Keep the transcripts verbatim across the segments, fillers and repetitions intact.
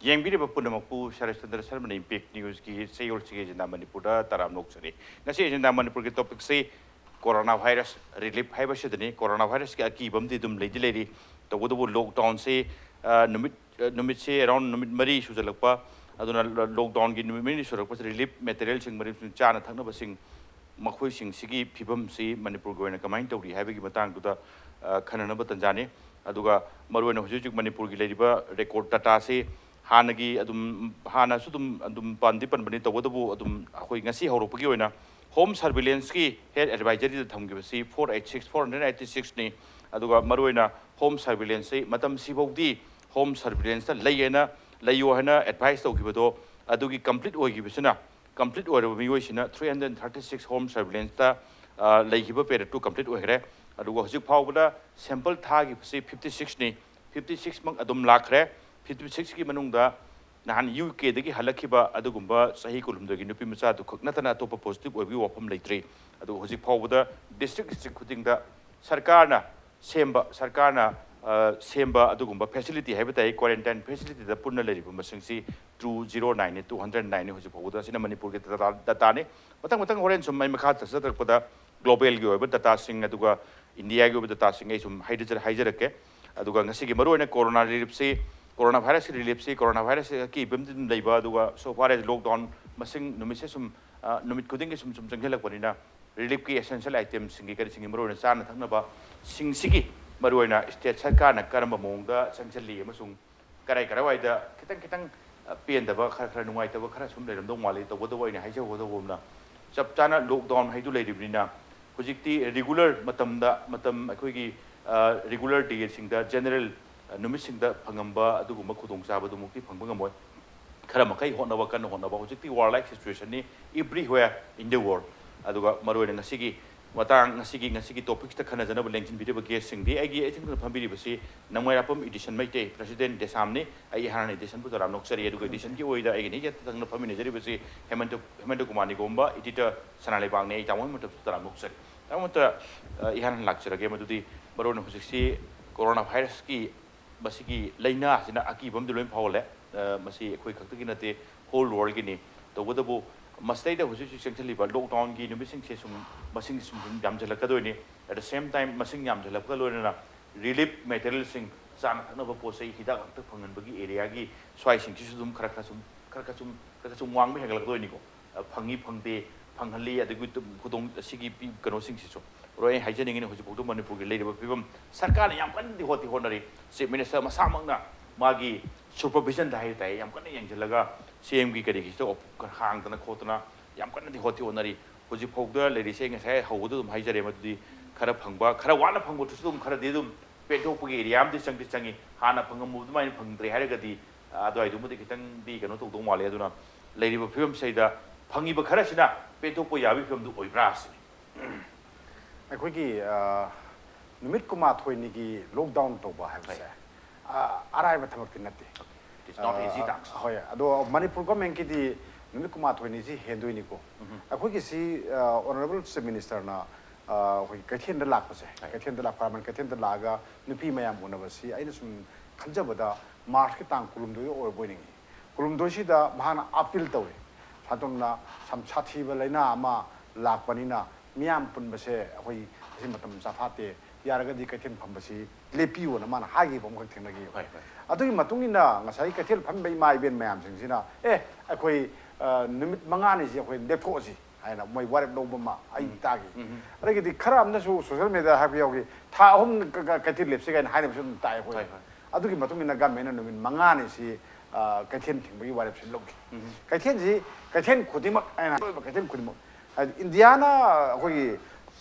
ꯌꯦꯡꯕꯤꯔꯤꯕ ꯄꯨꯝꯅꯃꯛꯄꯨ Saratchandra ꯁꯔꯃꯅ impact ꯅ꯭ꯌꯨꯁꯀꯤ ꯆꯌꯣꯜꯁꯤꯒꯤ agenda ꯃꯅꯤꯄꯨꯔꯗ ꯇꯔꯥꯝꯅ ꯑꯣꯛꯆꯔꯤ꯫ ꯉꯁꯤ ꯑꯦꯖꯦꯟꯗꯥ ꯃꯅꯤꯄꯨꯔꯒꯤ ꯇꯣꯄꯤꯛꯁꯤ ꯀꯣꯔꯣꯅꯥ ꯚꯥꯏꯔꯁ ꯔꯤꯂꯤꯐ ꯍꯥꯏꯕꯁꯤꯗꯅꯤ꯫ ꯀꯣꯔꯣꯅꯥ ꯚꯥꯏꯔꯁꯀꯤ ꯑꯀꯤꯕ ꯑꯃꯗꯤ ꯑꯗꯨꯝ ꯂꯩꯗꯤ ꯂꯩꯔꯤ꯫ ꯇꯧꯕꯇꯕꯨ ꯂꯣꯛꯗꯥꯎꯟꯁꯤ, ꯑ, ꯅꯨꯃꯤꯠ, ꯑ, ꯅꯨꯃꯤꯠꯁꯤ ꯑꯦꯔꯥꯎꯟ ꯅꯨꯃꯤꯠ ꯃꯔꯤ ꯁꯨꯖꯜꯂꯛꯄ, ꯑꯗꯨꯅ ꯂ-, ꯂꯣꯛꯗꯥꯎꯟꯒꯤ ꯅꯨꯃꯤꯠ ꯃꯔꯤꯅꯤ ꯁꯨꯔꯛꯄꯁꯤ ꯔꯤꯂꯤꯐ ꯃꯦꯇꯔꯤꯌꯦꯜꯁꯤꯡ, ꯃꯔꯤꯁꯤꯡ, ꯆꯥꯅ ꯊꯛꯅꯕꯁꯤꯡ, ꯃꯈꯣꯏꯁꯤꯡꯁꯤꯒꯤ ꯐꯤꯕꯝꯁꯤ ꯃꯅꯤꯄꯨꯔꯒꯤ ꯑꯣꯏꯅ ꯀꯃꯥꯏꯅ ꯇꯧꯔꯤ ꯍꯥꯏꯕꯒꯤ ꯃꯇꯥꯡꯗꯨꯗ, ꯑ, ꯈꯟꯅꯅꯕ ꯇꯟꯖꯥꯅꯤ꯫ ꯑꯗꯨꯒ ꯃꯔꯨꯑꯣꯏꯅ ꯍꯧꯖꯤꯛ ꯍꯧꯖꯤꯛ ꯃꯅꯤꯄꯨꯔꯒꯤ ꯂꯩꯔꯤꯕ ꯔꯦꯀꯣꯔꯗ ꯗꯇꯥꯁꯤ ꯍꯥꯟꯅꯒꯤ ꯑꯗꯨꯝ, ꯍꯥꯟꯅꯁꯨ ꯑꯗꯨꯝ, ꯑꯗꯨꯝ ꯄꯟꯗꯤ ꯄꯟꯕꯅꯤ, ꯇꯧꯕꯇꯕꯨ ꯑꯗꯨꯝ ꯑꯩꯈꯣꯏ ꯉꯁꯤ ꯍꯧꯔꯛꯄꯒꯤ ꯑꯣꯏꯅ ꯍꯣꯝ ꯁꯔꯚꯤꯂꯦꯟꯁꯀꯤ ꯍꯦꯜꯊ ꯑꯦꯗꯚꯥꯏꯖꯔꯤꯗ ꯊꯝꯈꯤꯕꯁꯤ four eight six, four hundred eighty ꯁꯤꯛꯁꯅꯤ꯫ ꯑꯗꯨꯒ ꯃꯔꯨꯑꯣꯏꯅ ꯍꯣꯝ ꯁꯔꯚꯤꯂꯦꯟꯁꯁꯤ ꯃꯇꯝꯁꯤꯐꯥꯎꯗꯤ ꯍꯣꯝ ꯁꯔꯚꯤꯂꯦꯟꯁꯇ ꯂꯩꯌꯦꯅ, ꯂꯩꯌꯣ ꯍꯥꯏꯅ ꯑꯦꯗꯚꯥꯏꯁ ꯇꯧꯈꯤꯕꯗꯣ ꯑꯗꯨꯒꯤ ꯀꯝꯄ꯭ꯂꯤꯠ ꯑꯣꯏꯈꯤꯕꯁꯤꯅ, ꯀꯝꯄ꯭ꯂꯤꯠ ꯑꯣꯏꯔꯕ ꯃꯤꯑꯣꯏꯁꯤꯅ three hundred thirty six home ꯁꯔꯚꯤꯂꯦꯟꯁꯇ, ꯑ, ꯂꯩꯈꯤꯕ ꯄꯦꯔꯦꯠꯇꯨ ꯀꯝꯄ꯭ꯂꯤꯠ ꯑꯣꯏꯈ꯭ꯔꯦ꯫ ꯑꯗꯨꯒ ꯍꯧꯖꯤꯛ ꯐꯥꯎꯕꯗ ꯁꯦꯝꯄꯜ ꯊꯥꯈꯤꯕꯁꯤ ꯐꯤꯐꯇꯤ ꯁꯤꯛꯁꯅꯤ꯫ ꯐꯤꯐꯇꯤ ꯁꯤꯛꯁꯃꯛ ꯑꯗꯨꯝ ꯂꯥꯛꯈ꯭ꯔꯦ꯫ ꯐꯤꯐꯇꯤ ꯁꯤꯛꯁꯀꯤ ꯃꯅꯨꯡꯗ ꯅꯍꯥꯟ ꯌꯨ ꯀꯦꯗꯒꯤ ꯍꯜꯂꯛꯈꯤꯕ ꯑꯗꯨꯒꯨꯝꯕ ꯆꯍꯤ ꯀꯨꯟꯍꯨꯝꯗꯣꯏꯒꯤ ꯅꯨꯄꯤ ꯃꯆꯥꯗꯨ ꯈꯛ ꯅꯠꯇꯅ ꯑꯇꯣꯞꯄ ꯄꯣꯖꯤꯇꯤꯚ ꯑꯣꯏꯕꯒꯤ ꯋꯥꯐꯝ ꯂꯩꯇ꯭ꯔꯤ꯫ ꯑꯗꯨ ꯍꯧꯖꯤꯛ ꯐꯥꯎꯕꯗ ꯗꯤꯁꯇ꯭ꯔꯤꯛ, ꯗꯤꯁꯇ꯭ꯔꯤꯛ ꯈꯨꯗꯤꯡꯗ ꯁꯔꯀꯥꯔꯅ ꯁꯦꯝꯕ, ꯁꯔꯀꯥꯔꯅ, ꯑ, ꯁꯦꯝꯕ ꯑꯗꯨꯒꯨꯝꯕ ꯐꯦꯁꯤꯂꯤꯇꯤ ꯍꯥꯏꯕ ꯇꯥꯏ, ꯀ꯭ꯋꯥꯔꯦꯟꯇꯥꯏꯟ ꯐꯦꯁꯤꯂꯤꯇꯤꯗ ꯄꯨꯟꯅ ꯂꯩꯔꯤꯕ ꯃꯁꯤꯡꯁꯤ ꯇꯨ ꯖꯤꯔꯣ ꯅꯥꯏꯟꯅꯤ, ꯇꯨ ꯍꯟꯗ꯭ꯔꯦꯠ ꯅꯥꯏꯟꯅꯤ ꯍꯧꯖꯤꯛ ꯐꯥꯎꯕꯗ꯫ ꯑꯁꯤꯅ ꯃꯅꯤꯄꯨꯔꯒꯤ ꯗꯇꯥ, ꯗꯇꯥꯅꯤ꯫ ꯃꯊꯪ ꯃꯊꯪ ꯍꯣꯔꯦꯟ ꯁꯨꯝ ꯑꯩ ꯃꯈꯥ ꯆꯠꯊꯔꯛꯄꯗ ꯒ꯭ꯂꯣꯕꯦꯜꯒꯤ ꯑꯣꯏꯕ ꯗꯇꯥꯁꯤꯡ, ꯑꯗꯨꯒ ꯏꯟꯗꯤꯌꯥꯒꯤ ꯑꯣꯏꯕ ꯗꯇꯥꯁꯤꯡ ꯑꯩ ꯁꯨꯝ ꯍꯥꯏꯖ-, ꯍꯥꯏꯖꯔꯛꯀꯦ꯫ ꯑꯗꯨꯒ ꯉꯁꯤꯒꯤ ꯃꯔꯨꯑꯣꯏꯅ ꯀꯣꯔꯣꯅꯥ ꯔꯤꯂꯤꯐꯁꯤ, ꯀꯣꯔꯣꯅꯥ ꯚꯥꯏꯔꯁꯀꯤ ꯔꯤꯂꯤꯐꯁꯤ, ꯀꯣꯔꯣꯅꯥ ꯚꯥꯏꯔꯁꯀꯤ ꯑꯀꯤꯕ ꯑꯃꯗꯤ ꯑꯗꯨꯝ ꯂꯩꯕ, ꯑꯗꯨꯒ so far as lockdown ꯃꯁꯤꯡ ꯅꯨꯃꯤꯠꯁꯦ ꯁꯨꯝ, ꯑ, ꯅꯨꯃꯤꯠ ꯈꯨꯗꯤꯡꯒꯤ ꯁꯨꯝ, ꯁꯨꯝ ꯆꯪꯁꯤꯜꯂꯛꯄꯅꯤꯅ ꯔꯤꯂꯤꯐꯀꯤ ꯑꯦꯁꯦꯟꯁꯤꯌꯦꯜ ꯑꯥꯏꯇꯦꯝꯁꯤꯡꯒꯤ, ꯀꯔꯤꯁꯤꯡꯒꯤ, ꯃꯔꯨꯑꯣꯏꯅ ꯆꯥꯅ ꯊꯛꯅꯕ ꯁꯤꯡꯁꯤꯒꯤ ꯃꯔꯨꯑꯣꯏꯅ ꯁ꯭ꯇꯦꯠ ꯁꯔꯀꯥꯔꯅ ꯀꯔꯝꯕ ꯃꯑꯣꯡꯗ ꯆꯪꯁꯤꯜꯂꯤ ꯑꯃꯁꯨꯡ ꯀꯔꯥꯏ ꯀꯔꯥꯏꯋꯥꯏꯗ ꯈꯤꯇꯪ ꯈꯤꯇꯪ, ꯑ, ꯄꯦꯟꯗꯕ, ꯈꯔ ꯈꯔ ꯅꯨꯡꯉꯥꯏꯇꯕ ꯈꯔ ꯁꯨꯝ ꯂꯩꯔꯝꯗꯧ ꯃꯥꯜꯂꯤ꯫ ꯇꯧꯕꯇꯕꯨ ꯑꯩꯅ ꯍꯥꯏꯖꯍꯧꯒꯗꯧꯕ ꯑꯃꯅ, ꯆꯞ ꯆꯥꯅ ꯂꯣꯛꯗꯥꯎꯟ ꯍꯥꯏꯗꯨ ꯂꯩꯔꯤꯕꯅꯤꯅ ꯍꯧꯖꯤꯛꯇꯤ ꯔꯤꯒꯨꯂꯔ ꯃꯇꯝꯗ, ꯃꯇꯝ ꯑꯩꯈꯣꯏꯒꯤ, ꯑ, ꯔꯤꯒꯨꯂꯔ ꯗꯦꯁꯤꯡꯗ, ꯖꯦꯅꯔꯦꯜ, ꯑ, ꯅꯨꯃꯤꯠꯁꯤꯡꯗ ꯐꯪꯉꯝꯕ ꯑꯗꯨꯒꯨꯝꯕ ꯈꯨꯗꯣꯡꯆꯥꯕꯗꯨꯃꯛꯇꯤ ꯐꯪꯕ ꯉꯝꯃꯣꯏ꯫ ꯈꯔ ꯃꯈꯩ ꯍꯣꯠꯅꯕ, ꯀꯟꯅ ꯍꯣꯠꯅꯕ꯫ ꯍꯧꯖꯤꯛꯇꯤ ꯋꯥꯔ ꯂꯥꯏꯛ ꯁꯤꯆꯨꯋꯦꯁꯟꯅꯤ everywhere in the world꯫ ꯑꯗꯨꯒ ꯃꯔꯨꯑꯣꯏꯅ ꯉꯁꯤꯒꯤ ꯃꯇꯥꯡ, ꯉꯁꯤꯒꯤ, ꯉꯁꯤꯒꯤ ꯇꯣꯄꯤꯛꯁꯇ ꯈꯟꯅꯖꯅꯕ ꯂꯦꯡꯁꯤꯟꯕꯤꯔꯤꯕ ꯒꯦꯁꯁꯤꯡꯗꯤ, ꯑꯩꯒꯤ ꯑꯩ ꯊꯪꯅ ꯐꯝꯕꯤꯔꯤꯕꯁꯤ ꯅꯃꯣꯏꯔꯥꯄꯝ ꯏꯗꯤꯁꯟ ꯃꯩꯇꯩ ꯄ꯭ꯔꯁꯤꯗꯦꯟ ꯗꯦꯁꯥꯝꯅꯤ꯫ ꯑꯩ ꯏꯍꯥꯟ ꯍꯥꯟꯅ ꯏꯗꯤꯁꯟꯕꯨ ꯇꯔꯥꯝꯅ ꯑꯣꯛꯆꯔꯤ꯫ ꯑꯗꯨꯒ ꯏꯗꯤꯁꯟꯒꯤ ꯑꯣꯏꯗ ꯑꯩꯒꯤ ꯅꯤꯡꯖ ꯊꯪꯅ ꯐꯝꯃꯤꯟꯅꯖꯔꯤꯕꯁꯤ ꯍꯦꯃꯟꯇ, ꯍꯦꯃꯟꯇ ꯀꯨꯃꯥꯔ ꯅꯤꯒꯣꯝꯕ, ꯏꯗꯤꯇꯔ ꯁꯅꯥ ꯂꯩꯕꯥꯛꯅꯤ꯫ ꯑꯩ ꯇꯥꯃꯣ ꯍꯦꯃꯟꯇꯕꯨꯁꯨ ꯇꯔꯥꯝꯅ ꯑꯣꯛꯆꯔꯤ꯫ ꯇꯥꯃꯣ ꯍꯦꯃꯟꯇ, ꯑ, ꯏꯍꯥꯟ ꯍꯥꯟꯅ ꯂꯥꯛꯆꯔꯒꯦ꯫ ꯃꯗꯨꯗꯤ ꯃꯔꯨꯑꯣꯏꯅ ꯍꯧꯖꯤꯛꯁꯤ ꯀꯣꯔꯣꯅꯥ ꯚꯥꯏꯔꯁꯀꯤ ꯃꯁꯤꯒꯤ ꯂꯥꯏꯅꯥꯁꯤꯅ ꯑꯀꯤꯕ ꯑꯃꯗꯤ ꯂꯣꯏꯅ ꯐꯥꯎꯍꯜꯂꯦ꯫ ꯃꯁꯤ ꯑꯩꯈꯣꯏ ꯈꯛꯇꯒꯤ ꯅꯠꯇꯦ, ꯍꯣꯜ ꯋꯥꯔꯜꯒꯤꯅꯤ꯫ ꯇꯧꯕꯇꯕꯨ ꯃꯁꯤꯗꯩꯗ ꯍꯧꯖꯤꯛ ꯍꯧꯖꯤꯛ ꯆꯪꯁꯤꯜꯂꯤꯕ ꯂꯣꯛꯗꯥꯎꯟꯒꯤ ꯅꯨꯃꯤꯠꯁꯤꯡꯁꯦ ꯁꯨꯝ ꯃꯁꯤꯡ ꯁꯨꯝ ꯁꯨꯝ ꯌꯥꯝꯁꯤꯜꯂꯛꯀꯗꯣꯏꯅꯤ꯫ ꯑꯦꯠ ꯗ ꯁꯦꯝ ꯇꯥꯏꯝ ꯃꯁꯤꯡ ꯌꯥꯝꯁꯤꯜꯂꯛꯄꯒ ꯂꯣꯏꯅꯅ ꯔꯤꯂꯤꯐ ꯃꯦꯇꯔꯤꯌꯦꯜꯁꯤꯡ, ꯆꯥꯅ ꯊꯛꯅꯕ ꯄꯣꯠ ꯆꯩ, ꯍꯤꯗꯥꯛ ꯂꯥꯡꯊꯛ ꯐꯪꯍꯟꯕꯒꯤ ꯑꯦꯔꯤꯌꯥꯒꯤ ꯁ꯭ꯋꯥꯏꯁꯤꯡꯁꯤꯁꯨ ꯑꯗꯨꯝ ꯈꯔ ꯈꯔ ꯁꯨꯝ ꯈꯔ ꯈꯔ ꯁꯨꯝ ꯈꯔ ꯈꯔ ꯁꯨꯝ ꯋꯥꯡꯕ ꯍꯦꯟꯒꯠꯂꯛꯀꯗꯣꯏꯅꯤꯀꯣ꯫ ꯐꯪꯉꯤ ꯐꯪꯗꯦ, ꯐꯪꯍꯜꯂꯤ, ꯑꯗꯒꯤ ꯈꯨꯗꯣꯡ ꯑꯁꯤꯒꯤ ꯀꯩꯅꯣꯁꯤꯡꯁꯤꯁꯨ ꯂꯣꯏ ꯍꯥꯏꯖꯅꯤꯡꯉꯤꯅꯤ꯫ ꯍꯧꯖꯤꯛꯐꯥꯎꯗ ꯃꯅꯤꯄꯨꯔꯒꯤ ꯂꯩꯔꯤꯕ ꯐꯤꯕꯝ ꯁꯔꯀꯥꯔꯅ ꯌꯥꯝ ꯀꯟꯅꯗꯤ ꯍꯣꯠꯇꯤ ꯍꯣꯠꯅꯔꯤ꯫ ꯆꯤꯐ ꯃꯤꯅꯤꯁꯇꯔ ꯃꯁꯥꯃꯛꯅ ꯃꯥꯒꯤ ꯁꯨꯄꯔꯚꯤꯖꯟꯗ ꯍꯥꯏ ꯇꯥꯏ, ꯌꯥꯝ ꯀꯟꯅ ꯌꯦꯡꯁꯤꯜꯂꯒ ꯁꯤ ꯑꯦꯝꯒꯤ ꯀꯔꯤꯒꯤꯁꯤꯗ ꯍꯥꯡꯗꯅ ꯈꯣꯠꯇꯅ ꯌꯥꯝ ꯀꯟꯅꯗꯤ ꯍꯣꯠꯇꯤ ꯍꯣꯠꯅꯔꯤ꯫ ꯍꯧꯖꯤꯛꯐꯥꯎꯗ ꯂꯩꯔꯤꯁꯦ ꯉꯁꯥꯏ ꯍꯧꯕꯗ ꯑꯗꯨꯝ ꯍꯥꯏꯖꯔꯦ, ꯃꯗꯨꯗꯤ ꯈꯔ ꯐꯪꯕ, ꯈꯔ ꯋꯥꯅ ꯐꯪꯕꯗꯨꯁꯨ ꯑꯗꯨꯝ ꯈꯔꯗꯤ ꯑꯗꯨꯝ ꯄꯦꯟꯊꯣꯛꯄꯒꯤ ꯑꯦꯔꯤꯌꯥ ꯑꯃꯗꯤ ꯆꯪꯗꯤ ꯆꯪꯉꯤ꯫ ꯍꯥꯟꯅ ꯐꯪꯉꯝꯕ ꯑꯗꯨꯃꯥꯏꯅ ꯐꯪꯗ꯭ꯔꯦ ꯍꯥꯏꯔꯒꯗꯤ, ꯑ, ꯑꯗꯨꯋꯥꯏꯗꯨꯃꯗꯤ ꯈꯤꯇꯪꯗꯤ ꯀꯩꯅꯣ ꯇꯧꯗꯧ ꯃꯥꯜꯂꯦ꯫ ꯑꯗꯨꯅ ꯂꯩꯔꯤꯕ ꯐꯤꯕꯝꯁꯤꯗ ꯐꯪꯉꯤꯕ ꯈꯔꯁꯤꯅ ꯄꯦꯟꯊꯣꯛꯄ ꯌꯥꯕꯒꯤ ꯐꯤꯕꯝꯗꯨ ꯑꯣꯏꯕ꯭ꯔꯥ ꯁꯤꯅꯤ꯫ ꯑꯩꯈꯣꯏꯒꯤ ꯅꯨꯃꯤꯠ ꯀꯨꯟꯃꯥꯊꯣꯏꯅꯤꯒꯤ ꯂꯣꯛꯗꯥꯎꯟ ꯇꯧꯕ ꯍꯥꯏꯕꯁꯦ ꯑꯔꯥꯏꯕ ꯊꯕꯛꯇꯤ ꯅꯠꯇꯦ꯫ ꯍꯣꯏ, ꯑꯗꯣ ꯃꯅꯤꯄꯨꯔ ꯒꯣꯔꯃꯦꯟꯀꯤꯗꯤ ꯅꯨꯃꯤꯠ ꯀꯨꯟꯃꯥꯊꯣꯏꯅꯤꯁꯤ ꯍꯦꯟꯗꯣꯏꯅꯤꯀꯣ꯫ ꯑꯩꯈꯣꯏꯒꯤ ꯁꯤ ꯑꯣꯅꯔꯦꯕꯜ ꯆꯤꯐ ꯃꯤꯅꯤꯁꯇꯔꯅ ꯑꯩꯈꯣꯏ ꯀꯩꯊꯦꯜꯗ ꯂꯥꯛꯄꯁꯦ, ꯀꯩꯊꯦꯜꯗ ꯂꯥꯛꯄ ꯍꯥꯏꯕꯅꯤ, ꯀꯩꯊꯦꯜꯗ ꯂꯥꯛꯑꯒ ꯅꯨꯄꯤ ꯃꯌꯥꯝ ꯎꯅꯕꯁꯤ ꯑꯩꯅ ꯁꯨꯝ ꯈꯟꯖꯕꯗ ꯃꯥꯔꯆꯀꯤ ꯇꯥꯡ ꯀꯨꯟꯍꯨꯝꯗꯣꯏꯗ ꯑꯣꯏꯔꯕꯣꯏ ꯅꯤꯡꯏ꯫ ꯀꯨꯟꯍꯨꯝꯗꯣꯏꯁꯤꯗ ꯃꯍꯥꯛꯅ ꯑꯥꯄꯤꯜ ꯇꯧꯏ꯫ ꯁꯥꯟꯇꯣꯝꯅ ꯁꯥꯊꯤꯕ ꯂꯥꯏꯅꯥ ꯑꯃ ꯂꯥꯛꯄꯅꯤꯅ ꯃꯤꯌꯥꯝ ꯄꯨꯟꯕꯁꯦ ꯑꯩꯈꯣꯏ ꯉꯁꯤ ꯃꯇꯝ ꯆꯥꯐꯥꯠꯇꯦ, ꯌꯥꯔꯒꯗꯤ ꯀꯩꯊꯦꯜ ꯐꯝꯕꯁꯤ ꯂꯦꯞꯄꯤꯌꯣꯅ ꯃꯥꯅ ꯍꯥꯏꯈꯤꯕ ꯑꯃꯈꯛ ꯊꯦꯡꯅꯈꯤ꯫ ꯑꯗꯨꯒꯤ ꯃꯇꯨꯡ ꯏꯟꯅ ꯉꯁꯥꯏ ꯀꯩꯊꯦꯜ ꯐꯝꯕ ꯏꯃꯥ ꯏꯕꯦꯟ ꯃꯌꯥꯝꯁꯤꯡꯁꯤꯅ, "ꯑꯦ, ꯑꯩꯈꯣꯏ ꯅꯨꯃꯤꯠ ꯃꯉꯥꯅꯤꯁꯤ ꯑꯩꯈꯣꯏ ꯂꯦꯞꯊꯣꯛꯑꯁꯤ" ꯍꯥꯏꯅ ꯃꯣꯏ ꯋꯥꯔꯦꯞ ꯂꯧꯕ ꯑꯃ ꯑꯩ ꯇꯥꯈꯤ꯫ ꯑꯗꯒꯤꯗꯤ ꯈꯔ ꯑꯃꯅꯁꯨ ꯁꯣꯁꯤꯌꯦꯜ ꯃꯦꯗꯤꯌꯥꯗ ꯍꯥꯏꯕ ꯌꯥꯎꯈꯤ, "ꯊꯥ ꯑꯍꯨꯝ ꯀꯩꯊꯦꯜ ꯂꯦꯞꯁꯤ" ꯀꯥꯏꯅ ꯍꯥꯏꯅꯕꯁꯨ ꯑꯗꯨꯝ ꯇꯥꯏ ꯑꯩꯈꯣꯏ꯫ ꯑꯗꯨꯒꯤ ꯃꯇꯨꯡ ꯏꯟꯅ ꯒꯃꯦꯟꯅ ꯅꯨꯃꯤꯠ ꯃꯉꯥꯅꯤꯁꯤ ꯀꯩꯊꯦꯜ ꯊꯤꯡꯕꯒꯤ ꯋꯥꯔꯦꯞꯁꯤ ꯂꯧꯈꯤ꯫ ꯀꯩꯊꯦꯜꯁꯤ, ꯀꯩꯊꯦꯜ ꯈꯨꯗꯤꯡꯃꯛ ꯑꯩꯅ ꯍꯥꯏꯔꯤꯕ ꯀꯩꯊꯦꯜ ꯈꯨꯗꯤꯡꯃꯛ, ꯍꯥꯏꯗꯤ ꯏꯟꯗꯤꯌꯥꯅ ꯑꯩꯈꯣꯏꯒꯤ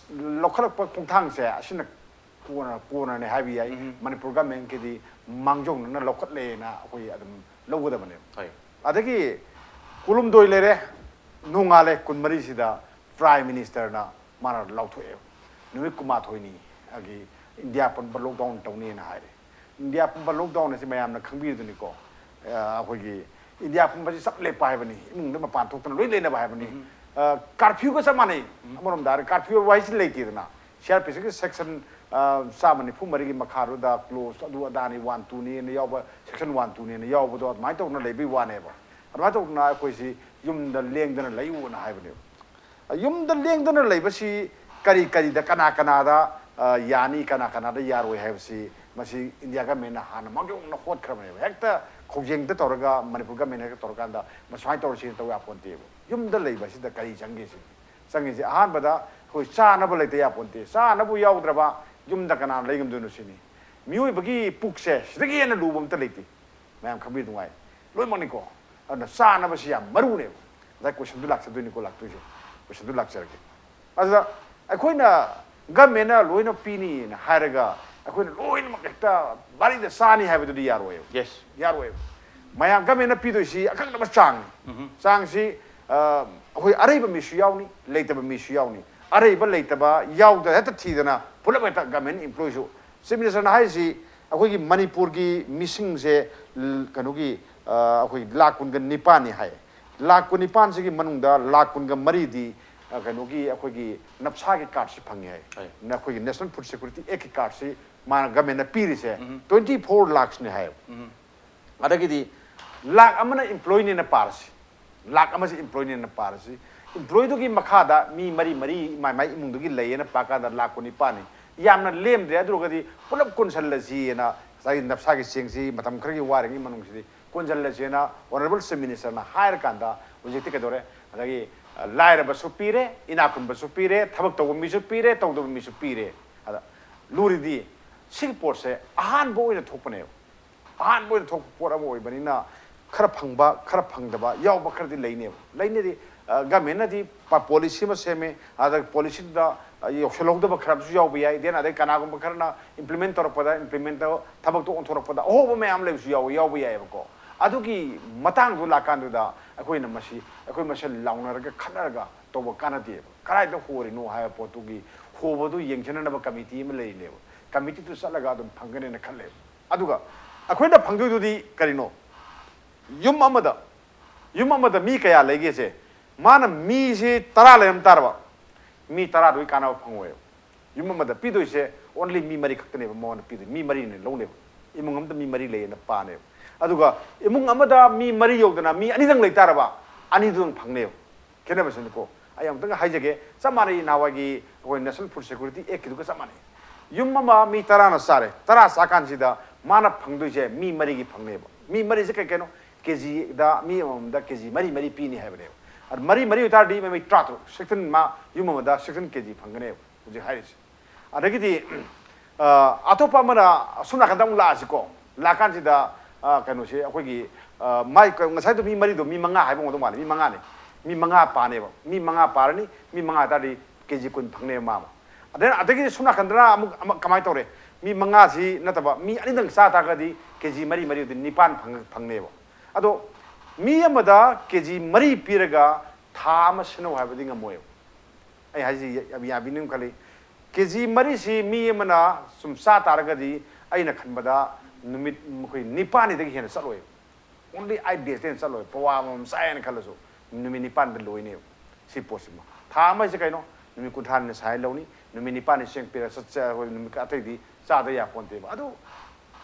ꯂꯧꯈꯠꯂꯛꯄ ꯈꯣꯡꯊꯥꯡꯁꯦ ꯑꯁꯤꯅ ꯀꯣꯟꯅ ꯀꯣꯟꯅꯅꯦ ꯍꯥꯏꯕ ꯌꯥꯏ꯫ ꯃꯅꯤꯄꯨꯔ ꯒꯃꯦꯟꯀꯤꯗꯤ ꯃꯥꯡꯖꯧꯅꯅ ꯂꯧꯈꯠꯂꯦꯅ ꯑꯩꯈꯣꯏ ꯑꯗꯨꯝ ꯂꯧꯒꯗꯕꯅꯦꯕ꯫ ꯑꯗꯒꯤ ꯀꯨꯟꯍꯨꯝꯗꯣꯏ ꯂꯩꯔꯦ, ꯅꯣꯡꯉꯥꯜꯂꯦ ꯀꯨꯟꯃꯔꯤꯁꯤꯗ ꯄ꯭ꯔꯥꯏꯝ ꯃꯤꯅꯤꯁꯇꯔꯅ ꯃꯥꯅ ꯂꯥꯎꯊꯣꯛꯑꯦꯕ, ꯅꯨꯃꯤꯠ ꯀꯨꯟꯃꯥꯊꯣꯏꯅꯤ ꯑꯒꯤ ꯏꯟꯗꯤꯌꯥ ꯄꯨꯝꯕ ꯂꯣꯛꯗꯥꯎꯟ ꯇꯧꯅꯤꯅ ꯍꯥꯏꯔꯦ꯫ ꯏꯟꯗꯤꯌꯥ ꯄꯨꯝꯕ ꯂꯣꯛꯗꯥꯎꯟ ꯑꯁꯤ ꯃꯌꯥꯝꯅ ꯈꯪꯕꯤꯔꯤꯗꯨꯅꯤꯀꯣ꯫ ꯑꯩꯈꯣꯏꯒꯤ ꯏꯟꯗꯤꯌꯥ ꯄꯨꯝꯕꯁꯤ ꯆꯞ ꯂꯦꯞꯄ ꯍꯥꯏꯕꯅꯤ, ꯏꯃꯨꯡꯗ ꯃꯄꯥꯟ ꯊꯣꯛꯇꯅ ꯂꯣꯏ ꯂꯩꯅꯕ ꯍꯥꯏꯕꯅꯤ꯫ ꯀꯥꯔꯐ꯭ꯌꯨꯒ ꯆꯞ ꯃꯥꯟꯅꯩ꯫ ꯑꯃꯔꯣꯝꯗ ꯍꯥꯏꯔꯒ ꯀꯥꯔꯐ꯭ꯌꯨ ꯋꯥꯍꯩꯁꯤ ꯂꯩꯇꯦꯗꯅ, ꯁꯤ ꯑꯥꯔ ꯄꯤ ꯁꯤꯒꯤ ꯁꯦꯛꯁꯟ ꯆꯥꯝꯃ ꯅꯤꯐꯨ ꯃꯔꯤꯒꯤ ꯃꯈꯥꯗꯨꯗ ꯀ꯭ꯂꯣꯖ ꯑꯗꯨ ꯑꯗꯥꯅꯤ, ꯋꯥꯟ ꯇꯨꯅꯤꯅ ꯌꯥꯎꯕ, ꯁꯦꯛꯁꯟ ꯋꯥꯟ ꯇꯨꯅꯤꯅ ꯌꯥꯎꯕꯗꯣ ꯑꯗꯨꯃꯥꯏꯅ ꯇꯧꯗꯅ ꯂꯩꯕꯒꯤ ꯋꯥꯅꯦꯕ꯫ ꯑꯗꯨꯃꯥꯏꯅ ꯇꯧꯗꯅ ꯑꯩꯈꯣꯏꯁꯤ ꯌꯨꯝꯗ ꯂꯦꯡꯗꯅ ꯂꯩꯌꯨꯅ ꯍꯥꯏꯕꯅꯦꯕ꯫ ꯌꯨꯝꯗ ꯂꯦꯡꯗꯅ ꯂꯩꯕꯁꯤ ꯀꯔꯤ ꯀꯔꯤꯗ, ꯀꯅꯥ ꯀꯅꯥꯗ ꯌꯥꯅꯤ, ꯀꯅꯥ ꯀꯅꯥꯗ ꯌꯥꯔꯣꯏ ꯍꯥꯏꯕꯁꯤ ꯃꯁꯤ ꯏꯟꯗꯤꯌꯥ ꯒꯃꯦꯟꯅ ꯍꯥꯟꯅ ꯃꯥꯡꯖꯧꯅꯅ ꯍꯣꯠꯈ꯭ꯔꯕꯅꯦꯕ꯫ ꯍꯦꯛꯇ ꯈꯧꯖꯦꯡꯗ ꯇꯧꯔꯒ ꯃꯅꯤꯄꯨꯔ ꯒꯃꯦꯟꯅ ꯍꯦꯛꯇ ꯇꯧꯔꯀꯥꯟꯗ ꯃꯁꯨꯃꯥꯏꯅ ꯇꯧꯔꯁꯤ ꯇꯧ ꯌꯥꯄꯣꯟꯇꯦꯕ꯫ ꯌꯨꯝꯗ ꯂꯩꯕꯁꯤꯗ ꯀꯔꯤ ꯆꯪꯒꯦ ꯁꯤꯅꯤ꯫ ꯆꯪꯉꯤꯁꯦ ꯑꯍꯥꯟꯕꯗ ꯑꯩꯈꯣꯏ ꯆꯥꯅꯕ ꯂꯩꯇ ꯌꯥꯄꯣꯟꯇꯦ꯫ ꯆꯥꯅꯕ ꯌꯥꯎꯗ꯭ꯔꯕ ꯌꯨꯝꯗ ꯀꯅꯥꯅ ꯂꯩ ꯉꯝꯗꯣꯏꯅꯣ ꯁꯤꯅꯤ꯫ ꯃꯤꯑꯣꯏꯕꯒꯤ ꯄꯨꯛꯁꯦ ꯁꯤꯗꯒꯤ ꯍꯦꯟꯅ ꯂꯨꯕ ꯑꯝꯇ ꯂꯩꯇꯦ꯫ ꯃꯌꯥꯝ ꯈꯪꯕꯤꯕ ꯅꯨꯡꯉꯥꯏ꯫ ꯂꯣꯏꯅꯃꯛꯅꯤꯀꯣ꯫ ꯑꯗꯨꯅ ꯆꯥꯅꯕꯁꯤ ꯌꯥꯝ ꯃꯔꯨꯅꯦꯕ꯫ ꯉꯁꯥꯏ ꯀꯣꯏꯁꯟꯗꯨ ꯂꯥꯛꯆꯗꯣꯏꯅꯤꯀꯣ, ꯂꯥꯛꯇꯣꯏꯁꯦ꯫ ꯀꯣꯏꯁꯟꯗꯨ ꯂꯥꯛꯆꯔꯒꯦ꯫ ꯑꯗꯨꯗ ꯑꯩꯈꯣꯏꯅ ꯒꯃꯦꯟꯅ ꯂꯣꯏꯅ ꯄꯤꯅꯤꯅ ꯍꯥꯏꯔꯒ ꯑꯩꯈꯣꯏꯅ ꯂꯣꯏꯅꯃꯛ ꯍꯦꯛꯇ ꯚꯥꯔꯤꯗ ꯆꯥꯅꯤ ꯍꯥꯏꯕꯗꯨꯗꯤ ꯌꯥꯔꯣꯏꯕ꯫ ꯌꯦꯁ꯫ ꯌꯥꯔꯣꯏꯕ꯫ ꯃꯌꯥꯝ ꯒꯃꯦꯟꯅ ꯄꯤꯗꯣꯏꯁꯤ ꯑꯀꯛꯅꯕ ꯆꯥꯡꯅꯤ꯫ ꯆꯥꯡꯁꯤ ꯑꯩꯈꯣꯏ ꯑꯔꯩꯕ ꯃꯤꯁꯨ ꯌꯥꯎꯅꯤ, ꯂꯩꯇꯕ ꯃꯤꯁꯨ ꯌꯥꯎꯅꯤ꯫ ꯑꯔꯩꯕ ꯂꯩꯇꯕ ꯌꯥꯎꯗ ꯍꯦꯛꯇ ꯊꯤꯗꯅ ꯄꯨꯂꯞ ꯍꯦꯛꯇ ꯒꯃꯦꯟ ꯏꯝꯄ꯭ꯂꯣꯏꯁꯨ꯫ ꯆꯤꯐ ꯃꯤꯅꯤꯁꯇꯔꯅ ꯍꯥꯏꯔꯤꯁꯤ ꯑꯩꯈꯣꯏꯒꯤ ꯃꯅꯤꯄꯨꯔꯒꯤ ꯃꯤꯁꯤꯡꯁꯦ ꯀꯩꯅꯣꯒꯤ ꯑꯩꯈꯣꯏ ꯂꯥꯛ ꯀꯨꯟꯒ ꯅꯤꯄꯥꯟꯅꯤ ꯍꯥꯏ꯫ ꯂꯥꯛ ꯀꯨꯟꯅꯤꯄꯥꯟꯁꯤꯒꯤ ꯃꯅꯨꯡꯗ ꯂꯥꯛ ꯀꯨꯟꯒ ꯃꯔꯤꯗꯤ ꯀꯩꯅꯣꯒꯤ ꯑꯩꯈꯣꯏꯒꯤ ꯅꯞꯁꯥꯒꯤ ꯀꯥꯔꯠꯁꯤ ꯐꯪꯉꯦ ꯍꯥꯏ꯫ ꯑꯩꯈꯣꯏꯒꯤ National Food Security Actꯀꯤ ꯀꯥꯔꯠꯁꯤ ꯃꯥꯅ ꯒꯃꯦꯟꯅ ꯄꯤꯔꯤꯁꯦ twenty four lakhꯅꯤ ꯍꯥꯏꯌꯦꯕ꯫ ꯑꯗꯒꯤꯗꯤ ꯂꯥꯛ ꯑꯃꯅ ꯏꯝꯄ꯭ꯂꯣꯏꯅꯦꯅ ꯄꯥꯔꯁꯤ꯫ ꯂꯥꯛ ꯑꯃꯁꯤ ꯏꯝꯄ꯭ꯂꯣꯏꯅꯦꯅ ꯄꯥꯔꯁꯤ꯫ ꯏꯝꯄ꯭ꯂꯣꯏꯗꯨꯒꯤ ꯃꯈꯥꯗ ꯃꯤ ꯃꯔꯤ ꯃꯔꯤ ꯃꯥꯏ ꯃꯥꯏ ꯏꯃꯨꯡꯗꯨꯒꯤ ꯂꯩꯌꯦꯅ ꯄꯥꯀꯥꯟꯗ ꯂꯥꯛ ꯀꯨꯟꯅꯤꯄꯥꯟꯅꯤ꯫ ꯌꯥꯝꯅ ꯂꯦꯝꯗ꯭ꯔꯦ꯫ ꯑꯗꯨ ꯑꯣꯏꯔꯒꯗꯤ ꯄꯨꯂꯞ ꯀꯣꯟꯁꯤꯜꯂꯁꯤꯅ ꯉꯁꯥꯏꯒꯤ ꯅꯞꯁꯥꯒꯤ ꯆꯦꯡꯁꯤ ꯃꯇꯝ ꯈꯔꯒꯤ ꯋꯥꯔꯤꯉꯩ ꯃꯅꯨꯡꯁꯤꯗꯤ ꯀꯣꯟꯁꯤꯜꯂꯁꯦꯅ ꯑꯣꯅꯔꯦꯕꯜ ꯆꯤꯐ ꯃꯤꯅꯤꯁꯇꯔꯅ ꯍꯥꯏꯔꯀꯥꯟꯗ ꯍꯧꯖꯤꯛꯇꯤ ꯀꯩꯗꯧꯔꯦ? ꯉꯁꯥꯏꯒꯤ ꯂꯥꯏꯔꯕꯁꯨ ꯄꯤꯔꯦ, ꯏꯅꯥꯛ ꯈꯨꯟꯕꯁꯨ ꯄꯤꯔꯦ, ꯊꯕꯛ ꯇꯧꯕ ꯃꯤꯁꯨ ꯄꯤꯔꯦ, ꯇꯧꯗꯕ ꯃꯤꯁꯨ ꯄꯤꯔꯦ꯫ ꯑꯗ ꯂꯨꯔꯤꯗꯤ ꯁꯤꯒꯤ ꯄꯣꯠꯁꯦ ꯑꯍꯥꯟꯕ ꯑꯣꯏꯅ ꯊꯣꯛꯄꯅꯦꯕ꯫ ꯑꯍꯥꯟꯕ ꯑꯣꯏꯅ ꯊꯣꯛꯄ ꯄꯣꯠ ꯑꯃ ꯑꯣꯏꯕꯅꯤꯅ ꯈꯔ ꯐꯪꯕ, ꯈꯔ ꯐꯪꯗꯕ ꯌꯥꯎꯕ ꯈꯔꯗꯤ ꯂꯩꯅꯦꯕ꯫ ꯂꯩꯅꯗꯤ ꯒꯃꯦꯟꯅꯗꯤ ꯄꯣꯂꯤꯁꯤ ꯑꯃ ꯁꯦꯝꯃꯦ, ꯑꯗ ꯄꯣꯂꯤꯁꯤꯗꯨꯗ ꯌꯧꯁꯤꯜꯍꯧꯗꯕ ꯈꯔ ꯑꯃꯁꯨ ꯌꯥꯎꯕ ꯌꯥꯏ꯫ ꯗꯦꯟ ꯑꯗꯩ ꯀꯅꯥꯒꯨꯝꯕ ꯈꯔꯅ ꯏꯝꯄ꯭ꯂꯤꯃꯦꯟ ꯇꯧꯔꯛꯄꯗ, ꯏꯝꯄ꯭ꯂꯤꯃꯦꯟ ꯊꯕꯛꯇꯣ ꯑꯣꯟꯊꯣꯔꯛꯄꯗ ꯑꯍꯣꯕ ꯃꯌꯥꯝ ꯂꯩꯕꯁꯨ ꯌꯥꯎꯕ ꯌꯥꯎꯕ ꯌꯥꯏꯑꯕꯀꯣ꯫ ꯑꯗꯨꯒꯤ ꯃꯇꯥꯡꯗꯣ ꯂꯥꯛꯀꯥꯟꯗꯨꯗ ꯑꯩꯈꯣꯏꯅ ꯃꯁꯤ ꯑꯩꯈꯣꯏ ꯃꯁꯦꯜ ꯂꯥꯎꯅꯔꯒ ꯈꯠꯅꯔꯒ ꯇꯧꯕ ꯀꯥꯟꯅꯗꯦꯕ꯫ ꯀꯗꯥꯏꯗ ꯍꯣꯔꯤꯅꯣ ꯍꯥꯏꯕ ꯄꯣꯠꯇꯨꯒꯤ ꯍꯣꯕꯗꯨ ꯌꯦꯡꯁꯤꯟꯅꯅꯕ ꯀꯃꯤꯇꯤ ꯑꯃ ꯂꯩꯔꯤꯅꯦꯕ꯫ ꯀꯃꯤꯇꯤꯗꯨ ꯆꯠꯂꯒ ꯑꯗꯨꯝ ꯐꯪꯒꯅꯦꯅ ꯈꯜꯂꯦꯕ꯫ ꯑꯗꯨꯒ ꯑꯩꯈꯣꯏꯅ ꯐꯪꯗꯣꯏꯗꯨꯗꯤ ꯀꯔꯤꯅꯣ? ꯌꯨꯝ ꯑꯃꯗ, ꯌꯨꯝ ꯑꯃꯗ ꯃꯤ ꯀꯌꯥ ꯂꯩꯒꯦꯁꯦ, ꯃꯥꯅ ꯃꯤꯁꯤ ꯇꯔꯥ ꯂꯩꯔꯝ ꯇꯥꯔꯕ, ꯃꯤ ꯇꯔꯥꯗꯨꯒꯤ ꯀꯥꯟꯅꯕ ꯐꯪꯉꯣꯏꯕ꯫ ꯌꯨꯝ ꯑꯃꯗ ꯄꯤꯗꯣꯏꯁꯦ ꯑꯣꯟꯂꯤ ꯃꯤ ꯃꯔꯤ ꯈꯛꯇꯅꯦꯕ ꯃꯉꯣꯟꯗ ꯄꯤꯗꯣꯏ, ꯃꯤ ꯃꯔꯤꯅ ꯂꯧꯅꯦꯕ꯫ ꯏꯃꯨꯡ ꯑꯃꯗ ꯃꯤ ꯃꯔꯤ ꯂꯩꯌꯦꯅ ꯄꯥꯅꯦꯕ꯫ ꯑꯗꯨꯒ ꯏꯃꯨꯡ ꯑꯃꯗ ꯃꯤ ꯃꯔꯤ ꯌꯧꯗꯅ ꯃꯤ ꯑꯅꯤꯗꯪ ꯂꯩꯇꯥꯔꯕ, ꯑꯅꯤꯗꯨꯗꯪ ꯐꯪꯅꯦꯕ꯫ ꯈꯦꯠꯅꯕꯁꯤꯅꯀꯣ, ꯑꯩ ꯑꯃꯨꯛꯇꯪ ꯍꯥꯏꯖꯒꯦ, ꯆꯞ ꯃꯥꯟꯅꯩ ꯅꯍꯥꯟꯋꯥꯏꯒꯤ ꯑꯩꯈꯣꯏ National Food Security Actꯀꯤꯗꯨꯒ ꯆꯞ ꯃꯥꯟꯅꯩ꯫ ꯌꯨꯝ ꯑꯃ ꯃꯤ ꯇꯔꯥꯅ ꯆꯥꯔꯦ, ꯇꯔꯥ ꯆꯥ ꯀꯥꯟꯁꯤꯗ ꯃꯥꯅ ꯐꯪꯗꯣꯏꯁꯦ ꯃꯤ ꯃꯔꯤꯒꯤ ꯐꯪꯅꯦꯕ꯫ ꯃꯤ ꯃꯔꯤꯁꯦ ꯀꯩ ꯀꯩꯅꯣ? ꯀꯦꯖꯤꯗ ꯃꯤ ꯑꯃꯃꯝꯗ ꯀꯦꯖꯤ ꯃꯔꯤ ꯃꯔꯤ ꯄꯤꯅꯤ ꯍꯥꯏꯕꯅꯦꯕ꯫ ꯑꯗꯨ ꯃꯔꯤ ꯃꯔꯤ ꯑꯣꯏꯇꯥꯔꯗꯤ ꯃꯤ ꯇꯔꯥꯇꯔꯨꯛ, ꯁꯦꯛꯁꯟ ꯃꯥ ꯌꯨꯝ ꯑꯃꯗ ꯁꯦꯛꯁꯟ ꯀꯦꯖꯤ ꯐꯪꯒꯅꯦꯕ ꯍꯧꯖꯤꯛ ꯍꯥꯏꯔꯤꯁꯦ꯫ ꯑꯗꯒꯤꯗꯤ ꯑ, ꯑꯇꯣꯞꯄ ꯑꯃꯅ ꯑꯁꯣꯝ ꯅꯥꯀꯟꯗ ꯑꯃꯨꯛ ꯂꯥꯛꯑꯁꯤꯀꯣ꯫ ꯂꯥꯛꯀꯥꯟꯁꯤꯗ ꯑ, ꯀꯩꯅꯣꯁꯦ ꯑꯩꯈꯣꯏꯒꯤ ꯑ, ꯃꯥꯏ ꯉꯁꯥꯏꯗꯣ ꯃꯤ ꯃꯔꯤꯗꯣ ꯃꯤ ꯃꯉꯥ ꯍꯥꯏꯕ ꯑꯣꯏꯗꯧ ꯃꯥꯜꯂꯦ꯫ ꯃꯤ ꯃꯉꯥꯅꯦ꯫ ꯃꯤ ꯃꯉꯥ ꯄꯥꯅꯦꯕ꯫ ꯃꯤ ꯃꯉꯥ ꯄꯥꯔꯅꯤ, ꯃꯤ ꯃꯉꯥ ꯇꯥꯔꯗꯤ ꯀꯦꯖꯤ ꯀꯨꯟ ꯐꯪꯅꯦꯕ ꯃꯥ ꯑꯃ꯫ ꯑꯗꯩ ꯑꯗꯒꯤꯗꯤ ꯁꯣꯝ ꯅꯥꯀꯟꯗꯅ ꯑꯃꯨꯛ ꯑꯃ ꯀꯃꯥꯏꯅ ꯇꯧꯔꯦ? ꯃꯤ ꯃꯉꯥꯁꯤ ꯅꯠꯇꯕ ꯃꯤ ꯑꯅꯤꯗꯪ ꯆꯥ ꯇꯥꯔꯒꯗꯤ ꯀꯦꯖꯤ ꯃꯔꯤ ꯃꯔꯤ ꯑꯗꯨꯗꯤ ꯅꯤꯄꯥꯟ ꯐꯪ-, ꯐꯪꯅꯦꯕ꯫ ꯑꯗꯣ ꯃꯤ ꯑꯃꯗ ꯀꯦꯖꯤ ꯃꯔꯤ ꯄꯤꯔꯒ ꯊꯥ ꯑꯃ ꯁꯤꯟꯅꯧ ꯍꯥꯏꯕꯗꯤ ꯉꯝꯃꯣꯏꯕ꯫ ꯑꯩ ꯍꯥꯏꯁꯤ ꯌꯥ-, ꯌꯥꯕꯤꯅꯤꯡ ꯈꯜꯂꯤ꯫ ꯀꯦꯖꯤ ꯃꯔꯤꯁꯤ ꯃꯤ ꯑꯃꯅ ꯁꯨꯝ ꯆꯥ ꯇꯥꯔꯒꯗꯤ ꯑꯩꯅ ꯈꯟꯕꯗ ꯅꯨꯃꯤꯠ ꯃꯈꯣꯏ ꯅꯤꯄꯥꯟꯅꯤꯗꯒꯤ ꯍꯦꯟꯅ ꯆꯠꯂꯣꯏ꯫ Only eight daysꯇꯩ ꯍꯦꯟꯅ ꯆꯠꯂꯣꯏ꯫ ꯄꯋꯥ ꯑꯃꯃꯝ ꯆꯥꯏꯅ ꯈꯜꯂꯁꯨ ꯅꯨꯃꯤꯠ ꯅꯤꯄꯥꯟꯗ ꯂꯣꯏꯅꯦꯕ ꯁꯤ ꯄꯣꯠꯁꯤꯃ꯫ ꯊꯥ ꯑꯃ ꯍꯥꯏꯁꯦ ꯀꯩꯅꯣ? ꯅꯨꯃꯤꯠ ꯀꯨꯟꯊ꯭ꯔꯥꯅꯤꯅ ꯁꯥꯏ ꯂꯧꯅꯤ, ꯅꯨꯃꯤꯠ ꯅꯤꯄꯥꯟꯅꯤ ꯆꯦꯡ ꯄꯤꯔꯒ ꯆꯠ-, ꯆꯠ-, ꯅꯨꯃꯤꯠ ꯑꯇꯩꯗꯤ ꯆꯥꯗ ꯌꯥꯄꯣꯟꯇꯦꯕ꯫ ꯑꯗꯨ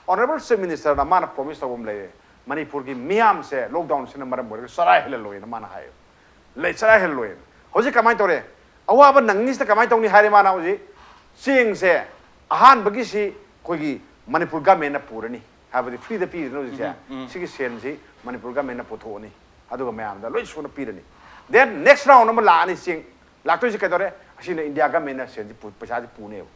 Honourable Chief Ministerꯅ ꯃꯥꯅ promise ꯇꯧꯕ ꯑꯃ ꯂꯩꯔꯦ, ꯃꯅꯤꯄꯨꯔꯒꯤ ꯃꯤꯌꯥꯝꯁꯦ lockdownꯁꯤꯅ ꯃꯔꯝ ꯑꯣꯏꯔꯒ ꯆꯔꯥ ꯍꯦꯜꯍꯜꯂꯣꯏꯅ ꯃꯥꯅ ꯍꯥꯏꯌꯦꯕ꯫ ꯂꯩ, ꯆꯔꯥ ꯍꯦꯜꯂꯣꯏꯅ꯫ ꯍꯧꯖꯤꯛ ꯀꯃꯥꯏꯅ ꯇꯧꯔꯦ? ꯑꯋꯥꯕ ꯅꯪꯉꯤꯁꯤꯗ ꯀꯃꯥꯏꯅ ꯇꯧꯅꯤ ꯍꯥꯏꯔꯦ ꯃꯥꯅ ꯍꯧꯖꯤꯛ꯫ ꯆꯦꯡꯁꯦ ꯑꯍꯥꯟꯕꯒꯤꯁꯤ ꯑꯩꯈꯣꯏꯒꯤ ꯃꯅꯤꯄꯨꯔ governmentꯅ ꯄꯨꯔꯅꯤ, ꯍꯥꯏꯕꯗꯤ freeꯗ ꯄꯤꯔꯤꯗꯅ ꯍꯧꯖꯤꯛꯁꯦ꯫ ꯎꯝ, ꯎꯝ꯫ ꯁꯤꯒꯤ ꯁꯦꯜꯁꯤ ꯃꯅꯤꯄꯨꯔ governmentꯅ ꯄꯨꯊꯣꯛꯑꯅꯤ, ꯑꯗꯨꯒ ꯃꯌꯥꯝꯗ ꯂꯣꯏ ꯁꯨꯅ ꯄꯤꯔꯅꯤ꯫ Then next round ꯑꯃ ꯂꯥꯛꯑꯅꯤ ꯆꯦꯡ꯫ ꯂꯥꯛꯇꯣꯏꯁꯤ ꯀꯩꯗꯧꯔꯦ? ꯑꯁꯤꯅ India governmentꯅ ꯁꯦꯜꯁꯤ ꯄꯨ-, ꯄꯩꯁꯥꯁꯤ ꯄꯨꯅꯦꯕ꯫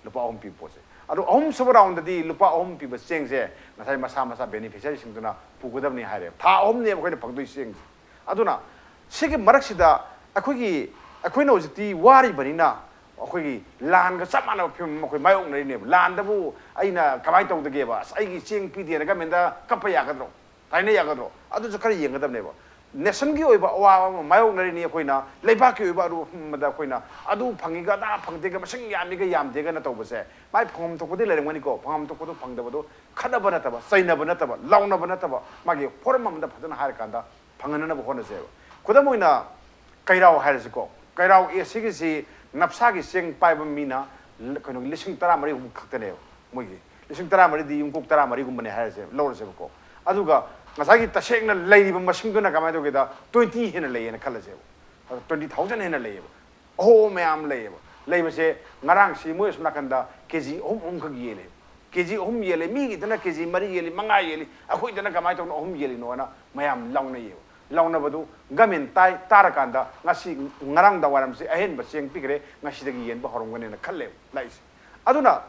ꯂꯨꯄꯥ ꯑꯍꯨꯝ ꯄꯤꯕ ꯄꯣꯠꯁꯦ꯫ ꯑꯗꯣ ꯑꯍꯨꯝꯁꯨꯕ roundꯗꯗꯤ ꯂꯨꯄꯥ ꯑꯍꯨꯝ ꯄꯤꯕ ꯆꯦꯡꯁꯦ ꯉꯁꯥꯏ ꯃꯁꯥ ꯃꯁꯥ beneficiaryꯁꯤꯡꯗꯨꯅ ꯄꯨꯒꯗꯕꯅꯤ ꯍꯥꯏꯔꯦ꯫ ꯊꯥ ꯑꯍꯨꯝꯅꯦꯕ ꯑꯩꯈꯣꯏꯅ ꯐꯪꯗꯣꯏ ꯆꯦꯡꯁꯦ꯫ ꯑꯗꯨꯅ ꯁꯤꯒꯤ ꯃꯔꯛꯁꯤꯗ ꯑꯩꯈꯣꯏꯒꯤ, ꯑꯩꯈꯣꯏꯅ ꯍꯧꯖꯤꯛꯇꯤ ꯋꯥꯔꯤꯕꯅꯤꯅ ꯑꯩꯈꯣꯏꯒꯤ ꯂꯥꯟꯒ ꯆꯞ ꯃꯥꯟꯅꯕ ꯐꯤꯕꯝ ꯑꯃ ꯑꯩꯈꯣꯏ ꯃꯥꯌꯣꯛꯅꯔꯤꯅꯦꯕ꯫ ꯂꯥꯟꯗꯕꯨ ꯑꯩꯅ ꯀꯃꯥꯏꯅ ꯇꯧꯗꯒꯦꯕ? ꯑꯁ, ꯑꯩꯒꯤ ꯆꯦꯡ ꯄꯤꯗꯦꯅ governmentꯗ ꯀꯞꯄ ꯌꯥꯒꯗ꯭ꯔꯣ? ꯇꯥꯏꯅ ꯌꯥꯒꯗ꯭ꯔꯣ? ꯑꯗꯨꯁꯨ ꯈꯔ ꯌꯦꯡꯒꯗꯕꯅꯦꯕ꯫ Nationꯒꯤ ꯑꯣꯏꯕ ꯑꯋꯥꯕ ꯑꯃ ꯃꯥꯌꯣꯛꯅꯔꯤꯅꯤ ꯑꯩꯈꯣꯏꯅ, ꯂꯩꯕꯥꯛꯀꯤ ꯑꯣꯏꯕ ꯑꯔꯨꯝꯕꯗ ꯑꯩꯈꯣꯏꯅ ꯑꯗꯨ ꯐꯪꯉꯤꯒ ꯑꯗꯥ ꯐꯪꯗꯦꯒ, ꯃꯁꯤꯡ ꯌꯥꯝꯃꯤꯒ ꯌꯥꯝꯗꯦꯒꯅ ꯇꯧꯕꯁꯦ꯫ ꯃꯥꯏ ꯐꯪꯐꯝ ꯊꯣꯛꯄꯗꯤ ꯂꯩꯔꯝꯒꯅꯤꯀꯣ, ꯐꯪꯐꯝ ꯊꯣꯛꯄꯗꯣ ꯐꯪꯗꯕꯗꯣ ꯈꯠꯅꯕ ꯅꯠꯇꯕ, ꯆꯩꯅꯕ ꯅꯠꯇꯕ, ꯂꯥꯎꯅꯕ ꯅꯠꯇꯕ, ꯃꯥꯒꯤ ꯐꯣꯔꯝ ꯑꯃꯗ ꯐꯖꯅ ꯍꯥꯏꯔꯀꯥꯟꯗ ꯐꯪꯍꯟꯅꯅꯕ ꯍꯣꯠꯅꯁꯦꯕ꯫ ꯈꯨꯗꯝ ꯑꯣꯏꯅ ꯀꯩꯔꯥꯎ ꯍꯥꯏꯔꯁꯤꯀꯣ, ꯀꯩꯔꯥꯎ ꯑꯦ ꯁꯤꯒꯤꯁꯤ ꯅꯞꯁꯥꯒꯤ ꯆꯦꯡ ꯄꯥꯏꯕ ꯃꯤꯅ ꯀꯩꯅꯣꯒꯤ ꯂꯤꯁꯤꯡ ꯇꯔꯥꯃꯔꯤꯃꯨꯛ ꯈꯛꯇꯅꯦꯕ ꯃꯣꯏꯒꯤ꯫ ꯂꯤꯁꯤꯡ ꯇꯔꯥꯃꯔꯤꯗꯤ ꯌꯨꯝꯀꯣꯛ ꯇꯔꯥꯃꯔꯤꯒꯨꯝꯕꯅꯦ ꯍꯥꯏꯔꯁꯦ, ꯂꯧꯔꯁꯦꯕꯀꯣ꯫ ꯑꯗꯨꯒ ꯉꯁꯥꯏꯒꯤ ꯇꯁꯦꯡꯅ ꯂꯩꯔꯤꯕ ꯃꯁꯤꯡꯗꯨꯅ ꯀꯃꯥꯏꯅ ꯇꯧꯒꯦꯗ, ꯇ꯭ꯋꯦꯟꯇꯤ ꯍꯦꯟꯅ ꯂꯩꯌꯦꯅ ꯈꯜꯂꯁꯦꯕ꯫ ꯇ꯭ꯋꯦꯟꯇꯤ ꯊꯥꯎꯖꯟ ꯍꯦꯟꯅ ꯂꯩꯌꯦꯕ꯫ ꯑꯍꯣ, ꯃꯌꯥꯝ ꯂꯩꯌꯦꯕ꯫ ꯂꯩꯕꯁꯦ ꯉꯔꯥꯡꯁꯤ ꯃꯣꯏ ꯑꯁꯣꯝ ꯅꯥꯀꯟꯗ ꯀꯦ ꯖꯤ ꯑꯍꯨꯝ ꯑꯍꯨꯝꯈꯛ ꯌꯦꯜꯂꯦ꯫ ꯀꯦ ꯖꯤ ꯑꯍꯨꯝ ꯌꯦꯜꯂꯦ, ꯃꯤꯒꯤꯗꯅ ꯀꯦ ꯖꯤ ꯃꯔꯤ ꯌꯦꯜꯂꯤ, ꯃꯉꯥ ꯌꯦꯜꯂꯤ, ꯑꯩꯈꯣꯏꯗꯅ ꯀꯃꯥꯏꯅ ꯇꯧꯅ ꯑꯍꯨꯝ ꯌꯦꯜꯂꯤꯅꯣꯅ ꯃꯌꯥꯝ ꯂꯥꯎꯅꯩꯌꯦꯕ꯫ ꯂꯥꯎꯅꯕꯗꯨ ꯒꯃꯦꯟ ꯇꯥꯏ, ꯇꯥꯔꯀꯥꯟꯗ ꯉꯁꯤ ꯉꯔꯥꯡ ꯋꯥꯏꯔꯝꯁꯦ ꯑꯍꯦꯟꯕ ꯆꯦꯡ ꯄꯤꯈ꯭ꯔꯦ, ꯉꯁꯤꯗꯒꯤ ꯌꯦꯟꯕ ꯍꯧꯔꯝꯒꯅꯦꯅ ꯈꯜꯂꯦꯕ ꯂꯥꯛꯏꯁꯦ꯫ ꯑꯗꯨꯅ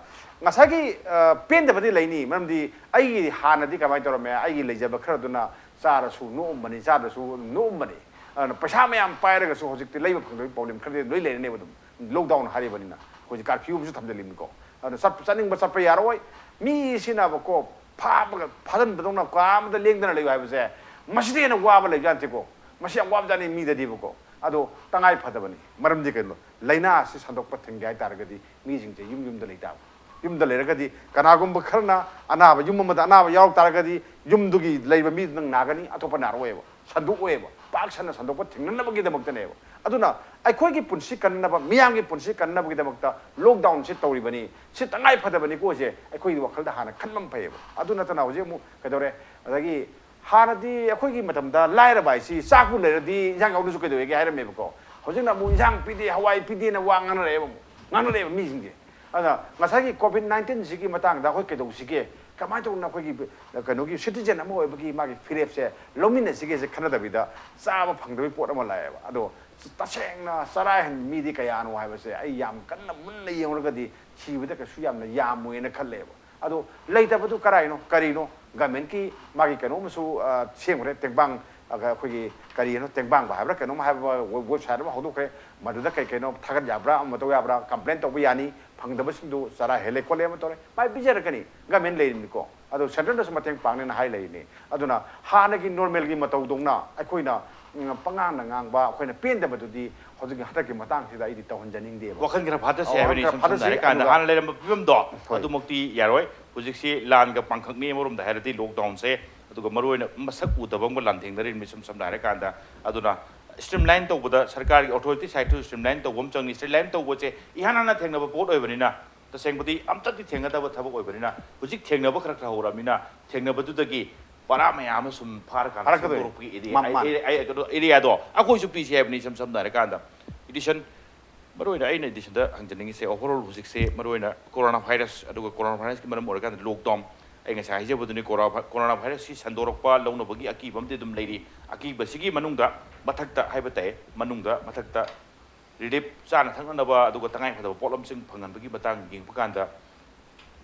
ꯉꯁꯥꯏꯒꯤ, ꯑ, ꯄꯦꯟꯗꯕꯗꯤ ꯂꯩꯅꯤ, ꯃꯔꯝꯗꯤ ꯑꯩꯒꯤ ꯍꯥꯟꯅꯗꯤ ꯀꯃꯥꯏꯅ ꯇꯧꯔꯝꯃꯦ, ꯑꯩꯒꯤ ꯂꯩꯖꯕ ꯈꯔꯗꯨꯅ ꯆꯥꯔꯁꯨ ꯅꯣꯛꯑꯝꯕꯅꯤ, ꯆꯥꯗ꯭ꯔꯁꯨ ꯅꯣꯛꯑꯝꯕꯅꯤ꯫ ꯑꯗꯨꯅ ꯄꯩꯁꯥ ꯃꯌꯥꯝ ꯄꯥꯏꯔꯒꯁꯨ ꯍꯧꯖꯤꯛꯇꯤ ꯂꯩꯕ ꯐꯪꯗꯕꯒꯤ ꯄ꯭ꯔꯣꯕ꯭ꯂꯦꯝ ꯈꯔꯗꯤ ꯂꯣꯏ ꯂꯩꯔꯅꯦꯕ ꯑꯗꯨꯝ꯫ ꯂꯣꯛꯗꯥꯎꯟ ꯍꯥꯏꯔꯤꯕꯅꯤꯅ ꯑꯩꯈꯣꯏꯁꯦ ꯀꯥꯔꯐ꯭ꯌꯨ ꯑꯃꯁꯨ ꯊꯝꯖꯤꯜꯂꯤꯕꯅꯤꯀꯣ꯫ ꯑꯗꯨꯅ ꯆꯠ-, ꯆꯠꯅꯤꯡꯕ ꯆꯠꯄ ꯌꯥꯔꯣꯏ꯫ ꯃꯤꯁꯤꯅꯕꯀꯣ ꯐꯥꯕꯒ ꯐꯥꯖꯤꯟꯕꯗꯧꯅ ꯀꯥ ꯑꯃꯗ ꯂꯦꯡꯗꯅ ꯂꯩꯌꯨ ꯍꯥꯏꯕꯁꯦ ꯃꯁꯤꯗꯩ ꯍꯦꯟꯅ ꯋꯥꯕ ꯂꯩꯕ ꯖꯥꯠ ꯅꯠꯇꯦꯀꯣ꯫ ꯃꯁꯤ ꯌꯥꯝ ꯋꯥꯕ ꯖꯥꯠꯅꯤ ꯃꯤꯗꯗꯤꯕꯀꯣ꯫ ꯑꯗꯣ ꯇꯉꯥꯏ ꯐꯗꯕꯅꯤ꯫ ꯃꯔꯝꯗꯤ ꯀꯩꯅꯣ? ꯂꯥꯏꯅꯥ ꯑꯁꯤ ꯁꯟꯗꯣꯛꯄ ꯊꯤꯡꯒꯦ ꯍꯥꯏ ꯇꯥꯔꯒꯗꯤ ꯃꯤꯁꯤꯡꯁꯦ ꯌꯨꯝ ꯌꯨꯝꯗ ꯂꯩ ꯇꯥꯕ꯫ ꯌꯨꯝꯗ ꯂꯩꯔꯒꯗꯤ ꯀꯅꯥꯒꯨꯝꯕ ꯈꯔꯅ ꯑꯅꯥꯕ, ꯌꯨꯝ ꯑꯃꯗ ꯑꯅꯥꯕ ꯌꯥꯎꯔꯛ ꯇꯥꯔꯒꯗꯤ ꯌꯨꯝꯗꯨꯒꯤ ꯂꯩꯕ ꯃꯤꯗꯨꯅ ꯅꯥꯒꯅꯤ, ꯑꯇꯣꯞꯄ ꯅꯥꯔꯛꯑꯣꯏꯕ꯫ ꯁꯟꯗꯣꯛꯑꯣꯏꯕ, ꯄꯥꯛ ꯁꯟꯅ ꯁꯟꯗꯣꯛꯄ ꯊꯤꯡꯅꯅꯕꯒꯤꯗꯃꯛꯇꯅꯦꯕ꯫ ꯑꯗꯨꯅ ꯑꯩꯈꯣꯏꯒꯤ ꯄꯨꯟꯁꯤ ꯀꯟꯅꯕ, ꯃꯤꯌꯥꯝꯒꯤ ꯄꯨꯟꯁꯤ ꯀꯟꯅꯕꯒꯤꯗꯃꯛꯇ ꯂꯣꯛꯗꯥꯎꯟꯁꯤ ꯇꯧꯔꯤꯕꯅꯤ꯫ ꯁꯤ ꯇꯉꯥꯏ ꯐꯗꯕꯅꯤꯀꯣ꯫ ꯁꯦ ꯑꯩꯈꯣꯏꯒꯤ ꯋꯥꯈꯜꯗ ꯍꯥꯟꯅ ꯈꯟꯕ ꯑꯃ ꯐꯩꯌꯦꯕ꯫ ꯑꯗꯨ ꯅꯠꯇꯅ ꯍꯧꯖꯤꯛ ꯑꯃꯨꯛ ꯀꯩꯗꯧꯔꯦ? ꯑꯗꯒꯤ ꯍꯥꯟꯅꯗꯤ ꯑꯩꯈꯣꯏꯒꯤ ꯃꯇꯝꯗ ꯂꯥꯏꯔꯕ ꯍꯥꯏꯁꯤ ꯆꯥꯛꯄꯨ ꯂꯩꯔꯗꯤ ꯏꯟꯁꯥꯡ ꯌꯥꯎꯗ꯭ꯔꯁꯨ ꯀꯩꯗꯧꯋꯦꯒꯦ ꯍꯥꯏꯔꯝꯃꯦꯕꯀꯣ꯫ ꯍꯧꯖꯤꯛꯅ ꯑꯃꯨꯛ ꯏꯟꯁꯥꯡ ꯄꯤꯗꯦ, ꯍꯋꯥꯏ ꯄꯤꯗꯦꯅ ꯋꯥ ꯉꯥꯡꯅꯔꯛꯑꯦꯕ ꯑꯃꯨꯛ꯫ ꯉꯥꯡꯅꯔꯛꯑꯦꯕ ꯃꯤꯁꯤꯡꯁꯦ꯫ ꯑꯗꯨꯅ ꯉꯁꯥꯏꯒꯤ ꯀꯣꯚꯤꯗ ꯅꯥꯏꯟꯇꯤꯟꯁꯤꯒꯤ ꯃꯇꯥꯡꯗ ꯑꯩꯈꯣꯏ ꯀꯩꯗꯧꯁꯤꯒꯦ? ꯀꯃꯥꯏꯅ ꯇꯧꯗꯅ ꯑꯩꯈꯣꯏꯒꯤ ꯀꯩꯅꯣꯒꯤ ꯁꯤꯇꯤꯖꯦꯟ ꯑꯃ ꯑꯣꯏꯕꯒꯤ ꯃꯥꯒꯤ ꯐꯤꯔꯦꯞꯁꯦ ꯂꯧꯃꯤꯟꯅꯁꯤꯒꯦꯁꯦ ꯈꯟꯅꯗꯕꯤꯗ ꯆꯥꯕ ꯐꯪꯗꯕꯒꯤ ꯄꯣꯠ ꯑꯃ ꯂꯥꯛꯑꯦꯕ꯫ ꯑꯗꯣ ꯇꯁꯦꯡꯅ ꯆꯔꯥ ꯍꯦꯟꯕ ꯃꯤꯗꯤ ꯀꯌꯥꯅꯣ ꯍꯥꯏꯕꯁꯦ ꯑꯩ ꯌꯥꯝ ꯀꯟꯅ ꯃꯨꯟꯅ ꯌꯦꯡꯉꯨꯔꯒꯗꯤ ꯊꯤꯕꯗ ꯀꯩꯁꯨ ꯌꯥꯝꯅ ꯌꯥꯝꯃꯣꯏꯅ ꯈꯜꯂꯦꯕ꯫ ꯑꯗꯣ ꯂꯩꯇꯕꯗꯨ ꯀꯔꯥꯏꯅꯣ? ꯀꯔꯤꯅꯣ? ꯒꯃꯦꯟꯀꯤ ꯃꯥꯒꯤ ꯀꯩꯅꯣ ꯑꯃꯁꯨ, ꯑ, ꯁꯦꯝꯈ꯭ꯔꯦ, ꯇꯦꯡꯕꯥꯡ, ꯑ, ꯑꯩꯈꯣꯏꯒꯤ ꯀꯔꯤꯅꯣ, ꯇꯦꯡꯕꯥꯡꯕ ꯍꯥꯏꯕ꯭ꯔꯥ ꯀꯩꯅꯣꯝ ꯍꯥꯏꯕ ꯋꯦ-, ꯋꯦꯕꯁꯥꯏꯠ ꯑꯃ ꯍꯧꯗꯣꯛꯈ꯭ꯔꯦ꯫ ꯃꯗꯨꯗ ꯀꯩ ꯀꯩꯅꯣ ꯊꯥꯒꯠ ꯌꯥꯕ꯭ꯔꯥ, ꯑꯃ ꯇꯧ ꯌꯥꯕ꯭ꯔꯥ, ꯀꯝꯄ꯭ꯂꯦꯟ ꯇꯧꯕ ꯌꯥꯅꯤ, ꯐꯪꯗꯕꯁꯤꯡꯗꯨ ꯆꯔꯥ ꯍꯦꯜꯂꯦ ꯈꯣꯠꯂꯦ ꯑꯃ ꯇꯧꯔꯦ, ꯃꯥꯏ ꯄꯤꯖꯔꯛꯀꯅꯤ, ꯒꯃꯦꯟ ꯂꯩꯔꯤꯅꯤꯀꯣ꯫ ꯑꯗꯣ ꯁꯦꯟꯇ꯭ꯔꯅꯁꯨ ꯃꯇꯦꯡ ꯄꯥꯡꯅꯤꯅ ꯍꯥꯏ ꯂꯩꯔꯤꯅꯤ꯫ ꯑꯗꯨꯅ ꯍꯥꯟꯅꯒꯤ ꯅꯣꯔꯃꯦꯜꯒꯤ ꯃꯇꯧꯗꯧꯅ ꯑꯩꯈꯣꯏꯅ, ꯎꯝ, ꯄꯉꯥꯡꯗ ꯉꯥꯡꯕ, ꯑꯩꯈꯣꯏꯅ ꯄꯦꯟꯗꯕꯗꯨꯗꯤ ꯍꯧꯖꯤꯛꯀꯤ ꯍꯟꯗꯛꯀꯤ ꯃꯇꯥꯡꯁꯤꯗ ꯑꯩꯗꯤ ꯇꯧꯍꯟꯖꯅꯤꯡꯗꯦꯕ꯫ ꯋꯥꯈꯜ ꯈꯔ ꯐꯥꯊꯁꯦ ꯑꯣ, ꯍꯥꯏꯕꯅꯤ꯫ ꯋꯥꯈꯜ ꯈꯔ ꯁꯝꯅ ꯐꯥꯊꯁꯤ, ꯍꯥꯏꯔꯀꯥꯟꯗ ꯑꯗꯨꯒ ꯍꯥꯟꯅ ꯂꯩꯔꯝꯕ ꯐꯤꯕꯝꯗꯣ ꯍꯣꯏ꯫ ꯑꯗꯨꯃꯛꯇꯤ ꯌꯥꯔꯣꯏ꯫ ꯍꯧꯖꯤꯛꯁꯤ ꯂꯥꯟꯒ ꯄꯥꯡꯈꯛꯅꯤ꯫ ꯑꯃꯔꯣꯝꯗ ꯍꯥꯏꯔꯗꯤ ꯂꯣꯛꯗꯥꯎꯟꯁꯦ, ꯑꯗꯨꯒ ꯃꯔꯨꯑꯣꯏꯅ ꯃꯁꯛ ꯎꯗꯕ ꯑꯃꯒ ꯂꯥꯟꯊꯦꯡꯅꯔꯤꯕꯅꯤ꯫ ꯁꯨꯝ ꯁꯝꯅ ꯍꯥꯏꯔꯀꯥꯟꯗ, ꯑꯗꯨꯅ ꯁ꯭ꯇ꯭ꯔꯤꯝꯂꯥꯏꯟ ꯇꯧꯕꯗ ꯁꯔꯀꯥꯔꯒꯤ ꯑꯣꯊꯣꯔꯤꯇꯤ ꯁꯥꯏꯠꯇꯁꯨ ꯁ꯭ꯇ꯭ꯔꯤꯝꯂꯥꯏꯟ ꯇꯧꯕ ꯑꯃ ꯆꯪꯉꯤ꯫ ꯁ꯭ꯇ꯭ꯔꯤꯝꯂꯥꯏꯟ ꯇꯧꯕꯁꯦ ꯏꯍꯥꯟ ꯍꯥꯟꯅ ꯊꯦꯡꯅꯕ ꯄꯣꯠ ꯑꯣꯏꯕꯅꯤꯅ, ꯇꯁꯦꯡꯕꯗꯤ ꯑꯝꯇꯗꯤ ꯊꯦꯡꯅꯗꯕ ꯊꯕꯛ ꯑꯣꯏꯕꯅꯤꯅ, ꯍꯧꯖꯤꯛ ꯊꯦꯡꯅꯕ ꯈꯔ ꯈꯔ ꯍꯧꯔꯛꯑꯕꯅꯤꯅ, ꯊꯦꯡꯅꯕꯗꯨꯗꯒꯤ ꯄꯔꯥ ꯃꯌꯥꯝ ꯑꯃ ꯁꯨꯝ ꯐꯥꯔꯀꯥꯟꯗ ꯐꯥꯔꯛꯀꯗꯣꯏꯅꯤ꯫ ꯁꯦꯝꯗꯣꯔꯛꯄꯒꯤ ꯑꯦꯔꯤꯌꯥ, ꯃꯥ-, ꯃꯥꯅꯤ꯫ ꯑꯦꯔꯤꯌꯥ, ꯑꯦꯔꯤꯌꯥꯗꯣ ꯑꯩꯈꯣꯏꯁꯨ ꯄꯤꯁꯤ ꯍꯥꯏꯕꯅꯤ꯫ ꯏꯁꯝ ꯁꯝꯅ ꯍꯥꯏꯔꯀꯥꯟꯗ, ꯏꯗꯤꯁꯟ, ꯃꯔꯨꯑꯣꯏꯅ ꯑꯩꯅ ꯏꯗꯤꯁꯟꯗ ꯍꯪꯖꯅꯤꯡꯉꯤꯁꯦ, ꯑꯣꯚꯔꯑꯣꯜ ꯍꯧꯖꯤꯛꯁꯦ ꯃꯔꯨꯑꯣꯏꯅ ꯀꯣꯔꯣꯅꯥ ꯚꯥꯏꯔꯁ, ꯑꯗꯨꯒ ꯀꯣꯔꯣꯅꯥ ꯚꯥꯏꯔꯁꯀꯤ ꯃꯔꯝ ꯑꯣꯏꯔꯀꯥꯟꯗ ꯂꯣꯛꯗꯥꯎꯟ, ꯑꯩ ꯉꯁꯥꯏ ꯍꯥꯏꯖꯕꯗꯨꯅꯤ, ꯀꯣꯔꯣꯅꯥ ꯚꯥꯏ-, ꯀꯣꯔꯣꯅꯥ ꯚꯥꯏꯔꯁꯁꯤ ꯁꯟꯗꯣꯔꯛꯄ ꯂꯧꯅꯕꯒꯤ ꯑꯀꯤꯕ ꯑꯃꯗꯤ ꯑꯗꯨꯝ ꯂꯩꯔꯤ꯫ ꯑꯀꯤꯕꯁꯤꯒꯤ ꯃꯅꯨꯡꯗ ꯃꯊꯛꯇ ꯍꯥꯏꯕ ꯇꯥꯏ, ꯃꯅꯨꯡꯗ ꯃꯊꯛꯇ ꯔꯤꯂꯤꯐ, ꯆꯥꯅ ꯊꯛꯅꯅꯕ ꯑꯗꯨꯒ ꯇꯉꯥꯏ ꯐꯗꯕ ꯄꯣꯠꯂꯝꯁꯤꯡ ꯐꯪꯍꯟꯕꯒꯤ ꯃꯇꯥꯡ ꯌꯦꯡꯕ ꯀꯥꯟꯗ,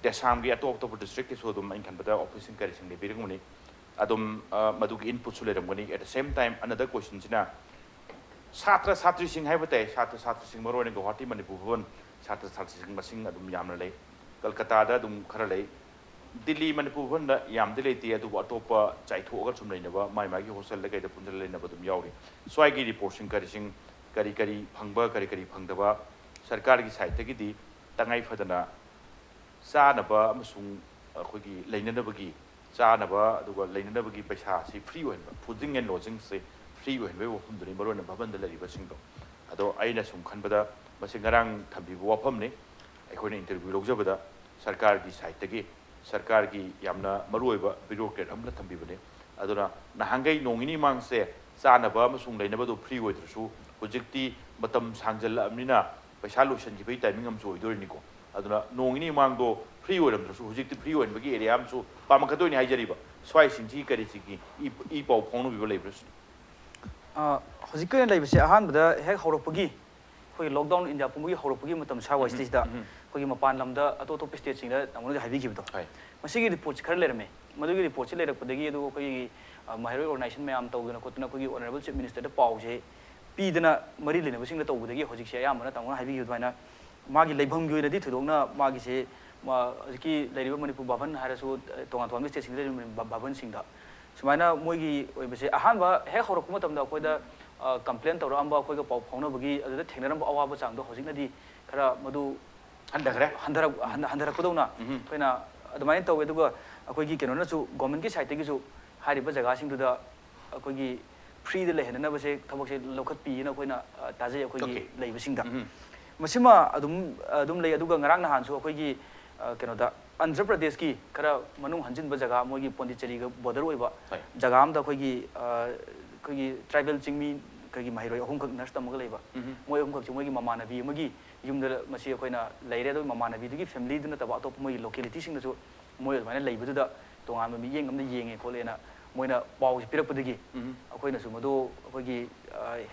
ꯗꯦꯁꯥꯝꯒꯤ ꯑꯇꯣꯞ ꯑꯇꯣꯞꯄ ꯗꯤꯁꯇ꯭ꯔꯤꯛꯀꯤꯁꯨ ꯑꯗꯨꯝ ꯑꯩꯅ ꯈꯟꯕꯗ ꯑꯣꯐꯤꯁꯁꯤꯡ ꯀꯔꯤꯁꯤꯡ ꯂꯩꯕꯤꯔꯝꯒꯅꯤ꯫ ꯑꯗꯨꯝ, ꯑ, ꯃꯗꯨꯒꯤ ꯏꯟꯄꯨꯠꯁꯨ ꯂꯩꯔꯝꯒꯅꯤ꯫ At the same time, another questionꯁꯤꯅ, ꯁꯥꯇ꯭ꯔ ꯁꯥꯇ꯭ꯔꯤꯁꯤꯡ ꯍꯥꯏꯕ ꯇꯥꯏ, ꯁꯥꯇ꯭ꯔ ꯁꯥꯇ꯭ꯔꯤꯁꯤꯡ, ꯃꯔꯨꯑꯣꯏꯅ ꯒꯧꯍꯥꯇꯤ ꯃꯅꯤꯄꯨꯔ ꯚꯕꯟ ꯁꯥꯇ꯭ꯔ ꯁꯥꯇ꯭ꯔꯤꯁꯤꯡ ꯃꯁꯤꯡ ꯑꯗꯨꯝ ꯌꯥꯝꯅ ꯂꯩ꯫ ꯀꯜꯀꯇꯥꯗ ꯑꯗꯨꯝ ꯈꯔ ꯂꯩ꯫ ꯗꯤꯜꯂꯤ, ꯃꯅꯤꯄꯨꯔ ꯚꯕꯟꯗ ꯌꯥꯝꯗꯤ ꯂꯩꯇꯦ, ꯑꯗꯨꯕꯨ ꯑꯇꯣꯞꯄ ꯆꯥꯏꯊꯣꯛꯑꯒ ꯁꯨꯝ ꯂꯩꯅꯕ, ꯃꯥꯏ ꯃꯥꯒꯤ ꯍꯣꯁꯇꯦꯜꯗ ꯀꯩꯗ ꯄꯨꯟꯁꯤꯜꯂ ꯂꯩꯅꯕ ꯑꯗꯨꯝ ꯌꯥꯎꯔꯤ꯫ ꯁ꯭ꯋꯥꯏꯒꯤ ꯔꯤꯄꯣꯔꯠꯁꯤꯡ ꯀꯔꯤꯁꯤꯡ, ꯀꯔꯤ ꯀꯔꯤ ꯐꯪꯕ, ꯀꯔꯤ ꯀꯔꯤ ꯐꯪꯗꯕ, ꯁꯔꯀꯥꯔꯒꯤ ꯁꯥꯏꯠꯇꯒꯤꯗꯤ ꯇꯉꯥꯏ ꯐꯗꯅ ꯆꯥꯅꯕ ꯑꯃꯁꯨꯡ ꯑꯩꯈꯣꯏꯒꯤ ꯂꯩꯅꯅꯕꯒꯤ, ꯆꯥꯅꯕ ꯑꯗꯨꯒ ꯂꯩꯅꯅꯕꯒꯤ ꯄꯩꯁꯥꯁꯤ ꯐ꯭ꯔꯤ ꯑꯣꯏꯍꯟꯕ, ꯐꯨꯗꯤꯡ ꯑꯦꯟ ꯂꯣꯗꯖꯤꯡꯁꯤ ꯐ꯭ꯔꯤ ꯑꯣꯏꯍꯟꯕꯒꯤ ꯋꯥꯐꯝꯗꯨꯅꯤ, ꯃꯔꯨꯑꯣꯏꯅ ꯚꯕꯟꯗ ꯂꯩꯔꯤꯕꯁꯤꯡꯗꯣ꯫ ꯑꯗꯣ ꯑꯩꯅ ꯁꯨꯝ ꯈꯟꯕꯗ ꯃꯁꯤ ꯉꯔꯥꯡ ꯊꯝꯕꯤꯕ ꯋꯥꯐꯝꯅꯤ꯫ ꯑꯩꯈꯣꯏꯅ ꯏꯟꯇꯔꯚ꯭ꯌꯨ ꯂꯧꯖꯕꯗ ꯁꯔꯀꯥꯔꯒꯤ ꯁꯥꯏꯠꯇꯒꯤ, ꯁꯔꯀꯥꯔꯒꯤ ꯌꯥꯝꯅ ꯃꯔꯨꯑꯣꯏꯕ ꯕ꯭ꯌꯨꯔꯣꯀ꯭ꯔꯦꯠ ꯑꯃꯅ ꯊꯝꯕꯤꯕꯅꯤ꯫ ꯑꯗꯨꯅ ꯅꯍꯥꯟꯈꯩ ꯅꯣꯡ ꯅꯤꯅꯤ ꯃꯃꯥꯡꯁꯦ ꯆꯥꯅꯕ ꯑꯃꯁꯨꯡ ꯂꯩꯅꯕꯗꯣ ꯐ꯭ꯔꯤ ꯑꯣꯏꯗ꯭ꯔꯁꯨ, ꯍꯧꯖꯤꯛꯇꯤ ꯃꯇꯝ ꯁꯥꯡꯖꯜꯂꯛꯑꯕꯅꯤꯅ ꯄꯩꯁꯥ ꯂꯣꯏꯁꯤꯟꯈꯤꯕꯒꯤ ꯇꯥꯏꯃꯤꯡ ꯑꯃꯁꯨ ꯑꯣꯏꯗꯣꯏꯅꯤꯀꯣ꯫ ꯑꯗꯨꯅ ꯅꯣꯡ ꯅꯤꯅꯤ ꯃꯃꯥꯡꯗꯣ ꯐ꯭ꯔꯤ ꯑꯣꯏꯔꯝꯗ꯭ꯔꯁꯨ, ꯍꯧꯖꯤꯛꯇꯤ ꯐ꯭ꯔꯤ ꯑꯣꯏꯍꯟꯕꯒꯤ ꯑꯦꯔꯤꯌꯥ ꯑꯃꯁꯨ ꯄꯥꯝꯃꯛꯀꯗꯣꯏꯅꯤ ꯍꯥꯏꯖꯔꯤꯕ꯫ ꯁ꯭ꯋꯥꯏꯁꯤꯡꯁꯤ ꯀꯔꯤꯁꯤꯒꯤ ꯏ, ꯏ ꯄꯥꯎ ꯐꯥꯎꯅꯕꯤꯕ ꯂꯩꯕ꯭ꯔꯥ ꯁꯤꯅꯤ꯫ ꯑ, ꯍꯧꯖꯤꯛꯀꯤ ꯑꯣꯏꯅ ꯂꯩꯕꯁꯦ ꯑꯍꯥꯟꯕꯗ ꯍꯦꯛ ꯍꯧꯔꯛꯄꯒꯤ, ꯑꯩꯈꯣꯏꯒꯤ ꯂꯣꯛꯗꯥꯎꯟ ꯏꯟꯗꯤꯌꯥ ꯄꯨꯝꯕꯒꯤ ꯍꯧꯔꯛꯄꯒꯤ ꯃꯇꯝ ꯁ꯭ꯋꯥꯏ ꯎꯝ, ꯁꯤꯗꯩꯁꯤꯗ ꯎꯝ꯫ ꯑꯩꯈꯣꯏꯒꯤ ꯃꯄꯥꯟ ꯂꯝꯗ ꯑꯇꯣꯞ ꯑꯇꯣꯞꯄ ꯁ꯭ꯇꯦꯠꯁꯤꯡꯗ ꯇꯥꯃꯣꯅꯁꯨ ꯍꯥꯏꯕꯤꯈꯤꯕꯗꯣ, ꯍꯣꯏ꯫ ꯃꯁꯤꯒꯤ ꯔꯤꯄꯣꯔꯠꯁꯤ ꯈꯔ ꯂꯩꯔꯝꯃꯦ꯫ ꯃꯗꯨꯒꯤ ꯔꯤꯄꯣꯔꯠꯁꯤ ꯂꯩꯔꯛꯄꯗꯒꯤ, ꯑꯗꯨꯒ ꯑꯩꯈꯣꯏꯒꯤ, ꯑ, ꯃꯍꯩꯔꯣꯏ ꯑꯣꯔꯒꯅꯥꯏꯖꯦꯁꯟ ꯃꯌꯥꯝ ꯇꯧꯗꯅ ꯈꯣꯠꯇꯅ ꯑꯩꯈꯣꯏꯒꯤ ꯑꯣꯅꯔꯦꯕꯜ ꯆꯤꯐ ꯃꯤꯅꯤꯁꯇꯔꯗ ꯄꯥꯎꯁꯦ ꯄꯤꯗꯅ ꯃꯔꯤ ꯂꯩꯅꯕꯁꯤꯡꯗ ꯇꯧꯕꯗꯒꯤ ꯍꯧꯖꯤꯛꯁꯦ ꯑꯌꯥꯝꯕꯅ ꯇꯥꯃꯣꯅ ꯍꯥꯏꯕꯤꯈꯤꯕ ꯑꯗꯨꯃꯥꯏꯅ ꯃꯥꯒꯤ ꯂꯩꯐꯝꯒꯤ ꯑꯣꯏꯅꯗꯤ ꯊꯣꯏꯗꯣꯛꯅ ꯃꯥꯒꯤꯁꯦ, ꯃꯥ-, ꯍꯧꯖꯤꯛꯀꯤ ꯂꯩꯔꯤꯕ ꯃꯅꯤꯄꯨꯔ ꯚꯥꯕꯟ ꯍꯥꯏꯔꯁꯨ, ꯑ, ꯇꯣꯉꯥꯟ ꯇꯣꯉꯥꯟꯕ ꯁ꯭ꯇꯦꯠꯁꯤꯡꯗ ꯂꯩꯔꯤꯕ ꯃꯅꯤꯄꯨꯔ ꯚꯥ-, ꯚꯥꯕꯟꯁꯤꯡꯗ ꯁꯨꯃꯥꯏꯅ ꯃꯣꯏꯒꯤ ꯑꯣꯏꯕꯁꯦ ꯑꯍꯥꯟꯕ ꯍꯦꯛ ꯍꯧꯔꯛꯄ ꯃꯇꯝꯗ ꯑꯩꯈꯣꯏꯗ, ꯑ, ꯀꯝꯄ꯭ꯂꯦꯟ ꯇꯧꯔꯛꯑꯝꯕ, ꯑꯩꯈꯣꯏꯒ ꯄꯥꯎ ꯐꯥꯎꯅꯕꯒꯤ ꯑꯗꯨꯗ ꯊꯦꯡꯅꯔꯝꯕ ꯑꯋꯥꯕ ꯆꯥꯡꯗꯣ ꯍꯧꯖꯤꯛꯅꯗꯤ ꯈꯔ ꯃꯗꯨ ꯍꯟꯊꯈ꯭ꯔꯦ꯫ ꯍꯟꯊꯔꯛ-, ꯍꯟ-, ꯍꯟꯊꯔꯛꯄꯗꯧꯅ ꯎꯝ꯫ ꯑꯩꯈꯣꯏꯅ ꯑꯗꯨꯃꯥꯏꯅ ꯇꯧꯋꯦ꯫ ꯑꯗꯨꯒ ꯑꯩꯈꯣꯏꯒꯤ ꯀꯩꯅꯣꯅꯁꯨ, ꯒꯣꯔꯃꯦꯟꯒꯤ ꯁꯥꯏꯠꯇꯒꯤꯁꯨ ꯍꯥꯏꯔꯤꯕ ꯖꯒꯥꯁꯤꯡꯗꯨꯗ ꯑꯩꯈꯣꯏꯒꯤ ꯐ꯭ꯔꯤꯗ ꯂꯩꯍꯟꯅꯅꯕꯁꯦ ꯊꯕꯛꯁꯦ ꯂꯧꯈꯠꯄꯤꯅ ꯑꯩꯈꯣꯏꯅ ꯑ, ꯇꯥꯖꯩ ꯑꯩꯈꯣꯏꯒꯤ Okay. ꯂꯩꯕꯁꯤꯡꯗ꯫ ꯎꯝ. ꯃꯁꯤꯃ ꯑꯗꯨꯝ ꯑꯗꯨꯝ ꯂꯩ꯫ ꯑꯗꯨꯒ ꯉꯔꯥꯡ ꯅꯍꯥꯟꯁꯨ ꯑꯩꯈꯣꯏꯒꯤ ꯑ, ꯀꯩꯅꯣꯗ ꯑꯟꯙ꯭ꯔ ꯄ꯭ꯔꯗꯦꯁꯀꯤ ꯈꯔ ꯃꯅꯨꯡ ꯍꯟꯖꯤꯟꯕ ꯖꯒꯥ, ꯃꯣꯏꯒꯤ ꯄꯣꯟꯗꯤꯆꯦꯔꯤꯒ ꯕꯣꯔꯗꯔ ꯑꯣꯏꯕ ꯍꯣꯏ. ꯖꯒꯥ ꯑꯃꯗ ꯑꯩꯈꯣꯏꯒꯤ ꯑ, ꯑꯩꯈꯣꯏꯒꯤ ꯇ꯭ꯔꯥꯏꯕꯦꯜ ꯆꯤꯡꯃꯤ ꯑꯩꯈꯣꯏꯒꯤ ꯃꯍꯩꯔꯣꯏ ꯑꯍꯨꯝꯈꯛ ꯅꯔꯁ ꯇꯝꯃꯒ ꯂꯩꯕ꯫ ꯎꯝ. ꯃꯣꯏ ꯑꯍꯨꯝꯈꯛꯁꯦ ꯃꯣꯏꯒꯤ ꯃꯃꯥꯟꯅꯕꯤ ꯑꯃꯒꯤ ꯌꯨꯝꯗ ꯃꯁꯤ ꯑꯩꯈꯣꯏꯅ ꯂꯩꯔꯦ꯫ ꯑꯗꯨꯒ ꯃꯃꯥꯟꯅꯕꯤꯗꯨꯒꯤ ꯐꯦꯃꯤꯂꯤꯗꯨ ꯅꯠꯇꯕ ꯑꯇꯣꯞꯄ ꯃꯣꯏꯒꯤ ꯂꯣꯀꯦꯂꯤꯇꯤꯁꯤꯡꯗꯁꯨ ꯃꯣꯏ ꯑꯗꯨꯃꯥꯏꯅ ꯂꯩꯕꯗꯨꯗ ꯇꯣꯉꯥꯟꯕ ꯃꯤꯠꯌꯦꯡ ꯑꯃꯗ ꯌꯦꯡꯉꯦ ꯈꯣꯠꯂꯦꯅ ꯃꯣꯏꯅ ꯄꯥꯎꯁꯦ ꯄꯤꯔꯛꯄꯗꯒꯤ ꯎꯝ. ꯑꯩꯈꯣꯏꯅꯁꯨ ꯃꯗꯨ ꯑꯩꯈꯣꯏꯒꯤ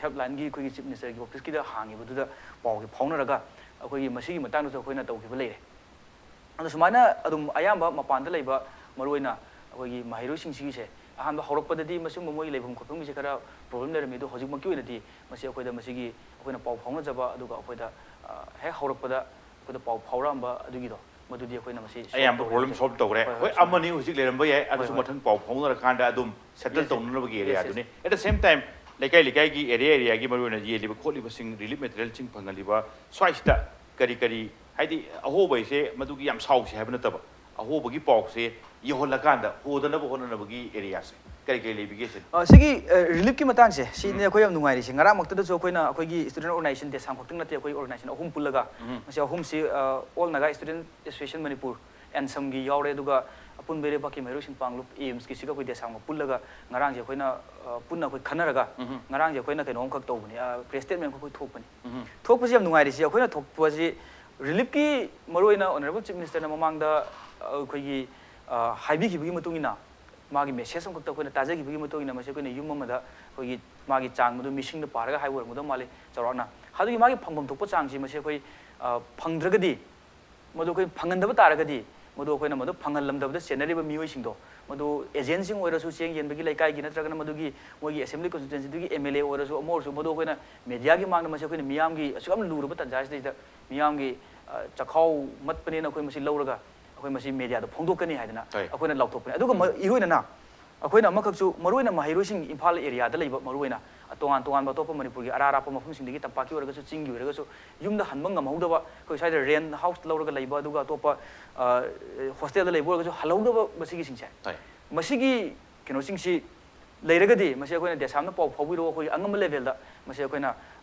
ꯍꯦꯜꯞꯂꯥꯏꯟꯒꯤ ꯑꯩꯈꯣꯏꯒꯤ ꯆꯤꯐ ꯃꯤꯅꯤꯁꯇꯔꯒꯤ ꯑꯣꯐꯤꯁꯀꯤꯗ ꯍꯥꯡꯉꯤꯕꯗꯨꯗ ꯄꯥꯎꯁꯦ ꯐꯥꯎꯅꯔꯒ ꯑꯩꯈꯣꯏꯒꯤ ꯃꯁꯤꯒꯤ ꯃꯇꯥꯡꯗꯁꯨ ꯑꯩꯈꯣꯏꯅ ꯇꯧꯈꯤꯕ ꯂꯩꯔꯦ꯫ ꯑꯗꯣ ꯁꯨꯃꯥꯏꯅ ꯑꯗꯨꯝ ꯑꯌꯥꯝꯕ ꯃꯄꯥꯟꯗ ꯂꯩꯕ ꯃꯔꯨꯑꯣꯏꯅ ꯑꯩꯈꯣꯏꯒꯤ ꯃꯍꯩꯔꯣꯏꯁꯤꯡꯁꯤꯒꯤꯁꯦ ꯑꯍꯥꯟꯕ ꯍꯧꯔꯛꯄꯗꯗꯤ ꯃꯁꯤꯒꯨꯝꯕ ꯃꯣꯏꯒꯤ ꯂꯩꯐꯝ ꯈꯣꯠꯐꯝꯒꯤꯁꯦ ꯈꯔ ꯄ꯭ꯔꯣꯕ꯭ꯂꯦꯝ ꯂꯩꯔꯝꯃꯤ꯫ ꯑꯗꯣ ꯍꯧꯖꯤꯛꯃꯛꯀꯤ ꯑꯣꯏꯅꯗꯤ ꯃꯁꯤ ꯑꯩꯈꯣꯏꯗ ꯃꯁꯤꯒꯤ ꯑꯩꯈꯣꯏꯅ ꯄꯥꯎ ꯐꯥꯎꯅꯖꯕ ꯑꯗꯨꯒ ꯑꯩꯈꯣꯏꯗ ꯑ, ꯍꯦꯛ ꯍꯧꯔꯛꯄꯗ ꯑꯩꯈꯣꯏꯗ ꯄꯥꯎ ꯐꯥꯎꯔꯛꯑꯝꯕ ꯑꯗꯨꯒꯤꯗꯣ ꯃꯗꯨꯗꯤ ꯑꯩꯈꯣꯏꯅ ꯃꯁꯤ solve ꯑꯌꯥꯝꯕ ꯇꯧꯔꯦ ꯄ꯭ꯔꯣꯕ꯭ꯂꯦꯝ ꯍꯥꯏꯖꯒꯦ꯫ ꯁꯣꯜꯕ ꯇꯧꯔꯦ꯫ ꯍꯣꯏ, ꯍꯣꯏ, ꯍꯣꯏ, ꯑꯃꯅꯤ ꯍꯧꯖꯤꯛ ꯂꯩꯔꯝꯕ ꯌꯥꯏ, ꯑꯗꯨꯁꯨ ꯍꯣꯏ, ꯍꯣꯏ꯫ ꯃꯊꯪ ꯄꯥꯎ ꯐꯥꯎꯅꯔꯀꯥꯟꯗ ꯑꯗꯨꯝ settle Yes, yes. ꯇꯧꯅꯅꯕꯒꯤ Yes, yes. ꯑꯦꯔꯤꯌꯥꯗꯨꯅꯤ꯫ At the same time, ꯂꯩꯀꯥꯏ ꯂꯩꯀꯥꯏꯒꯤ ꯑꯦꯔꯤꯌꯥ ꯑꯦꯔꯤꯌꯥꯒꯤ ꯃꯔꯨꯑꯣꯏꯅ ꯌꯦꯜꯂꯤꯕ ꯈꯣꯠꯂꯤꯕꯁꯤꯡ, ꯔꯤꯂꯤꯐ ꯃꯦꯇꯔꯤꯌꯦꯜꯁꯤꯡ ꯐꯪꯍꯜꯂꯤꯕ ꯁ꯭ꯋꯥꯏꯁꯤꯗ ꯀꯔꯤ ꯀꯔꯤ, ꯍꯥꯏꯗꯤ ꯑꯍꯣꯕ ꯍꯥꯏꯁꯦ ꯃꯗꯨꯒꯤ ꯌꯥꯝ ꯁꯥꯎꯁꯤ ꯍꯥꯏꯕ ꯅꯠꯇꯕ, ꯑꯍꯣꯕꯒꯤ ꯄꯥꯎꯁꯦ ꯌꯧꯍꯜꯂꯀꯥꯟꯗ ꯍꯣꯗꯅꯕ ꯍꯣꯠꯅꯅꯕꯒꯤ ꯑꯦꯔꯤꯌꯥꯁꯦ ꯀꯔꯤ ꯀꯔꯤ ꯂꯩꯕꯤꯒꯦ ꯁꯤꯅꯤ? ꯑ, ꯁꯤꯒꯤ ꯑ, ꯔꯤꯂꯤꯐꯀꯤ ꯃꯇꯥꯡꯁꯦ ꯁꯤꯅꯤ ꯑꯩꯈꯣꯏ ꯌꯥꯝ ꯅꯨꯡꯉꯥꯏꯔꯤꯁꯦ꯫ ꯉꯔꯥꯡꯃꯛꯇꯗꯁꯨ ꯑꯩꯈꯣꯏꯅ ꯑꯩꯈꯣꯏꯒꯤ ꯁ꯭ꯇꯨꯗꯦꯟ ꯑꯣꯔꯒꯅꯥꯏꯖꯦꯁꯟ ꯗꯦꯁꯥꯝ ꯈꯛꯇꯪ ꯅꯠꯇꯦ, ꯑꯩꯈꯣꯏ ꯑꯣꯔꯒꯅꯥꯏꯖꯦꯁꯟ ꯑꯍꯨꯝ ꯄꯨꯜꯂꯒ, ꯎꯝ. ꯃꯁꯤ ꯑꯍꯨꯝꯁꯤ ꯑ, all Naga student association Manipur, ꯑꯦꯟꯁꯝꯒꯤ ꯌꯥꯎꯔꯦ, ꯑꯗꯨꯒ ꯑꯄꯨꯟꯕ ꯏꯔꯩꯄꯥꯛꯀꯤ ꯃꯍꯩꯔꯣꯏꯁꯤꯡ ꯄꯥꯡꯂꯨꯞ, ꯑꯦꯝꯁꯀꯤꯁꯤꯒ ꯑꯩꯈꯣꯏ ꯗꯦꯁꯥꯝꯒ ꯄꯨꯜꯂꯒ ꯉꯔꯥꯡꯁꯦ ꯑꯩꯈꯣꯏꯅ ꯑ, ꯄꯨꯟꯅ ꯑꯩꯈꯣꯏ ꯈꯟꯅꯔꯒ ꯎꯝ. ꯉꯔꯥꯡꯁꯦ ꯑꯩꯈꯣꯏꯅ ꯀꯩꯅꯣ ꯑꯃꯈꯛ ꯇꯧꯕꯅꯤ, ꯑ, ꯄ꯭ꯔꯦꯁ ꯁ꯭ꯇꯦꯠꯃꯦꯟ ꯑꯃꯈꯛ ꯑꯩꯈꯣꯏ ꯊꯣꯛꯄꯅꯤ꯫ ꯎꯝ. ꯊꯣꯛꯄꯁꯤ ꯌꯥꯝ ꯅꯨꯡꯉꯥꯏꯔꯤꯁꯤ ꯑꯩꯈꯣꯏꯅ ꯊꯣꯛꯄꯁꯤ ꯔꯤꯂꯤꯐꯀꯤ ꯃꯔꯨꯑꯣꯏꯅ ꯑꯣꯅꯔꯦꯕꯜ ꯆꯤꯐ ꯃꯤꯅꯤꯁꯇꯔꯅ ꯃꯃꯥꯡꯗ ꯑ, ꯑꯩꯈꯣꯏꯒꯤ ꯑ, ꯍꯥꯏꯕꯤꯈꯤꯕꯒꯤ ꯃꯇꯨꯡ ꯏꯟꯅ ꯃꯥꯒꯤ ꯃꯦꯁꯦꯖ ꯑꯃꯈꯛꯇ ꯑꯩꯈꯣꯏꯅ ꯇꯥꯖꯈꯤꯕꯒꯤ ꯃꯇꯨꯡ ꯏꯟꯅ ꯃꯁꯤ ꯑꯩꯈꯣꯏꯅ ꯌꯨꯝ ꯑꯃꯗ ꯑꯩꯈꯣꯏꯒꯤ ꯃꯥꯒꯤ ꯆꯥꯡ ꯃꯗꯨ ꯃꯤꯁꯤꯡꯗ ꯄꯥꯔꯒ ꯍꯥꯏꯕ ꯑꯣꯏꯔꯝꯒꯗꯧ ꯃꯥꯜꯂꯤ ꯆꯥꯎꯔꯥꯛꯅ꯫ ꯑꯗꯨꯒꯤ ꯃꯥꯒꯤ ꯐꯪꯐꯝ ꯊꯣꯛꯄ ꯆꯥꯡꯁꯤ ꯃꯁꯤ ꯑꯩꯈꯣꯏ ꯑ, ꯐꯪꯗ꯭ꯔꯒꯗꯤ, ꯃꯗꯨ ꯑꯩꯈꯣꯏ ꯐꯪꯍꯟꯗꯕ ꯇꯥꯔꯒꯗꯤ, ꯃꯗꯨ ꯑꯩꯈꯣꯏꯅ ꯃꯗꯨ ꯐꯪꯍꯜꯂꯝꯗꯕꯗ ꯆꯦꯟꯅꯔꯤꯕ ꯃꯤꯑꯣꯏꯁꯤꯡꯗꯣ, ꯃꯗꯨ ꯑꯦꯖꯦꯟꯁꯤꯡ ꯑꯣꯏꯔꯁꯨ, ꯆꯦꯡ ꯌꯦꯟꯕꯒꯤ ꯂꯩꯀꯥꯏꯒꯤ ꯅꯠꯇ꯭ꯔꯒꯅ ꯃꯗꯨꯒꯤ ꯃꯣꯏꯒꯤ ꯑꯦꯁꯦꯝꯕ꯭ꯂꯤ ꯀꯣꯟꯁꯇꯤꯇ꯭ꯋꯦꯟꯁꯤꯗꯨꯒꯤ ꯑꯦꯝ ꯑꯦꯜ ꯑꯦ ꯑꯣꯏꯔꯁꯨ, ꯑꯃ ꯑꯣꯏꯔꯁꯨ, ꯃꯗꯨ ꯑꯩꯈꯣꯏꯅ ꯃꯦꯗꯤꯌꯥꯒꯤ ꯃꯥꯡꯗ ꯃꯁꯤ ꯑꯩꯈꯣꯏꯅ ꯃꯤꯌꯥꯝꯒꯤ ꯑꯁꯨꯛ ꯌꯥꯝꯅ ꯂꯨꯔꯕ ꯇꯥꯟꯖꯥꯁꯤꯗꯩꯗ ꯃꯤꯌꯥꯝꯒꯤ ꯑ, ꯆꯈꯥꯎ ꯃꯠꯄꯅꯦꯅ ꯑꯩꯈꯣꯏ ꯃꯁꯤ ꯂꯧꯔꯒ ꯑꯩꯈꯣꯏ ꯃꯁꯤ ꯃꯦꯗꯤꯌꯥꯗ ꯐꯣꯡꯗꯣꯛꯀꯅꯤ ꯍꯥꯏꯗꯅ ꯍꯣꯏ. ꯑꯩꯈꯣꯏꯅ ꯂꯥꯎꯊꯣꯛꯄꯅꯦ꯫ ꯑꯗꯨꯒ ꯃ- ꯏꯔꯣꯏꯅꯅ ꯑꯩꯈꯣꯏꯅ ꯑꯃꯈꯛꯁꯨ, ꯃꯔꯨꯑꯣꯏꯅ ꯃꯍꯩꯔꯣꯏꯁꯤꯡ ꯏꯝꯐꯥꯜ ꯑꯦꯔꯤꯌꯥꯗ ꯂꯩꯕ, ꯃꯔꯨꯑꯣꯏꯅ ꯇꯣꯉꯥꯟ ꯇꯣꯉꯥꯟꯕ ꯑꯇꯣꯞꯄ ꯃꯅꯤꯄꯨꯔꯒꯤ ꯑꯔꯥꯞ ꯑꯔꯥꯞꯄ ꯃꯐꯝꯁꯤꯡꯗꯒꯤ, ꯇꯝꯄꯥꯛꯀꯤ ꯑꯣꯏꯔꯒꯁꯨ ꯆꯤꯡꯒꯤ ꯑꯣꯏꯔꯒꯁꯨ, ꯌꯨꯝꯗ ꯍꯟꯕ ꯉꯝꯍꯧꯗꯕ, ꯑꯩꯈꯣꯏ ꯁ꯭ꯋꯥꯏꯗ ꯔꯦꯟ ꯍꯥꯎꯁ ꯂꯧꯔꯒ ꯂꯩꯕ, ꯑꯗꯨꯒ ꯑꯇꯣꯞꯄ ꯑ, ꯍꯣꯁꯇꯦꯜꯗ ꯂꯩꯕ ꯑꯣꯏꯔꯒꯁꯨ ꯍꯜꯍꯧꯗꯕ ꯃꯁꯤꯒꯤꯁꯤꯡꯁꯦ, ꯍꯣꯏ. ꯃꯁꯤꯒꯤ ꯀꯩꯅꯣꯁꯤꯡꯁꯤ ꯂꯩꯔꯒꯗꯤ ꯃꯁꯤ ꯑꯩꯈꯣꯏꯅ ꯗꯦꯁꯥꯝꯅ ꯄꯥꯎ ꯐꯥꯎꯕꯤꯔꯛꯑꯣ, ꯑꯩꯈꯣꯏ ꯑꯉꯝꯕ ꯂꯦꯚꯦꯜꯗ ꯃꯁꯤ ꯑꯩꯈꯣꯏꯅ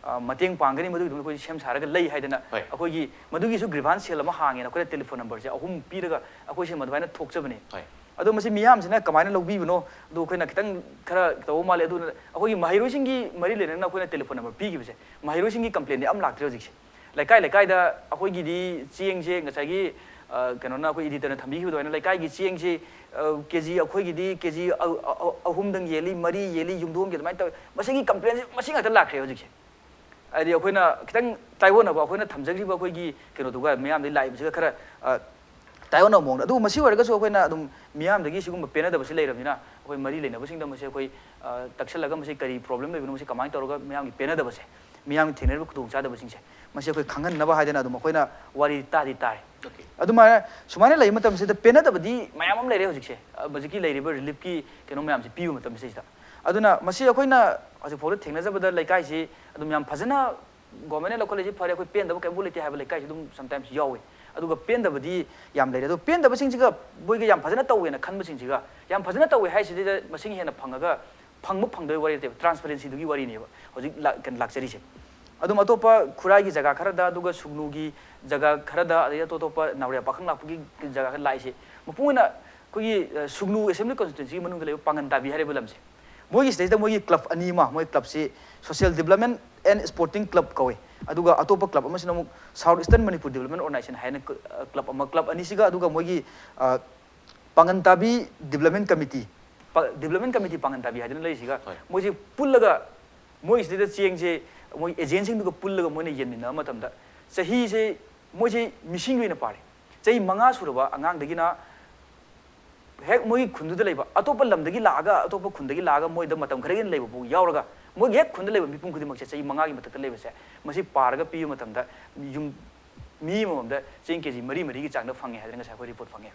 ꯃꯇꯦꯡ ꯄꯥꯡꯒꯅꯤ꯫ ꯃꯗꯨꯒꯤꯗꯃꯛ ꯑꯩꯈꯣꯏ ꯁꯦꯝ ꯁꯥꯔꯒ ꯂꯩ ꯍꯥꯏꯗꯅ ꯑꯩꯈꯣꯏꯒꯤ ꯃꯗꯨꯒꯤꯁꯨ ꯒ꯭ꯔꯤꯚꯥꯟꯁ ꯁꯦꯜ ꯑꯃ ꯍꯥꯡꯉꯦꯅ ꯑꯩꯈꯣꯏꯅ ꯇꯦꯂꯤꯐꯣꯟ ꯅꯝꯕꯔꯁꯦ ꯑꯍꯨꯝ ꯄꯤꯔꯒ ꯑꯩꯈꯣꯏꯁꯦ ꯃꯗꯨꯃꯥꯏꯅ ꯊꯣꯛꯆꯕꯅꯤ꯫ ꯑꯗꯣ ꯃꯁꯤ ꯃꯤꯌꯥꯝꯁꯤꯅ ꯀꯃꯥꯏꯅ ꯂꯧꯕꯤꯕꯅꯣ? ꯑꯗꯣ ꯑꯩꯈꯣꯏꯅ ꯈꯤꯇꯪ ꯈꯔ ꯇꯧꯕ ꯃꯥꯜꯂꯦ꯫ ꯑꯗꯨꯅ ꯑꯩꯈꯣꯏꯒꯤ ꯃꯍꯩꯔꯣꯏꯁꯤꯡꯒꯤ ꯃꯔꯤ ꯂꯩꯅꯅ ꯑꯩꯈꯣꯏꯅ ꯇꯦꯂꯤꯐꯣꯟ ꯅꯝꯕꯔ ꯄꯤꯈꯤꯕꯁꯦ, ꯃꯍꯩꯔꯣꯏꯁꯤꯡꯒꯤ ꯀꯝꯄ꯭ꯂꯦꯟꯗꯤ ꯌꯥꯝ ꯂꯥꯛꯇ꯭ꯔꯦ ꯍꯧꯖꯤꯛꯁꯦ꯫ ꯂꯩꯀꯥꯏ ꯂꯩꯀꯥꯏꯗ ꯑꯩꯈꯣꯏꯒꯤꯗꯤ ꯆꯦꯡꯁꯦ ꯉꯁꯥꯏꯒꯤ ꯀꯩꯅꯣꯅ, ꯑꯩꯈꯣꯏ ꯏꯗꯤꯇꯔꯅ ꯊꯝꯕꯤꯈꯤꯕ ꯑꯗꯨꯃꯥꯏꯅ ꯂꯩꯀꯥꯏꯒꯤ ꯆꯦꯡꯁꯤ ꯀꯦ ꯖꯤ, ꯑꯩꯈꯣꯏꯒꯤꯗꯤ ꯀꯦ ꯖꯤ ꯑꯍꯨꯝꯗꯪ ꯌꯦꯜꯂꯤ, ꯃꯔꯤ ꯌꯦꯜꯂꯤ, ꯌꯨꯝꯗꯣꯡꯒꯤ ꯑꯗꯨꯃꯥꯏꯅ ꯇꯧꯋꯤ꯫ ꯃꯁꯤꯒꯤ ꯀꯝꯄ꯭ꯂꯦꯟꯁꯦ ꯃꯁꯤ ꯉꯥꯛꯇ ꯂꯥꯛꯈ꯭ꯔꯦ ꯍꯧꯖꯤꯛꯁꯦ꯫ ꯍꯥꯏꯗꯤ ꯑꯩꯈꯣꯏꯅ ꯈꯤꯇꯪ ꯇꯥꯏꯑꯣꯟꯅꯕ, ꯑꯩꯈꯣꯏꯅ ꯊꯝꯖꯈ꯭ꯔꯤꯕ ꯑꯩꯈꯣꯏꯒꯤ ꯀꯩꯅꯣꯗꯨꯒ ꯃꯤꯌꯥꯝꯗꯒꯤ ꯂꯥꯛꯏꯕꯁꯤꯒ ꯈꯔ ꯇꯥꯏꯑꯣꯟꯅꯕ ꯃꯑꯣꯡꯗ꯫ ꯑꯗꯨꯕꯨ ꯃꯁꯤ ꯑꯣꯏꯔꯒꯁꯨ ꯑꯩꯈꯣꯏꯅ ꯑꯗꯨꯝ ꯃꯤꯌꯥꯝꯗꯒꯤ ꯁꯤꯒꯨꯝꯕ ꯄꯦꯟꯅꯗꯕꯁꯤ ꯂꯩꯔꯕꯅꯤꯅ ꯑꯩꯈꯣꯏ ꯃꯔꯤ ꯂꯩꯅꯕꯁꯤꯡꯗ ꯃꯁꯤ ꯑꯩꯈꯣꯏ ꯇꯛꯁꯜꯂꯒ ꯃꯁꯤ ꯀꯔꯤ ꯄ꯭ꯔꯣꯕ꯭ꯂꯦꯝ ꯂꯩꯕꯅꯣ, ꯃꯁꯤ ꯀꯃꯥꯏꯅ ꯇꯧꯔꯒ ꯃꯤꯌꯥꯝꯒꯤ ꯄꯦꯟꯅꯗꯕꯁꯦ, ꯃꯤꯌꯥꯝꯒꯤ ꯊꯦꯡꯅꯔꯤꯕ ꯈꯨꯗꯣꯡꯆꯥꯗꯕꯁꯤꯡꯁꯦ ꯃꯁꯤ ꯑꯩꯈꯣꯏ ꯈꯪꯍꯟꯅꯕ ꯍꯥꯏꯗꯅ ꯑꯗꯨꯝ ꯑꯩꯈꯣꯏꯅ ꯋꯥꯔꯤ ꯇꯥꯗꯤ ꯇꯥꯔꯦ꯫ ꯑꯗꯨꯃꯥꯏꯅ ꯁꯨꯃꯥꯏꯅ ꯂꯩꯕ ꯃꯇꯝꯁꯤꯗ ꯄꯦꯟꯅꯗꯕꯗꯤ ꯃꯌꯥꯝ ꯑꯃ ꯂꯩꯔꯦ ꯍꯧꯖꯤꯛꯁꯦ꯫ ꯍꯧꯖꯤꯛꯀꯤ ꯂꯩꯔꯤꯕ ꯔꯤꯂꯤꯐꯀꯤ ꯀꯩꯅꯣ ꯃꯌꯥꯝꯁꯦ ꯄꯤꯕ ꯃꯇꯝꯁꯤꯗꯩꯁꯤꯗ꯫ ꯑꯗꯨꯅ ꯃꯁꯤ ꯑꯩꯈꯣꯏꯅ ꯍꯧꯖꯤꯛꯐꯥꯎꯗ ꯊꯦꯡꯅꯖꯕꯗ ꯂꯩꯀꯥꯏꯁꯤ ꯑꯗꯨꯝ ꯌꯥꯝ ꯐꯖꯅ ꯒꯣꯔꯃꯦꯟꯅ ꯂꯧꯈꯠꯂꯛꯏꯁꯤ ꯐꯔꯦ, ꯑꯩꯈꯣꯏ ꯄꯦꯟꯗꯕ ꯀꯩꯝꯕꯨ ꯂꯩꯇꯦ ꯍꯥꯏꯕ ꯂꯩꯀꯥꯏꯁꯨ ꯑꯗꯨꯝ ꯁꯝꯇꯥꯏꯝꯁ ꯌꯥꯎꯋꯤ꯫ ꯑꯗꯨꯒ ꯄꯦꯟꯗꯕꯗꯤ ꯌꯥꯝ ꯂꯩꯔꯦ꯫ ꯑꯗꯣ ꯄꯦꯟꯗꯕꯁꯤꯡꯁꯤꯒ ꯃꯣꯏꯒ ꯌꯥꯝ ꯐꯖꯅ ꯇꯧꯋꯦꯅ ꯈꯟꯕꯁꯤꯡꯁꯤꯒ, ꯌꯥꯝ ꯐꯖꯅ ꯇꯧꯋꯦ ꯍꯥꯏꯁꯤꯗ ꯃꯁꯤꯡ ꯍꯦꯟꯅ ꯐꯪꯉꯒ ꯐꯪꯕ ꯐꯪꯗꯕꯒꯤ ꯋꯥꯔꯤ ꯅꯠꯇꯦꯕ, ꯇ꯭ꯔꯥꯟꯁꯄꯔꯦꯟꯁꯤꯗꯨꯒꯤ ꯋꯥꯔꯤꯅꯦꯕ ꯍꯧꯖꯤꯛ ꯂꯥꯛ-, ꯀꯩꯅꯣ ꯂꯥꯛꯆꯔꯤꯁꯦ꯫ ꯑꯗꯨꯝ ꯑꯇꯣꯞꯄ ꯈꯨꯔꯥꯏꯒꯤ ꯖꯒꯥ ꯈꯔꯗ, ꯑꯗꯨꯒ ꯁꯨꯒꯅꯨꯒꯤ ꯖꯒꯥ ꯈꯔꯗ, ꯑꯗꯩ ꯑꯇꯣꯞ ꯑꯇꯣꯞꯄ ꯅꯥꯎꯔꯦꯝ ꯄꯥꯈꯪ ꯂꯥꯛꯄꯒꯤ ꯖꯒꯥ ꯈꯔ ꯂꯥꯛꯏꯁꯦ, ꯃꯄꯨꯡ ꯑꯣꯏꯅ ꯑꯩꯈꯣꯏꯒꯤ ꯁꯨꯒꯅꯨ ꯑꯦꯁꯦꯝꯕ꯭ꯂꯤ ꯀꯣꯟꯁꯇꯤꯇ꯭ꯋꯦꯟꯁꯤꯒꯤ ꯃꯅꯨꯡꯗ ꯂꯩꯕ ꯄꯥꯡꯒꯟ ꯇꯥꯕꯤ ꯍꯥꯏꯔꯤꯕ ꯂꯝꯁꯦ, ꯃꯣꯏꯒꯤ ꯁꯤꯗꯩꯁꯤꯗ ꯃꯣꯏꯒꯤ ꯀ꯭ꯂꯕ ꯑꯅꯤ ꯑꯃ, ꯃꯣꯏ ꯀ꯭ꯂꯕꯁꯤ social development and sporting club ꯀꯧꯏ꯫ ꯑꯗꯨꯒ ꯑꯇꯣꯞꯄ ꯀ꯭ꯂꯕ ꯑꯃꯁꯤꯅ ꯑꯃꯨꯛ south eastern Manipur development organisation ꯍꯥꯏꯅ ꯀ꯭ꯂꯕ ꯑꯃ, ꯀ꯭ꯂꯕ ꯑꯅꯤꯁꯤꯒ, ꯑꯗꯨꯒ ꯃꯣꯏꯒꯤ ꯄꯥꯡꯒꯟ ꯇꯥꯕꯤ ꯗꯤꯕ꯭ꯂꯞꯃꯦꯟ ꯀꯃꯤꯇꯤ, ꯗꯤꯕ꯭ꯂꯞꯃꯦꯟ ꯀꯃꯤꯇꯤ ꯄꯥꯡꯒꯟ ꯇꯥꯕꯤ ꯍꯥꯏꯗꯅ ꯂꯩꯔꯤꯁꯤꯒ, ꯃꯣꯏꯁꯤ ꯄꯨꯜꯂꯒ ꯃꯣꯏꯁꯤꯗꯩꯗ ꯆꯦꯡꯁꯦ ꯃꯣꯏ ꯑꯦꯖꯦꯟꯁꯤꯡꯗꯨꯒ ꯄꯨꯜꯂꯒ ꯃꯣꯏꯅ ꯌꯦꯟꯃꯤꯟꯅꯕ ꯃꯇꯝꯗ, ꯆꯍꯤꯁꯦ ꯃꯣꯏꯁꯦ ꯃꯤꯁꯤꯡꯒꯤ ꯑꯣꯏꯅ ꯄꯥꯔꯦ, ꯆꯍꯤ ꯃꯉꯥ ꯁꯨꯔꯕ ꯑꯉꯥꯡꯗꯒꯤꯅ ꯍꯦꯛ ꯃꯣꯏꯒꯤ ꯈꯨꯟꯗꯨꯗ ꯂꯩꯕ, ꯑꯇꯣꯞꯄ ꯂꯝꯗꯒꯤ ꯂꯥꯛꯑꯒ, ꯑꯇꯣꯞꯄ ꯈꯨꯟꯗꯒꯤ ꯂꯥꯛꯑꯒ ꯃꯣꯏꯗ ꯃꯇꯝ ꯈꯔꯒꯤ ꯂꯩꯕ ꯐꯥꯎ ꯌꯥꯎꯔꯒ, ꯃꯣꯏꯒꯤ ꯍꯦꯛ ꯈꯨꯟꯗ ꯂꯩꯕ ꯃꯤꯄꯨꯝ ꯈꯨꯗꯤꯡꯃꯛꯁꯦ ꯆꯍꯤ ꯃꯉꯥꯒꯤ ꯃꯊꯛꯇ ꯂꯩꯕꯁꯦ, ꯃꯁꯤ ꯄꯥꯔꯒ ꯄꯤꯕ ꯃꯇꯝꯗ ꯌꯨꯝ, ꯃꯤ ꯑꯃꯃꯝꯗ ꯆꯦꯡ ꯀꯦ ꯖꯤ ꯃꯔꯤ ꯃꯔꯤꯒꯤ ꯆꯥꯡꯗ ꯐꯪꯉꯦ ꯍꯥꯏꯗꯅ ꯉꯁꯥꯏ ꯑꯩꯈꯣꯏ ꯔꯤꯄꯣꯔꯠ ꯐꯪꯉꯦ꯫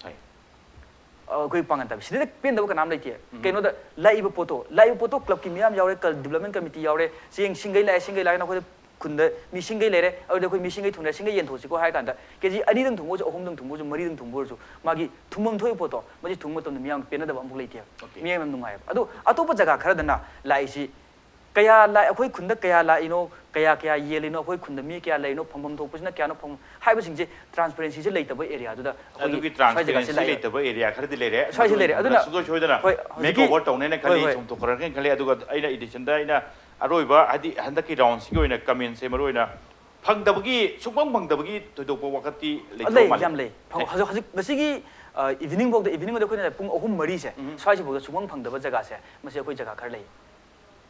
ꯑꯩꯈꯣꯏ ꯄꯥꯡꯒꯟ ꯇꯥꯕꯤ ꯁꯤꯗꯩꯗ ꯄꯦꯟꯗꯕ ꯀꯅꯥꯝ ꯂꯩꯇꯦ꯫ ꯀꯩꯅꯣꯗ ꯂꯥꯛꯏꯕ ꯄꯣꯠꯇꯣ, ꯂꯥꯛꯏꯕ ꯄꯣꯠꯇꯣ ꯀ꯭ꯂꯕꯀꯤ ꯃꯤꯌꯥꯝ ꯌꯥꯎꯔꯦ, ꯗꯤꯕ꯭ꯂꯞꯃꯦꯟ ꯀꯃꯤꯇꯤ ꯌꯥꯎꯔꯦ, ꯆꯦꯡ ꯁꯤꯡꯒꯩ ꯂꯥꯛꯑꯦ, ꯁꯤꯡꯒꯩ ꯂꯥꯛꯑꯦꯅ ꯑꯩꯈꯣꯏꯗ ꯈꯨꯟꯗ ꯃꯤ ꯁꯤꯡꯒꯩ ꯂꯩꯔꯦ, ꯑꯗꯨꯗꯤ ꯑꯩꯈꯣꯏ ꯃꯤ ꯁꯤꯡꯒꯩ ꯊꯨꯡꯅꯔꯦ, ꯁꯤꯡꯒꯩ ꯌꯦꯟꯊꯣꯛꯁꯤꯀꯣ ꯍꯥꯏ ꯀꯥꯟꯗ ꯀꯦ ꯖꯤ ꯑꯅꯤꯗꯪ ꯊꯨꯡꯕ ꯑꯣꯏꯔꯁꯨ, ꯑꯍꯨꯝꯗꯪ ꯊꯨꯡꯕ ꯑꯣꯏꯔꯁꯨ, ꯃꯔꯤꯗꯪ ꯊꯨꯡꯕ ꯑꯣꯏꯔꯁꯨ, ꯃꯥꯒꯤ ꯊꯨꯡꯐꯝ ꯊꯣꯛꯏꯕ ꯄꯣꯠꯇꯣ ꯃꯁꯤ ꯊꯨꯡꯕ ꯃꯇꯝꯗ ꯃꯤꯌꯥꯝ ꯄꯦꯟꯅꯗꯕ ꯑꯃꯐꯥꯎ ꯂꯩꯇꯦꯕ꯫ Okay. ꯃꯤꯌꯥꯝ ꯌꯥꯝ ꯅꯨꯡꯉꯥꯏꯕ꯫ ꯑꯗꯣ ꯑꯇꯣꯞꯄ ꯖꯒꯥ ꯈꯔꯗꯅ ꯂꯥꯛꯏꯁꯤ ꯀꯌꯥ ꯂꯥꯛ-, ꯑꯩꯈꯣꯏ ꯈꯨꯟꯗ ꯀꯌꯥ ꯂꯥꯛꯏꯅꯣ, ꯀꯌꯥ ꯀꯌꯥ ꯌꯦꯜꯂꯤꯅꯣ, ꯑꯩꯈꯣꯏ ꯈꯨꯟꯗ ꯃꯤ ꯀꯌꯥ ꯂꯩꯔꯤꯅꯣ, ꯐꯪꯐꯝ ꯊꯣꯛꯄꯁꯤꯅ ꯀꯌꯥꯅꯣ, ꯐꯪ-, ꯍꯥꯏꯕꯁꯤꯡꯁꯦ transparencyꯁꯦ ꯂꯩꯇꯕ areaꯗꯨꯗ ꯑꯩꯈꯣꯏꯒꯤ ꯑꯗꯨꯒꯤ ꯁ꯭ꯋꯥꯏ ꯖꯒꯥꯁꯤ transparency ꯂꯥꯛꯑꯦ꯫ ꯂꯩꯇꯕ area ꯈꯔꯗꯤ ꯂꯩꯔꯦ꯫ ꯁ꯭ꯋꯥꯏꯁꯤ ꯃꯗꯨ ꯂꯩꯔꯦ꯫ ꯑꯗꯨꯅ ꯁꯨꯡꯁꯣꯏ ꯁꯣꯏꯗꯅ ꯍꯣꯏ, make ꯍꯧꯖꯤꯛꯀꯤ over ꯇꯧꯅꯦꯅ ꯈꯜꯂꯤ, ꯍꯣꯏ, ꯍꯣꯏ꯫ ꯆꯨꯝꯊꯣꯛꯈ꯭ꯔꯒꯦꯅ ꯈꯜꯂꯤ꯫ ꯑꯗꯨꯒ ꯑꯩꯅ editionꯗ ꯑꯩꯅ ꯑꯔꯣꯏꯕ, ꯍꯥꯏꯗꯤ ꯍꯟꯗꯛꯀꯤ roundꯁꯤꯒꯤ ꯑꯣꯏꯅ commentꯁꯦ ꯃꯔꯨ ꯑꯣꯏꯅ ꯐꯪꯗꯕꯒꯤ, ꯁꯨꯡꯐꯪ ꯐꯪꯗꯕꯒꯤ ꯊꯣꯏꯗꯣꯛꯄ ꯋꯥꯈꯜꯗꯤ ꯂꯩꯇꯕ ꯂꯩ, ꯃꯥꯜꯂꯤ꯫ ꯌꯥꯝ ꯂꯩ꯫ ꯐꯪ-, ꯍꯧꯖꯤꯛ, ꯍꯧꯖꯤꯛ ꯃꯁꯤꯒꯤ, ꯑ, eveningꯐꯥꯎꯗ, eveningꯐꯥꯎꯗ ꯑꯩꯈꯣꯏꯅ ꯄꯨꯡ ꯑꯍꯨꯝ ꯃꯔꯤꯁꯦ, ꯎꯝ꯫ ꯁ꯭ꯋꯥꯏꯁꯤꯐꯥꯎꯗ ꯁꯨꯡꯐꯪ ꯐꯪꯗꯕ ꯖꯒꯥꯁꯦ, ꯃꯁꯤ ꯑꯩꯈꯣꯏ ꯖꯒꯥ ꯈꯔ ꯂꯩ꯫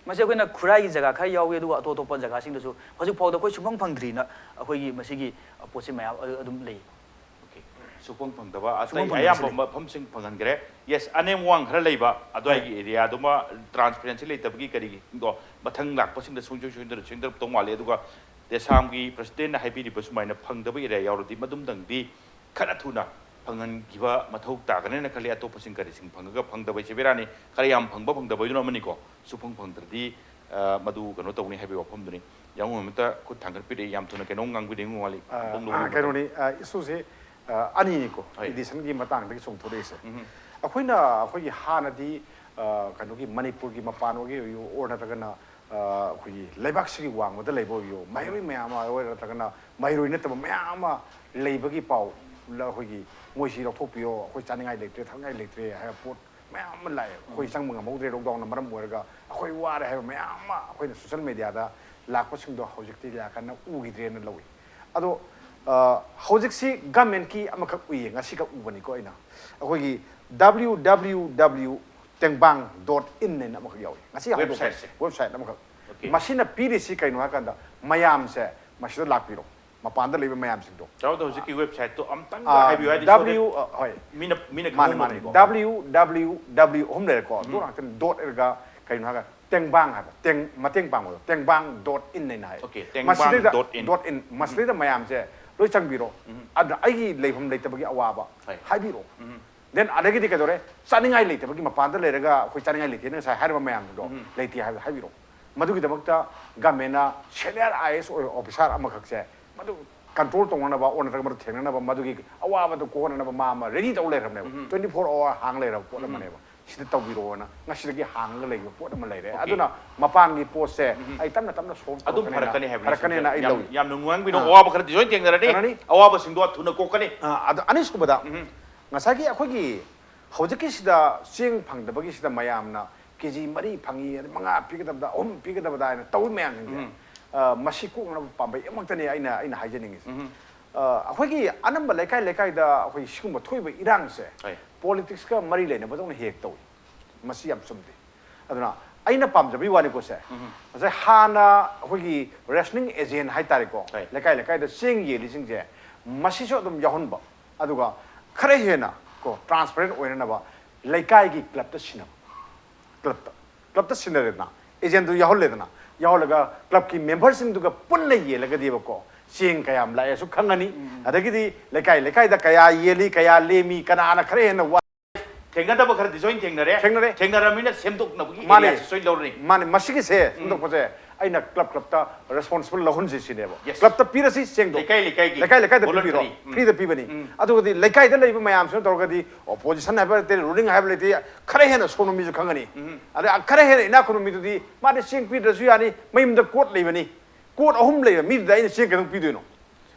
ꯃꯁꯤ ꯑꯩꯈꯣꯏꯅ ꯈꯨꯔꯥꯏꯒꯤ ꯖꯒꯥ ꯈꯔ ꯌꯥꯎꯏ, ꯑꯗꯨꯒ ꯑꯇꯣꯞ ꯑꯇꯣꯞꯄ ꯖꯒꯥꯁꯤꯡꯗꯁꯨ ꯍꯧꯖꯤꯛꯐꯥꯎꯗ ꯑꯩꯈꯣꯏ ꯁꯨꯡꯐꯪ ꯐꯪꯗ꯭ꯔꯤꯅ ꯑꯩꯈꯣꯏꯒꯤ ꯃꯁꯤꯒꯤ, ꯑ, ꯄꯣꯠꯁꯦ ꯃꯌꯥꯝ ꯑꯗꯨ ꯑꯗꯨꯝ ꯂꯩ꯫ Okay. ꯁꯨꯡꯐꯪ ꯐꯪꯗꯕ ꯑꯇꯩ ꯁꯨꯡꯐꯪ ꯐꯪꯗꯕꯁꯤ ꯑꯌꯥꯝꯕ ꯂꯩ꯫ ꯃꯐꯝꯁꯤꯡ ꯐꯪꯍꯟꯈ꯭ꯔꯦ꯫ Yes, ꯑꯅꯦꯝ ꯑꯋꯥꯡ ꯈꯔ ꯂꯩꯕ ꯑꯗꯨꯋꯥꯏꯒꯤ areaꯗꯨꯃ transparency ꯂꯩꯇꯕꯒꯤ ꯀꯔꯤꯒꯤꯗꯣ ꯃꯊꯪ ꯂꯥꯛꯄꯁꯤꯡꯗ ꯁꯨꯡꯁꯣꯏ ꯁꯣꯏꯗꯅ ꯁꯦꯝꯗꯣꯔꯛꯇꯧ ꯃꯥꯜꯂꯤ꯫ ꯑꯗꯨꯒ ꯇꯦꯁꯥꯝꯒꯤ presidentꯅ ꯍꯥꯏꯕꯤꯔꯤꯕ ꯁꯨꯃꯥꯏꯅ ꯐꯪꯗꯕ area ꯌꯥꯎꯔꯗꯤ ꯃꯗꯨꯝꯗꯪꯗꯤ ꯈꯔ ꯊꯨꯅ ꯐꯪꯍꯟꯈꯤꯕ ꯃꯊꯧ ꯇꯥꯒꯅꯦꯅ ꯈꯜꯂꯤ꯫ ꯑꯇꯣꯞꯄꯁꯤꯡ ꯀꯔꯤꯁꯤꯡ ꯐꯪꯉꯒ ꯐꯪꯗꯕ ꯍꯥꯏꯁꯦ ꯕꯦꯔꯥꯅꯤ꯫ ꯈꯔ ꯌꯥꯝ ꯐꯪꯕ ꯐꯪꯗꯕ ꯍꯥꯏꯗꯨꯅ ꯑꯃꯅꯤꯀꯣ꯫ ꯁꯨꯐꯪ ꯐꯪꯗ꯭ꯔꯗꯤ, ꯑ, ꯃꯗꯨ ꯀꯩꯅꯣ ꯇꯧꯅꯤ ꯍꯥꯏꯕꯒꯤ ꯋꯥꯐꯝꯗꯨꯅꯤ꯫ ꯌꯥꯝ ꯑꯃꯇ ꯈꯨꯠ ꯊꯥꯡꯒꯠꯄꯤꯔꯛꯏ, ꯌꯥꯝ ꯊꯨꯅ ꯀꯩꯅꯣꯝ ꯉꯥꯡꯕꯤꯅꯤꯡꯕ ꯃꯥꯜꯂꯤ꯫ ꯑ, ꯄꯨꯡ ꯂꯧꯕ ꯃꯇꯝ꯫ ꯀꯩꯅꯣꯅꯤ, ꯑ, issueꯁꯦ, ꯑ, ꯑꯅꯤꯅꯤꯀꯣ, ꯍꯣꯏ꯫ editionꯒꯤ ꯃꯇꯥꯡꯗꯒꯤ ꯆꯣꯡꯊꯣꯔꯛꯏꯁꯦ꯫ ꯎꯝ꯫ ꯑꯩꯈꯣꯏꯅ ꯑꯩꯈꯣꯏꯒꯤ ꯍꯥꯟꯅꯗꯤ, ꯑ, ꯀꯩꯅꯣꯒꯤ ꯃꯅꯤꯄꯨꯔꯒꯤ ꯃꯄꯥꯟ ꯑꯣꯏꯒꯦ ꯑꯣꯏꯌꯨ, or ꯅꯠꯇ꯭ꯔꯒꯅ, ꯑ, ꯑꯩꯈꯣꯏꯒꯤ ꯂꯩꯕꯥꯛꯁꯤꯒꯤ ꯋꯥꯡꯃꯗ ꯂꯩꯕ ꯑꯣꯏꯌꯨ, ꯃꯍꯩꯔꯣꯏ ꯃꯌꯥꯝ ꯑꯃ ꯑꯣꯏꯔꯣ, ꯅꯠꯇ꯭ꯔꯒꯅ ꯃꯍꯩꯔꯣꯏ ꯅꯠꯇꯕ ꯃꯌꯥꯝ ꯑꯃ ꯂꯩꯕꯒꯤ ꯄꯥꯎ, ꯂ-, ꯑꯩꯈꯣꯏꯒꯤ ꯃꯣꯏꯁꯤ ꯂꯧꯊꯣꯛꯄꯤꯌꯣ, ꯑꯩꯈꯣꯏ ꯆꯥꯅꯤꯡꯉꯥꯏ ꯂꯩꯇ꯭ꯔꯦ, ꯊꯛꯅꯤꯡꯉꯥꯏ ꯂꯩꯇ꯭ꯔꯦ ꯍꯥꯏꯕ ꯄꯣꯠ ꯃꯌꯥꯝ ꯑꯃ ꯂꯥꯛꯑꯦ꯫ ꯑꯩꯈꯣꯏ ꯆꯪꯕ ꯉꯝꯍꯧꯗ꯭ꯔꯦ, lockdownꯅ ꯃꯔꯝ ꯑꯣꯏꯔꯒ ꯑꯩꯈꯣꯏ ꯋꯥꯔꯦ ꯍꯥꯏꯕ ꯃꯌꯥꯝ ꯑꯃ ꯑꯩꯈꯣꯏꯅ social mediaꯗ ꯂꯥꯛꯄꯁꯤꯡꯗꯣ ꯍꯧꯖꯤꯛꯇꯤ ꯀꯌꯥ ꯀꯟꯅ ꯎꯈꯤꯗ꯭ꯔꯦꯅ ꯂꯧꯏ꯫ ꯑꯗꯣ, ꯑ, ꯍꯧꯖꯤꯛꯁꯤ governmentꯀꯤ ꯑꯃꯈꯛ ꯎꯏꯌꯦ, ꯉꯁꯤꯈꯛ ꯎꯕꯅꯤꯀꯣ ꯑꯩꯅ꯫ ꯑꯩꯈꯣꯏꯒꯤ W W W ꯇꯦꯡꯕꯥꯡ dot in ꯍꯥꯏꯅ ꯑꯃꯈꯛ ꯌꯥꯎꯏ꯫ ꯉꯁꯤ ꯍꯧꯗꯣꯛꯄ Websiteꯁꯦ? Website ꯑꯃꯈꯛ꯫ Okay. ꯃꯁꯤꯅ ꯄꯤꯔꯤꯁꯤ ꯀꯩꯅꯣ ꯍꯥꯏꯀꯥꯟꯗ ꯃꯌꯥꯝꯁꯦ ꯃꯁꯤꯗ ꯂꯥꯛꯄꯤꯔꯣ, ꯃꯄꯥꯟꯗ ꯂꯩꯕ ꯃꯌꯥꯝꯁꯤꯡꯗꯣ꯫ ꯆꯥꯎꯗ ꯍꯧꯖꯤꯛꯀꯤ websiteꯇꯣ ꯑꯝꯇꯪ ꯑ, ꯍꯥꯏꯕꯤꯌꯨ, ꯍꯥꯏꯗꯤ W, ꯁꯣꯝꯗ ꯑ, ꯍꯣꯏ꯫ ꯃꯤꯅ, ꯃꯤꯅ ꯃꯥꯅꯦ, ꯃꯥꯅꯦ꯫ ꯈꯪꯍꯧꯅꯕꯅꯤꯀꯣ꯫ W W W ꯑꯍꯨꯝ ꯂꯩꯔꯦꯀꯣ꯫ ꯎꯝ꯫ ꯑꯗꯨ ꯉꯥꯛꯇꯅꯤ꯫ Dot ꯏꯔꯒ ꯀꯩꯅꯣ ꯍꯥꯏꯔꯒ ꯇꯦꯡꯕꯥꯡ ꯍꯥꯏꯕ, ꯇꯦꯡ, ꯃꯇꯦꯡ ꯄꯥꯡꯕꯗꯣ, ꯇꯦꯡꯕꯥꯡ dot in ꯍꯥꯏꯅ ꯍꯥꯏ꯫ Okay, ꯇꯦꯡꯕꯥꯡ ꯃꯁꯤꯗꯩꯗ dot in꯫ Dot in, ꯃꯁꯤꯗꯩꯗ ꯃꯌꯥꯝꯁꯦ ꯂꯣꯏ ꯆꯪꯕꯤꯔꯣ꯫ ꯎꯝ꯫ ꯑꯗ ꯑꯩꯒꯤ ꯂꯩꯐꯝ ꯂꯩꯇꯕꯒꯤ ꯑꯋꯥꯕ ꯍꯣꯏ꯫ ꯍꯥꯏꯕꯤꯔꯣ꯫ ꯎꯝ꯫ Then ꯑꯗꯒꯤꯗꯤ ꯀꯩꯗꯧꯔꯦ? ꯆꯥꯅꯤꯡꯉꯥꯏ ꯂꯩꯇꯕꯒꯤ ꯃꯄꯥꯟꯗ ꯂꯩꯔꯒ ꯑꯩꯈꯣꯏ ꯆꯥꯅꯤꯡꯉꯥꯏ ꯂꯩꯇꯦꯅ ꯉꯁꯥꯏ ꯍꯥꯏꯔꯤꯕ ꯃꯌꯥꯝꯗꯣ ꯎꯝ꯫ ꯂꯩꯇꯦ ꯍꯥꯏꯕꯗꯣ ꯍꯥꯏꯕꯤꯔꯣ꯫ ꯃꯗꯨꯒꯤꯗꯃꯛꯇ ꯒꯃꯦꯟꯅ ꯁꯦꯅꯤꯌꯔ ꯑꯥꯏ ꯑꯦꯁ ꯑꯣꯏꯕ ꯑꯣꯐꯤꯁꯥꯔ ꯑꯃꯈꯛꯁꯦ ꯃꯗꯨ ꯀꯟꯇ꯭ꯔꯣꯜ ꯇꯧꯅꯅꯕ, ꯑꯣꯟꯅ ꯇꯩꯅꯕ ꯊꯦꯡꯅꯅꯕ, ꯃꯗꯨꯒꯤ ꯑꯋꯥꯕꯗꯨ ꯀꯣꯛꯍꯟꯅꯅꯕ ꯃꯥ ꯑꯃ ꯔꯦꯗꯤ ꯇꯧ ꯂꯩꯔꯕꯅꯦꯕ꯫ ꯎꯝ꯫ ꯇ꯭ꯋꯦꯟꯇꯤ ꯐꯣꯔ ꯑꯋꯥꯔ ꯍꯥꯡ ꯂꯩꯔꯕ ꯄꯣꯠ ꯎꯝ꯫ ꯑꯃꯅꯦꯕ꯫ ꯁꯤꯗ ꯇꯧꯕꯤꯔꯛꯑꯣꯅ ꯉꯁꯤꯗꯒꯤ ꯍꯥꯡꯉꯒ ꯂꯩꯕ ꯄꯣꯠ ꯑꯃ ꯂꯩꯔꯦ꯫ ꯑꯣꯀꯦ꯫ ꯑꯗꯨꯅ ꯃꯄꯥꯟꯒꯤ ꯄꯣꯠꯁꯦ ꯎꯝ꯫ ꯑꯩ ꯇꯞꯅ ꯇꯞꯅ ꯁꯣꯜꯕ ꯑꯗꯨꯝ ꯇꯧꯔꯛꯀꯅꯦꯅ, ꯐꯔꯛꯀꯅꯤ ꯍꯥꯏꯕꯅꯤ, ꯐꯔꯛꯀꯅꯦꯅ ꯁꯤꯁꯦ꯫ ꯑꯩ ꯌꯥꯝ, ꯂꯧꯏ꯫ ꯌꯥꯝꯅ ꯅꯨꯡꯉꯥꯏꯕꯤꯅꯣ꯫ ꯑꯥ꯫ ꯑꯋꯥꯕ ꯈꯔꯗꯤ ꯁꯣꯏꯅ ꯊꯦꯡꯅꯔꯅꯤ꯫ ꯊꯦꯡꯅꯔꯅꯤ꯫ ꯑꯋꯥꯕꯁꯤꯡꯗꯣ ꯊꯨꯅ ꯀꯣꯛꯀꯅꯤ꯫ ꯑꯥ, ꯑꯗꯣ ꯑꯅꯤꯁꯨꯕꯗ ꯎꯝ꯫ ꯉꯁꯥꯏꯒꯤ ꯑꯩꯈꯣꯏꯒꯤ ꯍꯧꯖꯤꯛꯀꯤꯁꯤꯗ ꯆꯦꯡ ꯐꯪꯗꯕꯒꯤꯁꯤꯗ ꯃꯌꯥꯝꯅ ꯀꯦ ꯖꯤ ꯃꯔꯤ ꯐꯪꯉꯤ, ꯑꯗꯩ ꯃꯉꯥ ꯄꯤꯒꯗꯕꯗ, ꯑꯍꯨꯝ ꯄꯤꯒꯗꯕꯗ ꯍꯥꯏꯅ ꯇꯧꯔꯤ ꯃꯌꯥꯝꯁꯤꯡꯁꯦ, ꯎꯝ꯫ ꯑ, ꯃꯁꯤ ꯀꯣꯛꯅꯅꯕ ꯄꯥꯝꯕꯩ ꯑꯃꯈꯛꯇꯅꯦ ꯑꯩꯅ, ꯑꯩꯅ ꯍꯥꯏꯖꯅꯤꯡꯉꯤꯁꯦ꯫ ꯎꯝ꯫ ꯑ, ꯑꯩꯈꯣꯏꯒꯤ ꯑꯅꯝꯕ ꯂꯩꯀꯥꯏ ꯂꯩꯀꯥꯏꯗ ꯑꯩꯈꯣꯏ ꯁꯤꯒꯨꯝꯕ ꯊꯣꯛꯏꯕ ꯏꯔꯥꯡꯁꯦ ꯍꯣꯏ꯫ ꯄꯣꯂꯤꯇꯤꯛꯁꯀ ꯃꯔꯤ ꯂꯩꯅꯕꯗꯧꯅ ꯍꯦꯛ ꯇꯧꯏ꯫ ꯃꯁꯤ ꯌꯥꯝ ꯆꯨꯝꯗꯦ꯫ ꯑꯗꯨꯅ ꯑꯩꯅ ꯄꯥꯝꯖꯕꯒꯤ ꯋꯥꯅꯤꯀꯣ ꯁꯦ꯫ ꯎꯝ꯫ ꯉꯁꯥꯏ ꯍꯥꯟꯅ ꯑꯩꯈꯣꯏꯒꯤ ꯔꯦꯁꯅꯤꯡ ꯑꯦꯖꯦꯟ ꯍꯥꯏꯇꯥꯔꯦꯀꯣ, ꯍꯣꯏ꯫ ꯂꯩꯀꯥꯏ ꯂꯩꯀꯥꯏꯗ ꯆꯦꯡ ꯌꯦꯜꯂꯤꯁꯤꯡꯁꯦ, ꯃꯁꯤꯁꯨ ꯑꯗꯨꯝ ꯌꯥꯎꯍꯟꯕ꯫ ꯑꯗꯨꯒ ꯈꯔ ꯍꯦꯟꯅ ꯀꯣ, ꯇ꯭ꯔꯥꯟꯁꯄꯔꯦꯟ ꯑꯣꯏꯅꯅꯕ ꯂꯩꯀꯥꯏꯒꯤ ꯀ꯭ꯂꯕꯇ ꯁꯤꯟꯅꯕ꯫ ꯀ꯭ꯂꯕꯇ, ꯀ꯭ꯂꯕꯇ ꯁꯤꯟꯅꯔꯦꯗꯅ, ꯑꯦꯖꯦꯟꯗꯨ ꯌꯥꯎꯍꯜꯂꯦꯗꯅ, ꯌꯥꯎꯍꯜꯂꯒ ꯀ꯭ꯂꯕꯀꯤ ꯃꯦꯝꯕꯔꯁꯤꯡꯗꯨꯒ ꯄꯨꯟꯅ ꯌꯦꯜꯂꯒꯗꯤꯕꯀꯣ, ꯆꯦꯡ ꯀꯌꯥꯝ ꯂꯥꯛꯑꯦꯁꯨ ꯈꯪꯉꯅꯤ꯫ ꯎꯝ꯫ ꯑꯗꯒꯤꯗꯤ ꯂꯩꯀꯥꯏ ꯂꯩꯀꯥꯏꯗ ꯀꯌꯥ ꯌꯦꯜꯂꯤ, ꯀꯌꯥ ꯂꯦꯝꯃꯤ, ꯀꯅꯥꯅ ꯈꯔ ꯍꯦꯟꯅ ꯋꯥ- ꯊꯦꯡꯅꯗꯕ ꯈꯔꯗꯤ ꯁꯣꯏꯅ ꯊꯦꯡꯅꯔꯦ꯫ ꯊꯦꯡꯅꯔꯦ꯫ ꯊꯦꯡꯅꯔꯕꯅꯤꯅ ꯁꯦꯝꯗꯣꯛꯅꯕꯒꯤ ꯃꯥꯅꯦ꯫ ꯑꯦꯔꯤꯌꯥꯁꯤ ꯁꯣꯏ ꯂꯧꯔꯅꯤ꯫ ꯃꯥꯅꯦ, ꯃꯁꯤꯒꯤꯁꯦ ꯎꯝ꯫ ꯁꯦꯝꯗꯣꯛꯄꯁꯦ ꯑꯩꯅ ꯀ꯭ꯂꯕ, ꯀ꯭ꯂꯕꯇ ꯔꯦꯁꯄꯣꯟꯁꯤꯕꯜ ꯂꯧꯍꯟꯁꯤ ꯁꯤꯅꯦꯕ꯫ ꯌꯦꯁ꯫ ꯀ꯭ꯂꯕꯇ ꯄꯤꯔꯁꯤ ꯆꯦꯡꯗꯣ꯫ ꯂꯩꯀꯥꯏ, ꯂꯩꯀꯥꯏꯒꯤ ꯂꯩꯀꯥꯏ, ꯂꯩꯀꯥꯏꯗ ꯄꯤꯕꯤꯔꯣ꯫ voluntary꯫ ꯎꯝ꯫ ꯐ꯭ꯔꯤꯗ ꯄꯤꯕꯅꯤ꯫ ꯎꯝ꯫ ꯑꯗꯨꯒꯗꯤ ꯂꯩꯀꯥꯏꯗ ꯂꯩꯕ ꯃꯌꯥꯝꯁꯤꯅ ꯇꯧꯔꯒꯗꯤ ꯑꯣꯄꯣꯖꯤꯁꯟ ꯍꯥꯏꯕ ꯂꯩꯇꯦ, ꯔꯨꯂꯤꯡ ꯍꯥꯏꯕ ꯂꯩꯇꯦ, ꯈꯔ ꯍꯦꯟꯅ ꯁꯣꯟꯕ ꯃꯤꯁꯨ ꯈꯪꯒꯅꯤ꯫ ꯎꯝ꯫ ꯑꯗꯩ ꯈꯔ ꯍꯦꯟꯅ ꯏꯅꯥꯛ ꯈꯨꯟꯕ ꯃꯤꯗꯨꯗꯤ ꯃꯥꯗꯤ ꯆꯦꯡ ꯄꯤꯗ꯭ꯔꯁꯨ ꯌꯥꯅꯤ, ꯃꯌꯨꯝꯗ ꯀꯣꯔꯠ ꯂꯩꯕꯅꯤ꯫ ꯀꯣꯔꯠ ꯑꯍꯨꯝ ꯂꯩꯕ ꯃꯤꯗꯨꯗ ꯑꯩꯅ ꯆꯦꯡ ꯀꯩꯗꯧ ꯄꯤꯗꯣꯏꯅꯣ?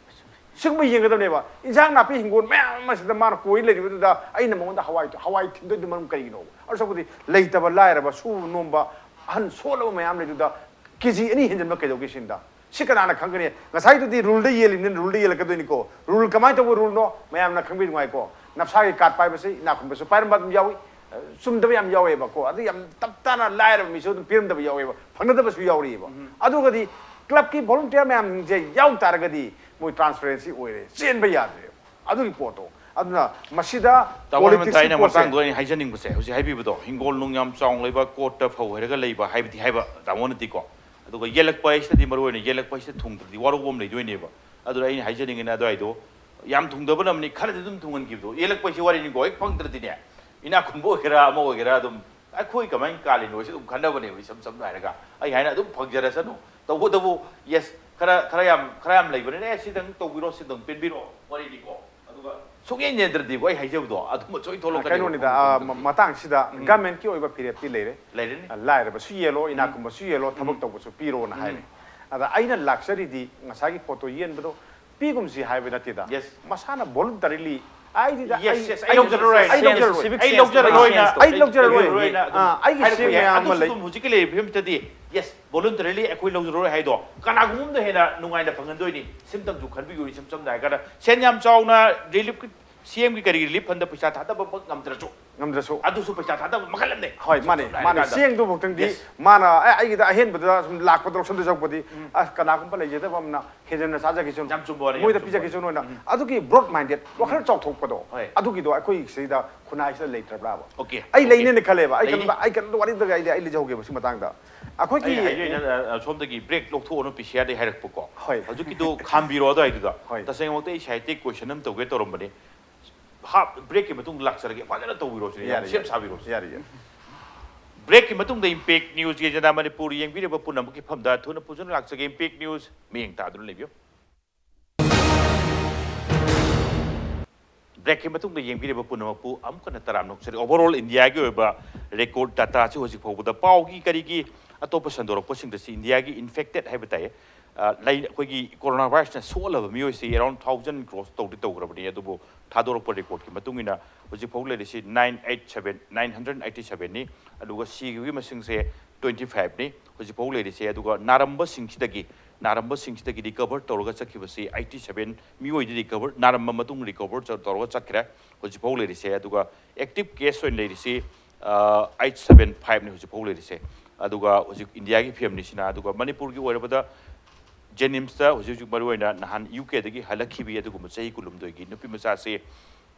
ꯁꯤꯒꯨꯝꯕ ꯌꯦꯡꯒꯗꯕꯅꯦꯕ꯫ ꯏꯟꯁꯥꯡ ꯅꯥꯄꯤ ꯍꯤꯡꯒꯣꯜ ꯃꯌꯥꯝ ꯑꯃꯁꯤꯗ ꯃꯥꯅ ꯀꯣꯏ ꯂꯩꯔꯤꯕꯗꯨꯗ ꯑꯩꯅ ꯃꯉꯣꯟꯗ ꯍꯋꯥꯏ, ꯍꯋꯥꯏ ꯊꯤꯟꯗꯣꯏꯗꯨ ꯃꯔꯝ ꯀꯔꯤꯒꯤꯅꯣꯕ? ꯑꯗꯨ ꯁꯔꯨꯛꯄꯨꯗꯤ ꯂꯩꯇꯕ, ꯂꯥꯏꯔꯕ, ꯁꯨꯕ ꯅꯣꯝꯕ, ꯑꯍꯟ ꯁꯣꯜꯂꯕ ꯃꯌꯥꯝ ꯂꯩꯗꯨꯗ ꯀꯦ ꯖꯤ ꯑꯅꯤ ꯍꯦꯟꯖꯟꯕ ꯀꯩꯗꯧꯒꯦ ꯁꯤꯅꯤꯗ? ꯁꯤ ꯀꯅꯥꯅ ꯈꯪꯒꯅꯤ? ꯉꯁꯥꯏꯗꯨꯗꯤ ꯔꯨꯜꯗ ꯌꯦꯜꯂꯤꯕꯅꯤꯅ ꯔꯨꯜꯗ ꯌꯦꯜꯂꯛꯀꯗꯣꯏꯅꯤꯀꯣ꯫ ꯔꯨꯜ ꯀꯃꯥꯏꯅ ꯇꯧꯕ ꯔꯨꯜꯅꯣ? ꯃꯌꯥꯝꯅ ꯈꯪꯕꯤꯅꯉꯥꯏꯀꯣ꯫ ꯅꯞꯁꯥꯒꯤ ꯀꯥꯔꯗ ꯄꯥꯏꯕꯁꯤ ꯏꯅꯥꯛ ꯈꯨꯟꯕꯁꯨ ꯄꯥꯏꯔꯝꯕ ꯑꯗꯨꯝ ꯌꯥꯎꯏ, ꯆꯨꯝꯗꯕ ꯌꯥꯝ ꯌꯥꯎꯋꯦꯕꯀꯣ꯫ ꯑꯗꯨ ꯌꯥꯝ ꯇꯞ ꯇꯥꯅ ꯂꯥꯏꯔꯕ ꯃꯤꯁꯨ ꯑꯗꯨꯝ ꯄꯤꯔꯝꯗꯕ ꯌꯥꯎꯋꯦꯕ, ꯐꯪꯅꯗꯕꯁꯨ ꯌꯥꯎꯔꯤꯑꯕ꯫ ꯎꯝ꯫ ꯑꯗꯨꯒꯗꯤ ꯀ꯭ꯂꯕꯀꯤ ꯚꯣꯂꯨꯟꯇꯤꯌꯔ ꯃꯌꯥꯝꯁꯤꯡꯁꯦ ꯌꯥꯎ ꯇꯥꯔꯒꯗꯤ ꯃꯣꯏ ꯇ꯭ꯔꯥꯟꯁꯄꯔꯦꯟꯁꯤ ꯑꯣꯏꯔꯦ, ꯆꯦꯟꯕ ꯌꯥꯗ꯭ꯔꯦꯕ ꯑꯗꯨꯒꯤ ꯄꯣꯠꯇꯣ꯫ ꯑꯗꯨꯅ ꯃꯁꯤꯗ ꯇꯥꯃꯣ ꯔꯦꯃꯟꯇ, ꯄꯣꯂꯤꯇꯤꯛꯁꯀꯤ ꯑꯩꯅ ꯄꯣꯠꯁꯦ ꯃꯇꯥꯡꯗꯣ ꯑꯩꯅ ꯍꯥꯏꯖꯅꯤꯡꯕꯁꯦ, ꯍꯧꯖꯤꯛ ꯍꯥꯏꯕꯤꯕꯗꯣ, ꯍꯤꯡꯒꯣꯜ ꯅꯨꯡ ꯌꯥꯝ ꯆꯥꯎꯅ ꯂꯩꯕ, ꯀꯣꯔꯠꯇ ꯐꯧ ꯍꯩꯔꯒ ꯂꯩꯕ ꯍꯥꯏꯕꯗꯤ ꯍꯥꯏꯕ ꯇꯥꯃꯣꯅꯗꯤꯀꯣ, ꯑꯗꯨꯒ ꯌꯦꯜꯂꯛꯄ ꯍꯥꯏꯁꯤꯗꯗꯤ ꯃꯔꯨ ꯑꯣꯏꯅ ꯌꯦꯜꯂꯛꯄ ꯍꯥꯏꯁꯤꯗ ꯊꯨꯡꯗ꯭ꯔꯗꯤ ꯋꯥꯔꯧꯕ ꯑꯃ ꯂꯩꯗꯣꯏꯅꯦꯕ꯫ ꯑꯗꯨꯅ ꯑꯩꯅ ꯍꯥꯏꯖꯅꯤꯡꯉꯤꯅ ꯑꯗꯨꯋꯥꯏꯗꯣ ꯌꯥꯝ ꯊꯨꯡꯗꯕꯅ ꯑꯃꯅꯤ, ꯈꯔꯗꯤ ꯑꯗꯨꯝ ꯊꯨꯡꯍꯟꯈꯤꯕꯗꯣ꯫ ꯌꯦꯜꯂꯛꯄ ꯍꯥꯏꯁꯤ ꯋꯥꯔꯤꯅꯤꯀꯣ, ꯍꯦꯛ ꯐꯪꯗ꯭ꯔꯗꯤꯅꯦ, ꯏꯅꯥꯛ ꯈꯨꯟꯕ ꯑꯣꯏꯒꯦꯔꯥ ꯑꯃ ꯑꯣꯏꯒꯦꯔꯥ ꯑꯗꯨꯝ ꯑꯩꯈꯣꯏ ꯀꯃꯥꯏꯅ ꯀꯥꯜꯂꯤꯅꯣ ꯁꯤ ꯑꯗꯨꯝ ꯈꯟꯅꯕꯅꯦꯕ, ꯏꯁꯝ ꯁꯝꯅ ꯍꯥꯏꯔꯒ꯫ ꯑꯩ ꯍꯥꯏꯅ ꯑꯗꯨꯝ ꯐꯪꯖꯔꯁꯅꯨ꯫ ꯇꯧꯕꯇꯕꯨ, ꯌꯦꯁ, ꯈꯔ, ꯈꯔ ꯌꯥꯝ, ꯈꯔ ꯌꯥꯝ ꯂꯩꯕꯅꯤꯅ, "ꯑꯦ, ꯁꯤꯗꯪ ꯇꯧꯕꯤꯔꯣ, ꯁꯤꯗꯪ ꯄꯦꯟꯕꯤꯔꯣ", ꯋꯥꯔꯤꯅꯤꯀꯣ꯫ ꯑꯗꯨꯒ ꯁꯨꯛꯌꯦꯡ ꯌꯦꯡꯗ꯭ꯔꯗꯤꯀꯣ, ꯑꯩ ꯍꯥꯏꯖꯕꯗꯣ ꯑꯗꯨꯝ ꯁꯣꯏ ꯊꯣꯛꯂꯛꯀꯅꯦꯕ꯫ ꯀꯩꯅꯣꯅꯤꯗ, ꯃꯐꯝ ꯑ, ꯃꯐꯝꯗꯒꯤ꯫ ꯃ- ꯃꯇꯥꯡꯁꯤꯗ ꯎꯝ꯫ ꯒꯃꯦꯟꯀꯤ ꯑꯣꯏꯕ ꯐꯤꯔꯦꯞꯇꯤ ꯂꯩꯔꯦ꯫ ꯂꯩꯔꯅꯤ꯫ ꯑ, ꯂꯥꯏꯔꯕꯁꯨ ꯌꯦꯜꯂꯣ, ꯏꯅꯥꯛ ꯈꯨꯟꯕꯁꯨ ꯌꯦꯜꯂꯣ, ꯊꯕꯛ ꯇꯧꯕꯁꯨ ꯄꯤꯔꯣꯅ ꯍꯥꯏꯔꯦ꯫ ꯑꯗ ꯑꯩꯅ ꯂꯥꯛꯆꯔꯤꯗꯤ ꯉꯁꯥꯏꯒꯤ ꯄꯣꯠꯇꯣ ꯌꯦꯟꯕꯗꯣ ꯄꯤꯒꯨꯝꯁꯤ ꯍꯥꯏꯕ ꯅꯠꯇꯦꯗ꯫ Yes. ꯃꯁꯥꯅ voluntarily, "ꯑꯩꯗꯤꯗ Yes, ꯑꯩ, yes, ꯑꯩ ꯑꯩ ꯂꯧꯖꯔꯔꯣꯏ꯫ ꯑꯩ ꯂꯧꯖꯔꯔꯣꯏ, ꯑꯩ ꯂꯧꯖꯔꯔꯣꯏꯅ, ꯑꯩ ꯂꯧꯖꯔꯔꯣꯏ, ꯂꯧꯖꯔꯔꯣꯏꯅ ꯑꯗꯨꯝ ꯑꯥ, ꯑꯩꯒꯤ ꯍꯥꯏꯔꯛꯄ ꯁꯦꯞ ꯌꯥꯏ꯫ ꯃꯌꯥꯝ ꯑꯃ ꯑꯗꯨꯁꯨ ꯂꯩ"꯫ ꯑꯗꯨꯝ ꯍꯧꯖꯤꯛꯀꯤ ꯂꯩꯔꯤꯕ ꯐꯤꯕꯝꯁꯤꯗꯗꯤ, yes, voluntarily ꯑꯩꯈꯣꯏ ꯂꯧꯖꯔꯔꯣꯏ ꯍꯥꯏꯗꯣ ꯀꯅꯥꯒꯨꯝꯕ ꯑꯃꯗ ꯍꯦꯟꯅ ꯅꯨꯡꯉꯥꯏꯅ ꯐꯪꯍꯟꯗꯣꯏꯅꯤ꯫ ꯁꯤꯝꯇꯪꯁꯨ ꯈꯟꯕꯤꯌꯨꯅꯤ, ꯏꯁꯝ ꯁꯝꯅ ꯍꯥꯏꯔꯀꯥꯟꯗ ꯁꯦꯟ ꯌꯥꯝ ꯆꯥꯎꯅ relief, CMꯒꯤ ꯀꯔꯤꯒꯤ relief fundꯗ ꯄꯩꯁꯥ ꯊꯥꯗꯕꯃꯛ ꯉꯝꯗ꯭ꯔꯁꯨ, ꯉꯝꯗ꯭ꯔꯁꯨ꯫ ꯑꯗꯨꯁꯨ ꯄꯩꯁꯥ ꯊꯥꯗꯕ ꯃꯈꯜ ꯑꯃꯅꯦ꯫ ꯍꯣꯏ, ꯃꯥꯅꯦ, ꯁꯝꯅ ꯃꯥꯅꯦ꯫ ꯍꯥꯏꯔꯀꯥꯟꯗ꯫ ꯆꯦꯡꯗꯨꯐꯥꯎꯇꯪꯗꯤ Yes. ꯃꯥꯅ, "ꯑꯦ, ꯑꯩꯒꯤꯗ ꯑꯍꯦꯟꯕꯗ ꯁꯨꯝ ꯂꯥꯛꯄꯗ ꯂꯧꯁꯟꯗꯣꯏ ꯁꯔꯨꯛꯄꯨꯗꯤ, ꯑꯁ, ꯀꯅꯥꯒꯨꯝꯕ ꯂꯩꯖꯗꯕ ꯑꯃꯅ ꯍꯦꯟꯖꯟꯅ ꯆꯥꯖꯈꯤꯁꯅꯨ, ꯌꯥꯝ ꯆꯨꯝꯕ ꯋꯥꯔꯤ, ꯌꯥꯝ ꯃꯣꯏꯗ ꯆꯨꯝꯕ ꯄꯤꯖꯈꯤꯁꯅꯨꯅ", ꯎꯝ꯫ ꯑꯗꯨꯒꯤ broad minded, ꯋꯥꯈꯜ ꯆꯥꯎꯊꯣꯛꯄꯗꯣ, ꯍꯣꯏ꯫ ꯑꯗꯨꯒꯤꯗꯣ ꯑꯩꯈꯣꯏ ꯁꯤꯗ ꯈꯨꯟꯅꯥꯏꯁꯤꯗ ꯂꯩꯇ꯭ꯔꯕ꯭ꯔꯥꯕ? Okay, ꯑꯩ okay. ꯂꯩꯅꯦꯅ ꯈꯜꯂꯦꯕ꯫ ꯑꯩ ꯂꯩꯅꯤ꯫ ꯀꯩꯅꯣꯝꯇ ꯋꯥꯔꯤꯗ ꯑꯩꯗꯤ ꯑꯩ ꯂꯩꯖꯍꯧꯒꯦꯕ ꯁꯤ ꯃꯇꯥꯡꯗ꯫ ꯑꯩꯈꯣꯏꯒꯤ ꯑꯩ ꯍꯥꯏꯖꯩ, ꯑ, ꯑ, ꯁꯣꯝꯗꯒꯤ break ꯂꯧꯊꯣꯛꯑꯣꯅ PCRꯗꯒꯤ ꯍꯥꯏꯔꯛꯄꯀꯣ꯫ ꯍꯣꯏ꯫ ꯍꯧꯖꯤꯛꯀꯤꯗꯣ ꯈꯥꯝꯕꯤꯔꯣ ꯑꯗꯨꯋꯥꯏꯗꯨꯗ꯫ ꯍꯣꯏ꯫ ꯇꯁꯦꯡꯅꯃꯛꯇ ꯑꯩ scientific question ꯑꯃ ꯇꯧꯒꯦ ꯇꯧꯔꯝꯕꯅꯤ꯫ ꯍꯥꯞ, breakꯀꯤ ꯃꯇꯨꯡꯗ ꯂꯥꯛꯆꯔꯒꯦ, ꯐꯖꯅ ꯇꯧꯕꯤꯔꯣ ꯁꯤꯅꯤ, ꯌꯥꯝ ꯌꯥꯔꯦ, ꯁꯦꯝ ꯌꯥꯔꯦ꯫ ꯁꯥꯕꯤꯔꯣ ꯁꯤꯅꯤ꯫ ꯌꯥꯔꯦ, ꯌꯥꯔꯦ꯫ Breakꯀꯤ ꯃꯇꯨꯡꯗ Impact Newsꯒꯤ ꯖꯅꯥ ꯃꯅꯤꯄꯨꯔ ꯌꯦꯡꯕꯤꯔꯤꯕ ꯄꯨꯝꯅꯃꯛꯀꯤ ꯐꯝꯗ ꯊꯨꯅ ꯐꯖꯅ ꯂꯥꯛꯆꯒꯦ꯫ Impact News ꯃꯤꯠꯌꯦꯡ ꯇꯥꯗꯨꯅ ꯂꯩꯕꯤꯌꯨ꯫ Breakꯀꯤ ꯃꯇꯨꯡꯗ ꯌꯦꯡꯕꯤꯔꯤꯕ ꯄꯨꯝꯅꯃꯛꯄꯨ ꯑꯃꯨꯛ ꯍꯟꯅ ꯇꯔꯥꯝꯅ ꯑꯣꯛꯆꯔꯤ꯫ Overall Indiaꯒꯤ ꯑꯣꯏꯕ record dataꯁꯤ ꯍꯧꯖꯤꯛ ꯐꯥꯎꯕꯗ ꯄꯥꯎꯒꯤ ꯀꯔꯤꯒꯤ ꯑꯇꯣꯞꯄ ꯁꯟꯗꯣꯔꯛꯄꯁꯤꯡꯗꯁꯤ Indiaꯒꯤ infected ꯍꯥꯏꯕ ꯇꯥꯏ, ꯑ, ꯂꯩ-, ꯑꯩꯈꯣꯏꯒꯤ coronavirusꯅ ꯁꯣꯛꯍꯜꯂꯕ ꯃꯤꯑꯣꯏꯁꯤ around thousand cross ꯇꯧꯗꯤ ꯇꯧꯈ꯭ꯔꯕꯅꯤ, ꯑꯗꯨꯕꯨ ꯊꯥꯗꯣꯔꯛꯄ recordꯀꯤ ꯃꯇꯨꯡ ꯏꯟꯅ ꯍꯧꯖꯤꯛ ꯐꯥꯎ ꯂꯩꯔꯤꯁꯤ nine eight seven, nine hundred eighty sevenꯅꯤ, ꯑꯗꯨꯒ ꯁꯤꯈꯤꯕꯒꯤ ꯃꯁꯤꯡꯁꯦ twenty fiveꯅꯤ ꯍꯧꯖꯤꯛ ꯐꯥꯎ ꯂꯩꯔꯤꯁꯦ꯫ ꯑꯗꯨꯒ ꯅꯥꯔꯝꯕꯁꯤꯡꯁꯤꯗꯒꯤ, ꯅꯥꯔꯝꯕꯁꯤꯡꯁꯤꯗꯒꯤ recover ꯇꯧꯔꯒ ꯆꯠꯈꯤꯕꯁꯤ eighty seven ꯃꯤꯑꯣꯏꯗꯤ recover, ꯅꯥꯔꯝꯕ ꯃꯇꯨꯡ recover ꯇꯧꯔꯒ ꯆꯠꯈ꯭ꯔꯦ ꯍꯧꯖꯤꯛ ꯐꯥꯎ ꯂꯩꯔꯤꯁꯦ꯫ ꯑꯗꯨꯒ active case ꯑꯣꯏꯅ ꯂꯩꯔꯤꯁꯤ, ꯑ, eight seven fiveꯅꯤ ꯍꯧꯖꯤꯛ ꯐꯥꯎ ꯂꯩꯔꯤꯁꯦ꯫ ꯑꯗꯨꯒ ꯍꯧꯖꯤꯛ Indiaꯒꯤ ꯐꯤꯕꯝꯅꯤ ꯁꯤꯅ꯫ ꯑꯗꯨꯒ ꯃꯅꯤꯄꯨꯔꯒꯤ ꯑꯣꯏꯔꯕꯗ JNIMSꯇ ꯍꯧꯖꯤꯛ ꯍꯧꯖꯤꯛ ꯃꯔꯨꯑꯣꯏꯅ ꯅꯍꯥꯟ UKꯗꯒꯤ ꯍꯜꯂꯛꯈꯤꯕꯤ ꯑꯗꯨꯒꯨꯝꯕ ꯆꯍꯤ ꯀꯨꯟꯍꯨꯝꯗꯣꯏꯒꯤ ꯅꯨꯄꯤ ꯃꯆꯥꯁꯤ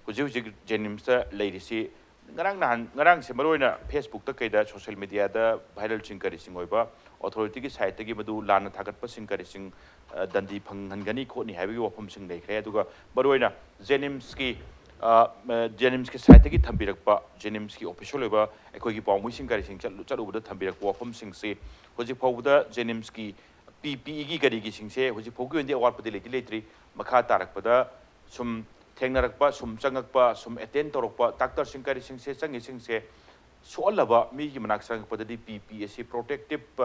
ꯍꯧꯖꯤꯛ ꯍꯧꯖꯤꯛ JNIMSꯇ ꯂꯩꯔꯤꯁꯤ꯫ ꯉꯔꯥꯡ ꯅꯍꯥꯟ, ꯉꯔꯥꯡꯁꯦ ꯃꯔꯨꯑꯣꯏꯅ Facebookꯇ ꯀꯩꯗ social mediaꯗ viralꯁꯤꯡ ꯀꯔꯤꯁꯤꯡ ꯑꯣꯏꯕ, authorityꯒꯤ sideꯇꯒꯤ ꯃꯗꯨ ꯂꯥꯟꯅ ꯊꯥꯒꯠꯄꯁꯤꯡ ꯀꯔꯤꯁꯤꯡ, ꯑ, ꯗꯟꯗꯤ ꯐꯪꯍꯟꯒꯅꯤ ꯈꯣꯠꯅꯤ ꯍꯥꯏꯕꯒꯤ ꯋꯥꯐꯝꯁꯤꯡ ꯂꯩꯈ꯭ꯔꯦ꯫ ꯑꯗꯨꯒ ꯃꯔꯨꯑꯣꯏꯅ JNIMSꯀꯤ ꯖꯦꯅꯤꯝꯁꯀꯤ ꯁꯥꯏꯠꯇꯒꯤ ꯊꯝꯕꯤꯔꯛꯄ, ꯖꯦꯅꯤꯝꯁꯀꯤ ꯑꯣꯐꯤꯁꯤꯌꯦꯜ ꯑꯣꯏꯕ ꯑꯩꯈꯣꯏꯒꯤ ꯄꯥꯎꯃꯤꯁꯤꯡ ꯀꯔꯤꯁꯤꯡ ꯆꯠꯂꯨ- ꯆꯠꯂꯨꯕꯗ ꯊꯝꯕꯤꯔꯛꯄ ꯋꯥꯐꯝꯁꯤꯡꯁꯤ ꯍꯧꯖꯤꯛ ꯐꯥꯎꯕꯗ ꯖꯦꯅꯤꯝꯁꯀꯤ ꯄꯤ ꯄꯤ ꯏꯒꯤ ꯀꯔꯤꯒꯤꯁꯤꯡꯁꯦ ꯍꯧꯖꯤꯛ ꯐꯥꯎꯒꯤ ꯑꯣꯏꯅꯗꯤ ꯑꯋꯥꯠꯄꯗꯤ ꯂꯩꯗꯤ ꯂꯩꯇ꯭ꯔꯤ꯫ ꯃꯈꯥ ꯇꯥꯔꯛꯄꯗ ꯁꯨꯝ ꯊꯦꯡꯅꯔꯛꯄ, ꯁꯨꯝ ꯆꯪꯉꯛꯄ, ꯁꯨꯝ ꯑꯦꯇꯦꯟ ꯇꯧꯔꯛꯄ ꯗꯥꯛꯇꯔꯁꯤꯡ ꯀꯔꯤꯁꯤꯡꯁꯦ, ꯆꯪꯉꯤꯁꯤꯡꯁꯦ ꯁꯣꯛꯍꯜꯂꯕ, ꯃꯤꯒꯤ ꯃꯅꯥꯛ ꯆꯪꯉꯛꯄꯗꯗꯤ ꯄꯤ ꯄꯤ ꯑꯁꯤ ꯄ꯭ꯔꯣꯇꯦꯛꯇꯤꯞ,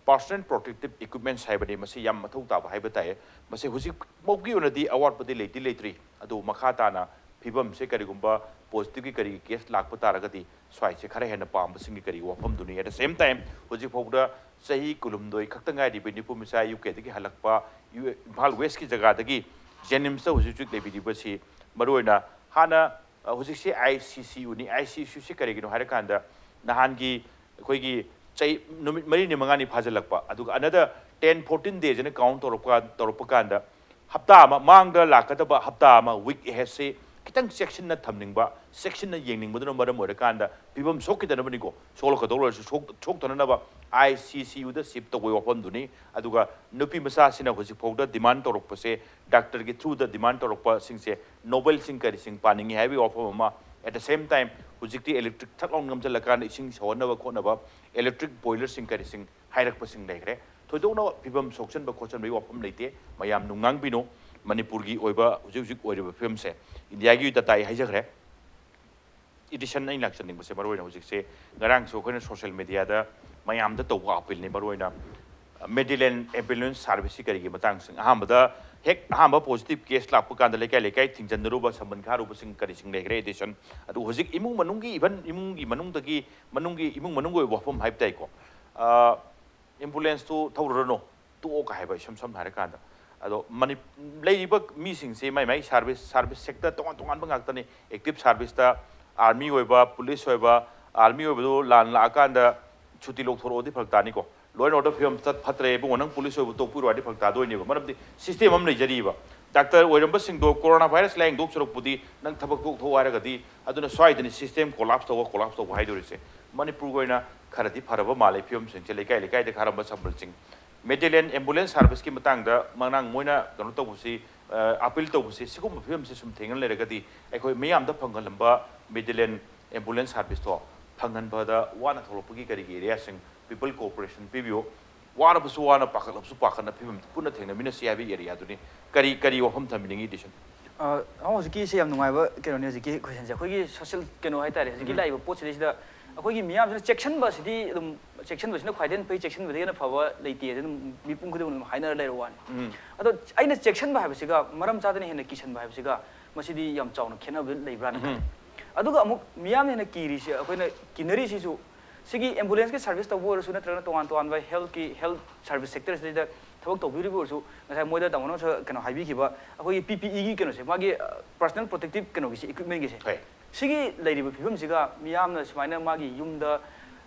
ꯄꯔꯁꯣꯅꯦꯜ ꯄ꯭ꯔꯣꯇꯦꯛꯇꯤꯞ ꯏꯀ꯭ꯋꯤꯞꯃꯦꯟꯁ ꯍꯥꯏꯕꯅꯤ, ꯃꯁꯤ ꯌꯥꯝ ꯃꯊꯧ ꯇꯥꯕ ꯍꯥꯏꯕ ꯇꯥꯏ꯫ ꯃꯁꯤ ꯍꯧꯖꯤꯛ ꯐꯥꯎꯒꯤ ꯑꯣꯏꯅꯗꯤ ꯑꯋꯥꯠꯄꯗꯤ ꯂꯩꯗꯤ ꯂꯩꯇ꯭ꯔꯤ, ꯑꯗꯨꯕꯨ ꯃꯈꯥ ꯇꯥꯅ ꯐꯤꯕꯝꯁꯦ ꯀꯔꯤꯒꯨꯝꯕ ꯄꯣꯖꯤꯇꯤꯚꯀꯤ ꯀꯔꯤꯒꯤ ꯀꯦꯁ ꯂꯥꯛꯄ ꯇꯥꯔꯒꯗꯤ ꯁ꯭ꯋꯥꯏꯁꯦ ꯈꯔ ꯍꯦꯟꯅ ꯄꯥꯝꯕꯁꯤꯡꯒꯤ ꯀꯔꯤ ꯋꯥꯐꯝꯗꯨꯅꯤ꯫ At the same time, ꯍꯧꯖꯤꯛ ꯐꯥꯎꯕꯗ ꯆꯍꯤ ꯀꯨꯟꯍꯨꯝꯗꯣꯏ ꯈꯛꯇ ꯉꯥꯏꯔꯤꯕ ꯅꯤꯐꯨ ꯃꯆꯥ ꯌꯨ ꯀꯦꯗꯒꯤ ꯍꯜꯂꯛꯄ ꯌꯨ- ꯏꯝꯐꯥꯜ ꯋꯦꯁꯀꯤ ꯖꯒꯥꯗꯒꯤ ꯖꯦꯅꯤꯝꯁꯇ ꯍꯧꯖꯤꯛ ꯍꯧꯖꯤꯛ ꯂꯩꯕꯤꯔꯤꯕꯁꯤ ꯃꯔꯨꯑꯣꯏꯅ ꯍꯥꯟꯅ, ꯑ, ꯍꯧꯖꯤꯛꯁꯤ ꯑꯥꯏ ꯁꯤ ꯁꯤ ꯌꯨꯅꯤ꯫ ꯑꯥꯏ ꯁꯤ ꯁꯤ ꯌꯨꯁꯤ ꯀꯔꯤꯒꯤꯅꯣ ꯍꯥꯏꯔꯀꯥꯟꯗ ꯅꯍꯥꯟꯒꯤ ꯑꯩꯈꯣꯏꯒꯤ ꯆꯍꯤ ꯅꯨꯃꯤꯠ ꯃꯔꯤꯅꯤ ꯃꯉꯥꯅꯤ ꯐꯥꯖꯤꯜꯂꯛꯄ, ꯑꯗꯨꯒ another ten fourteen days ꯍꯥꯏꯅ ꯀꯥꯎꯟ ꯇꯧꯔꯛꯄ ꯇꯧꯔꯛꯄ ꯀꯥꯟꯗ ꯍꯞꯇꯥ ꯑꯃ ꯃꯥꯡꯗ ꯂꯥꯛꯀꯗꯕ ꯍꯞꯇꯥ ꯑꯃ, ꯋꯤꯛ ꯑꯦꯍꯦꯗꯁꯤ ꯈꯤꯇꯪ ꯆꯦꯛꯁꯤꯟꯅ ꯊꯝꯅꯤꯡꯕ, ꯆꯦꯛꯁꯤꯟꯅ ꯌꯦꯡꯅꯤꯡꯕꯗꯨꯅ ꯃꯔꯝ ꯑꯣꯏꯔꯀꯥꯟꯗ ꯐꯤꯕꯝ ꯁꯣꯛꯈꯤꯗꯅꯕꯅꯤꯀꯣ, ꯁꯣꯛꯂꯛꯀꯗꯧ ꯑꯣꯏꯔꯁꯨ ꯁꯣꯛ- ꯁꯣꯛꯇꯅꯅꯕ ꯑꯥꯏ ꯁꯤ ꯁꯤ ꯌꯨꯗ ꯁꯤꯞ ꯇꯧꯕꯒꯤ ꯋꯥꯐꯝꯗꯨꯅꯤ꯫ ꯑꯗꯨꯒ ꯅꯨꯄꯤ ꯃꯆꯥꯁꯤꯅ ꯍꯧꯖꯤꯛ ꯐꯥꯎꯗ ꯗꯤꯃꯥꯟ ꯇꯧꯔꯛꯄꯁꯦ, ꯗꯥꯛꯇꯔꯒꯤ ꯊ꯭ꯔꯨꯗ ꯗꯤꯃꯥꯟ ꯇꯧꯔꯛꯄꯁꯤꯡꯁꯦ, ꯅꯣꯕꯦꯜꯁꯤꯡ ꯀꯔꯤꯁꯤꯡ ꯄꯥꯅꯤꯡꯉꯤ ꯍꯥꯏꯕꯒꯤ ꯋꯥꯐꯝ ꯑꯃ꯫ At the same time, ꯍꯧꯖꯤꯛꯇꯤ ꯏꯂꯦꯛꯇ꯭ꯔꯤꯛ ꯊꯛ ꯂꯥꯎꯅ ꯅꯝꯁꯤꯜꯂꯀꯥꯟꯗ ꯏꯁꯤꯡ ꯁꯧꯍꯟꯅꯕ ꯈꯣꯠꯅꯕ ꯏꯂꯦꯛꯇ꯭ꯔꯤꯛ ꯕꯣꯏꯂꯔꯁꯤꯡ ꯀꯔꯤꯁꯤꯡ ꯍꯥꯏꯔꯛꯄꯁꯤꯡ ꯂꯩꯈ꯭ꯔꯦ꯫ ꯊꯣꯏꯗꯣꯛꯅ ꯐꯤꯕꯝ ꯁꯣꯛꯆꯟꯕ ꯈꯣꯠꯆꯟꯕꯒꯤ ꯋꯥꯐꯝ ꯂꯩꯇꯦ꯫ ꯃꯌꯥꯝ ꯅꯨꯡꯉꯥꯡꯕꯤꯅꯨ꯫ ꯃꯅꯤꯄꯨꯔꯒꯤ ꯑꯣꯏꯕ ꯍꯧꯖꯤꯛ ꯍꯧꯖꯤꯛ ꯑꯣꯏꯔꯤꯕ ꯐꯤꯕꯝꯁꯦ ꯏꯟꯗꯤꯌꯥꯒꯤ ꯑꯣꯏꯅ ꯇꯥꯏ ꯍꯥꯏꯖꯈ꯭ꯔꯦ꯫ ꯏꯗꯤꯁꯟ ꯑꯩꯅ ꯂꯥꯛꯆꯅꯤꯡꯕꯁꯦ ꯃꯔꯨꯑꯣꯏꯅ ꯍꯧꯖꯤꯛꯁꯦ, ꯉꯔꯥꯡꯁꯨ ꯑꯩꯈꯣꯏꯅ ꯁꯣꯁꯤꯌꯦꯜ ꯃꯦꯗꯤꯌꯥꯗ ꯃꯌꯥꯝꯗ ꯇꯧꯕ ꯑꯄꯤꯜꯅꯤ, ꯃꯔꯨꯑꯣꯏꯅ ꯃꯦꯗꯤꯂꯦꯟ ꯑꯦꯝꯕꯨꯂꯦꯟꯁ ꯁꯥꯔꯚꯤꯁꯁꯤ ꯀꯔꯤꯒꯤ ꯃꯇꯥꯡꯁꯤꯡ, ꯑꯍꯥꯟꯕꯗ ꯍꯦꯛ ꯑꯍꯥꯟꯕ ꯄꯣꯖꯤꯇꯤꯚ ꯀꯦꯁ ꯂꯥꯛꯄ ꯀꯥꯟꯗ ꯂꯩꯀꯥꯏ ꯂꯩꯀꯥꯏ ꯊꯤꯡꯖꯤꯟꯅꯔꯨꯕ, ꯁꯝꯕꯟ ꯈꯥꯔꯨꯕꯁꯤꯡ ꯀꯔꯤꯁꯤꯡ ꯂꯩꯈ꯭ꯔꯦ ꯏꯗꯤꯁꯟ꯫ ꯑꯗꯨ ꯍꯧꯖꯤꯛ ꯏꯃꯨꯡ ꯃꯅꯨꯡꯒꯤ, ꯏꯚꯟ ꯏꯃꯨꯡꯒꯤ ꯃꯅꯨꯡꯗꯒꯤ, ꯃꯅꯨꯡꯒꯤ, ꯏꯃꯨꯡ ꯃꯅꯨꯡꯒꯤ ꯑꯣꯏꯕ ꯋꯥꯐꯝ ꯍꯥꯏꯕ ꯇꯥꯏꯀꯣ꯫ ꯑꯦꯝꯕꯨꯂꯦꯟꯁꯇꯨ ꯊꯧꯔꯨꯔꯅꯨ, ꯇꯣꯛꯑꯣ ꯀ ꯍꯥꯏꯕ, ꯏꯁꯝ ꯁꯝꯅ ꯍꯥꯏꯔꯀꯥꯟꯗ꯫ ꯑꯗꯣ ꯃꯅꯤ-, ꯂꯩꯔꯤꯕ ꯃꯤꯁꯤꯡꯁꯦ ꯃꯥꯏ ꯃꯥꯏ ꯁꯥꯔꯚꯤꯁ, ꯁꯥꯔꯚꯤꯁ ꯁꯦꯛꯇꯔ ꯇꯣꯉꯥꯟ ꯇꯣꯉꯥꯟꯕ ꯉꯥꯛꯇꯅꯤ꯫ ꯑꯦꯛꯇꯤꯚ ꯁꯥꯔꯚꯤꯁꯇ ꯑꯥꯔꯃꯤ ꯑꯣꯏꯕ, ꯄꯨꯂꯤꯁ ꯑꯣꯏꯕ, ꯑꯥꯔꯃꯤ ꯑꯣꯏꯕꯗꯨ ꯂꯥꯟ ꯂꯥꯛꯑꯀꯥꯟꯗ ꯁꯨꯇꯤ ꯂꯧꯊꯣꯔꯛꯑꯣꯗꯤ ꯐꯔꯛ ꯇꯥꯅꯤꯀꯣ꯫ Law and order ꯐꯤꯕꯝ ꯆꯠ ꯐꯠꯇ꯭ꯔꯦ ꯏꯕꯨꯡꯉꯣ, ꯅꯪ ꯄꯨꯂꯤꯁ ꯑꯣꯏꯕ ꯇꯣꯛꯄꯤꯔꯣ ꯍꯥꯏꯗꯤ ꯐꯔꯛ ꯇꯥꯗꯣꯏꯅꯦꯕ꯫ ꯃꯔꯝꯗꯤ ꯁꯤꯁꯇꯦꯝ ꯑꯃ ꯂꯩꯖꯔꯤꯕ꯫ ꯗꯥꯛꯇꯔ ꯑꯣꯏꯔꯝꯕꯁꯤꯡꯗꯣ ꯀꯣꯔꯣꯅꯥ ꯚꯥꯏꯔꯁ ꯂꯥꯏꯌꯦꯡꯗꯣꯛ ꯁꯔꯨꯛꯄꯨꯗꯤ ꯅꯪ ꯊꯕꯛ ꯇꯣꯛꯊꯣꯛꯑꯣ ꯍꯥꯏꯔꯒꯗꯤ, ꯑꯗꯨꯅ ꯁ꯭ꯋꯥꯏꯗꯅꯤ ꯁꯤꯁꯇꯦꯝ ꯀꯣꯂꯥꯞꯁ ꯇꯧꯕ, ꯀꯣꯂꯥꯞꯁ ꯇꯧꯕ ꯍꯥꯏꯗꯣꯔꯤꯁꯦ꯫ ꯃꯅꯤꯄꯨꯔꯒꯤ ꯑꯣꯏꯅ ꯈꯔꯗꯤ ꯐꯔꯕ ꯃꯥꯜꯂꯦ ꯐꯤꯕꯝꯁꯤꯡꯁꯦ, ꯂꯩꯀꯥꯏ ꯂꯩꯀꯥꯏꯗ ꯈꯥꯔꯝꯕ ꯁꯝꯕꯜꯁꯤꯡ꯫ ꯃꯦꯗꯤꯂꯦꯟ ꯑꯦꯝꯕꯨꯂꯦꯟꯁ ꯁꯥꯔꯚꯤꯁꯀꯤ ꯃꯇꯥꯡꯗ ꯃꯅꯥꯡ ꯃꯣꯏꯅ ꯀꯩꯅꯣ ꯇꯧꯕꯁꯤ, ꯑꯄꯤꯜ ꯇꯧꯕꯁꯦ, ꯁꯤꯒꯨꯝꯕ ꯐꯤꯕꯝꯁꯦ ꯁꯨꯝ ꯊꯦꯡꯅ ꯂꯩꯔꯒꯗꯤ ꯑꯩꯈꯣꯏ ꯃꯤꯌꯥꯝꯗ ꯐꯪꯍꯜꯂꯝꯕ ꯃꯤꯗꯜ ꯑꯦꯟ ꯑꯦꯝꯕꯨꯂꯦꯟꯁ ꯁꯥꯔꯚꯤꯁꯇꯣ ꯐꯪꯍꯟꯕꯗ ꯋꯥꯅ ꯊꯣꯛꯂꯛꯄꯒꯤ ꯀꯔꯤꯒꯤ ꯑꯦꯔꯤꯌꯥꯁꯤꯡ, ꯄꯤꯄꯜ ꯀꯣꯑꯣꯄꯔꯦꯁꯟ ꯄꯤꯕꯤꯌꯨ, ꯋꯥꯔꯕꯁꯨ ꯋꯥꯅ, ꯄꯥꯈꯠꯂꯕꯁꯨ ꯄꯥꯈꯠꯅ ꯐꯤꯕꯝ ꯄꯨꯟꯅ ꯊꯦꯡꯅꯕꯤꯅꯁꯤ ꯍꯥꯏꯕꯒꯤ ꯑꯦꯔꯤꯌꯥꯗꯨꯅꯤ꯫ ꯀꯔꯤ ꯀꯔꯤ ꯋꯥꯐꯝ ꯊꯝꯕꯤꯅꯤꯡꯉꯤ, ꯗꯤꯁꯟ? ꯑ, ꯍꯧꯖꯤꯛꯀꯤꯁꯦ ꯌꯥꯝ ꯅꯨꯡꯉꯥꯏꯕ ꯀꯩꯅꯣꯅꯦ꯫ ꯍꯧꯖꯤꯛꯀꯤ ꯀꯣꯏꯁꯟꯁꯦ ꯑꯩꯈꯣꯏꯒꯤ ꯁꯣꯁꯤꯌꯦꯜ ꯀꯩꯅꯣ ꯍꯥꯏꯇꯥꯔꯦ, ꯍꯧꯖꯤꯛꯀꯤ ꯎꯝ꯫ ꯂꯥꯛꯏꯕ ꯄꯣꯠꯁꯤꯗꯩꯁꯤꯗ ꯑꯩꯈꯣꯏꯒꯤ ꯃꯤꯌꯥꯝꯁꯤꯅ ꯆꯦꯛꯁꯤꯟꯕ ꯑꯁꯤꯗꯤ ꯑꯗꯨꯝ, ꯆꯦꯛꯁꯤꯟꯕꯁꯤꯅ ꯈ꯭ꯋꯥꯏꯗꯒꯤ ꯍꯦꯟꯅ ꯐꯩ, ꯆꯦꯛꯁꯤꯟꯕꯗꯒꯤ ꯍꯦꯟꯅ ꯐꯕ ꯂꯩꯇꯦ, ꯑꯗꯨꯝ ꯃꯤꯄꯨꯝ ꯈꯨꯗꯤꯡꯃꯛ ꯑꯗꯨꯝ ꯍꯥꯏꯅꯔ ꯂꯩꯔ ꯋꯥꯅꯤ꯫ ꯎꯝ꯫ ꯑꯗꯣ ꯑꯩꯅ ꯆꯦꯛꯁꯤꯟꯕ ꯍꯥꯏꯕꯁꯤꯒ ꯃꯔꯝ ꯆꯥꯗꯅ ꯍꯦꯟꯅ ꯀꯤꯁꯟꯕ ꯍꯥꯏꯕꯁꯤꯒ ꯃꯁꯤꯗꯤ ꯌꯥꯝ ꯆꯥꯎꯅ ꯈꯦꯠꯅꯕ ꯂꯩꯕ꯭ꯔꯥꯅ ꯈꯜꯂꯤ꯫ ꯎꯝ꯫ ꯑꯗꯨꯒ ꯑꯃꯨꯛ ꯃꯤꯌꯥꯝꯅ ꯍꯦꯟꯅ ꯀꯤꯔꯤꯁꯦ, ꯑꯩꯈꯣꯏꯅ ꯀꯤꯅꯔꯤꯁꯤꯁꯨ ꯁꯤꯒꯤ ꯑꯦꯝꯕꯨꯂꯦꯟꯁꯀꯤ ꯁꯥꯔꯚꯤꯁ ꯇꯧꯕ ꯑꯣꯏꯔꯁꯨ ꯅꯠꯇ꯭ꯔꯒꯅ ꯇꯣꯉꯥꯟ ꯇꯣꯉꯥꯟꯕ ꯍꯦꯜꯠꯀꯤ, ꯍꯦꯜꯠ ꯁꯥꯔꯚꯤꯁ ꯁꯦꯛꯇꯔꯁꯤꯗꯩꯗ ꯊꯕꯛ ꯇꯧꯕꯤꯔꯤꯕ ꯑꯣꯏꯔꯁꯨ, ꯉꯁꯥꯏ ꯃꯣꯏꯗ ꯇꯥꯃꯣꯅꯁꯨ ꯀꯩꯅꯣ ꯍꯥꯏꯕꯤꯈꯤꯕ, ꯑꯩꯈꯣꯏꯒꯤ ꯄꯤ ꯄꯤ ꯏꯒꯤ ꯀꯩꯅꯣꯁꯦ, ꯃꯥꯒꯤ ꯄꯔꯁꯅꯦꯜ ꯄ꯭ꯔꯣꯇꯦꯛꯇꯤꯞ ꯀꯩꯅꯣꯒꯤꯁꯦ, ꯏꯀ꯭ꯋꯤꯞꯃꯦꯟꯒꯤꯁꯦ, ꯍꯣꯏ꯫ ꯁꯤꯒꯤ ꯂꯩꯔꯤꯕ ꯐꯤꯕꯝꯁꯤꯒ ꯃꯤꯌꯥꯝꯅ ꯁꯨꯃꯥꯏꯅ ꯃꯥꯒꯤ ꯌꯨꯝꯗ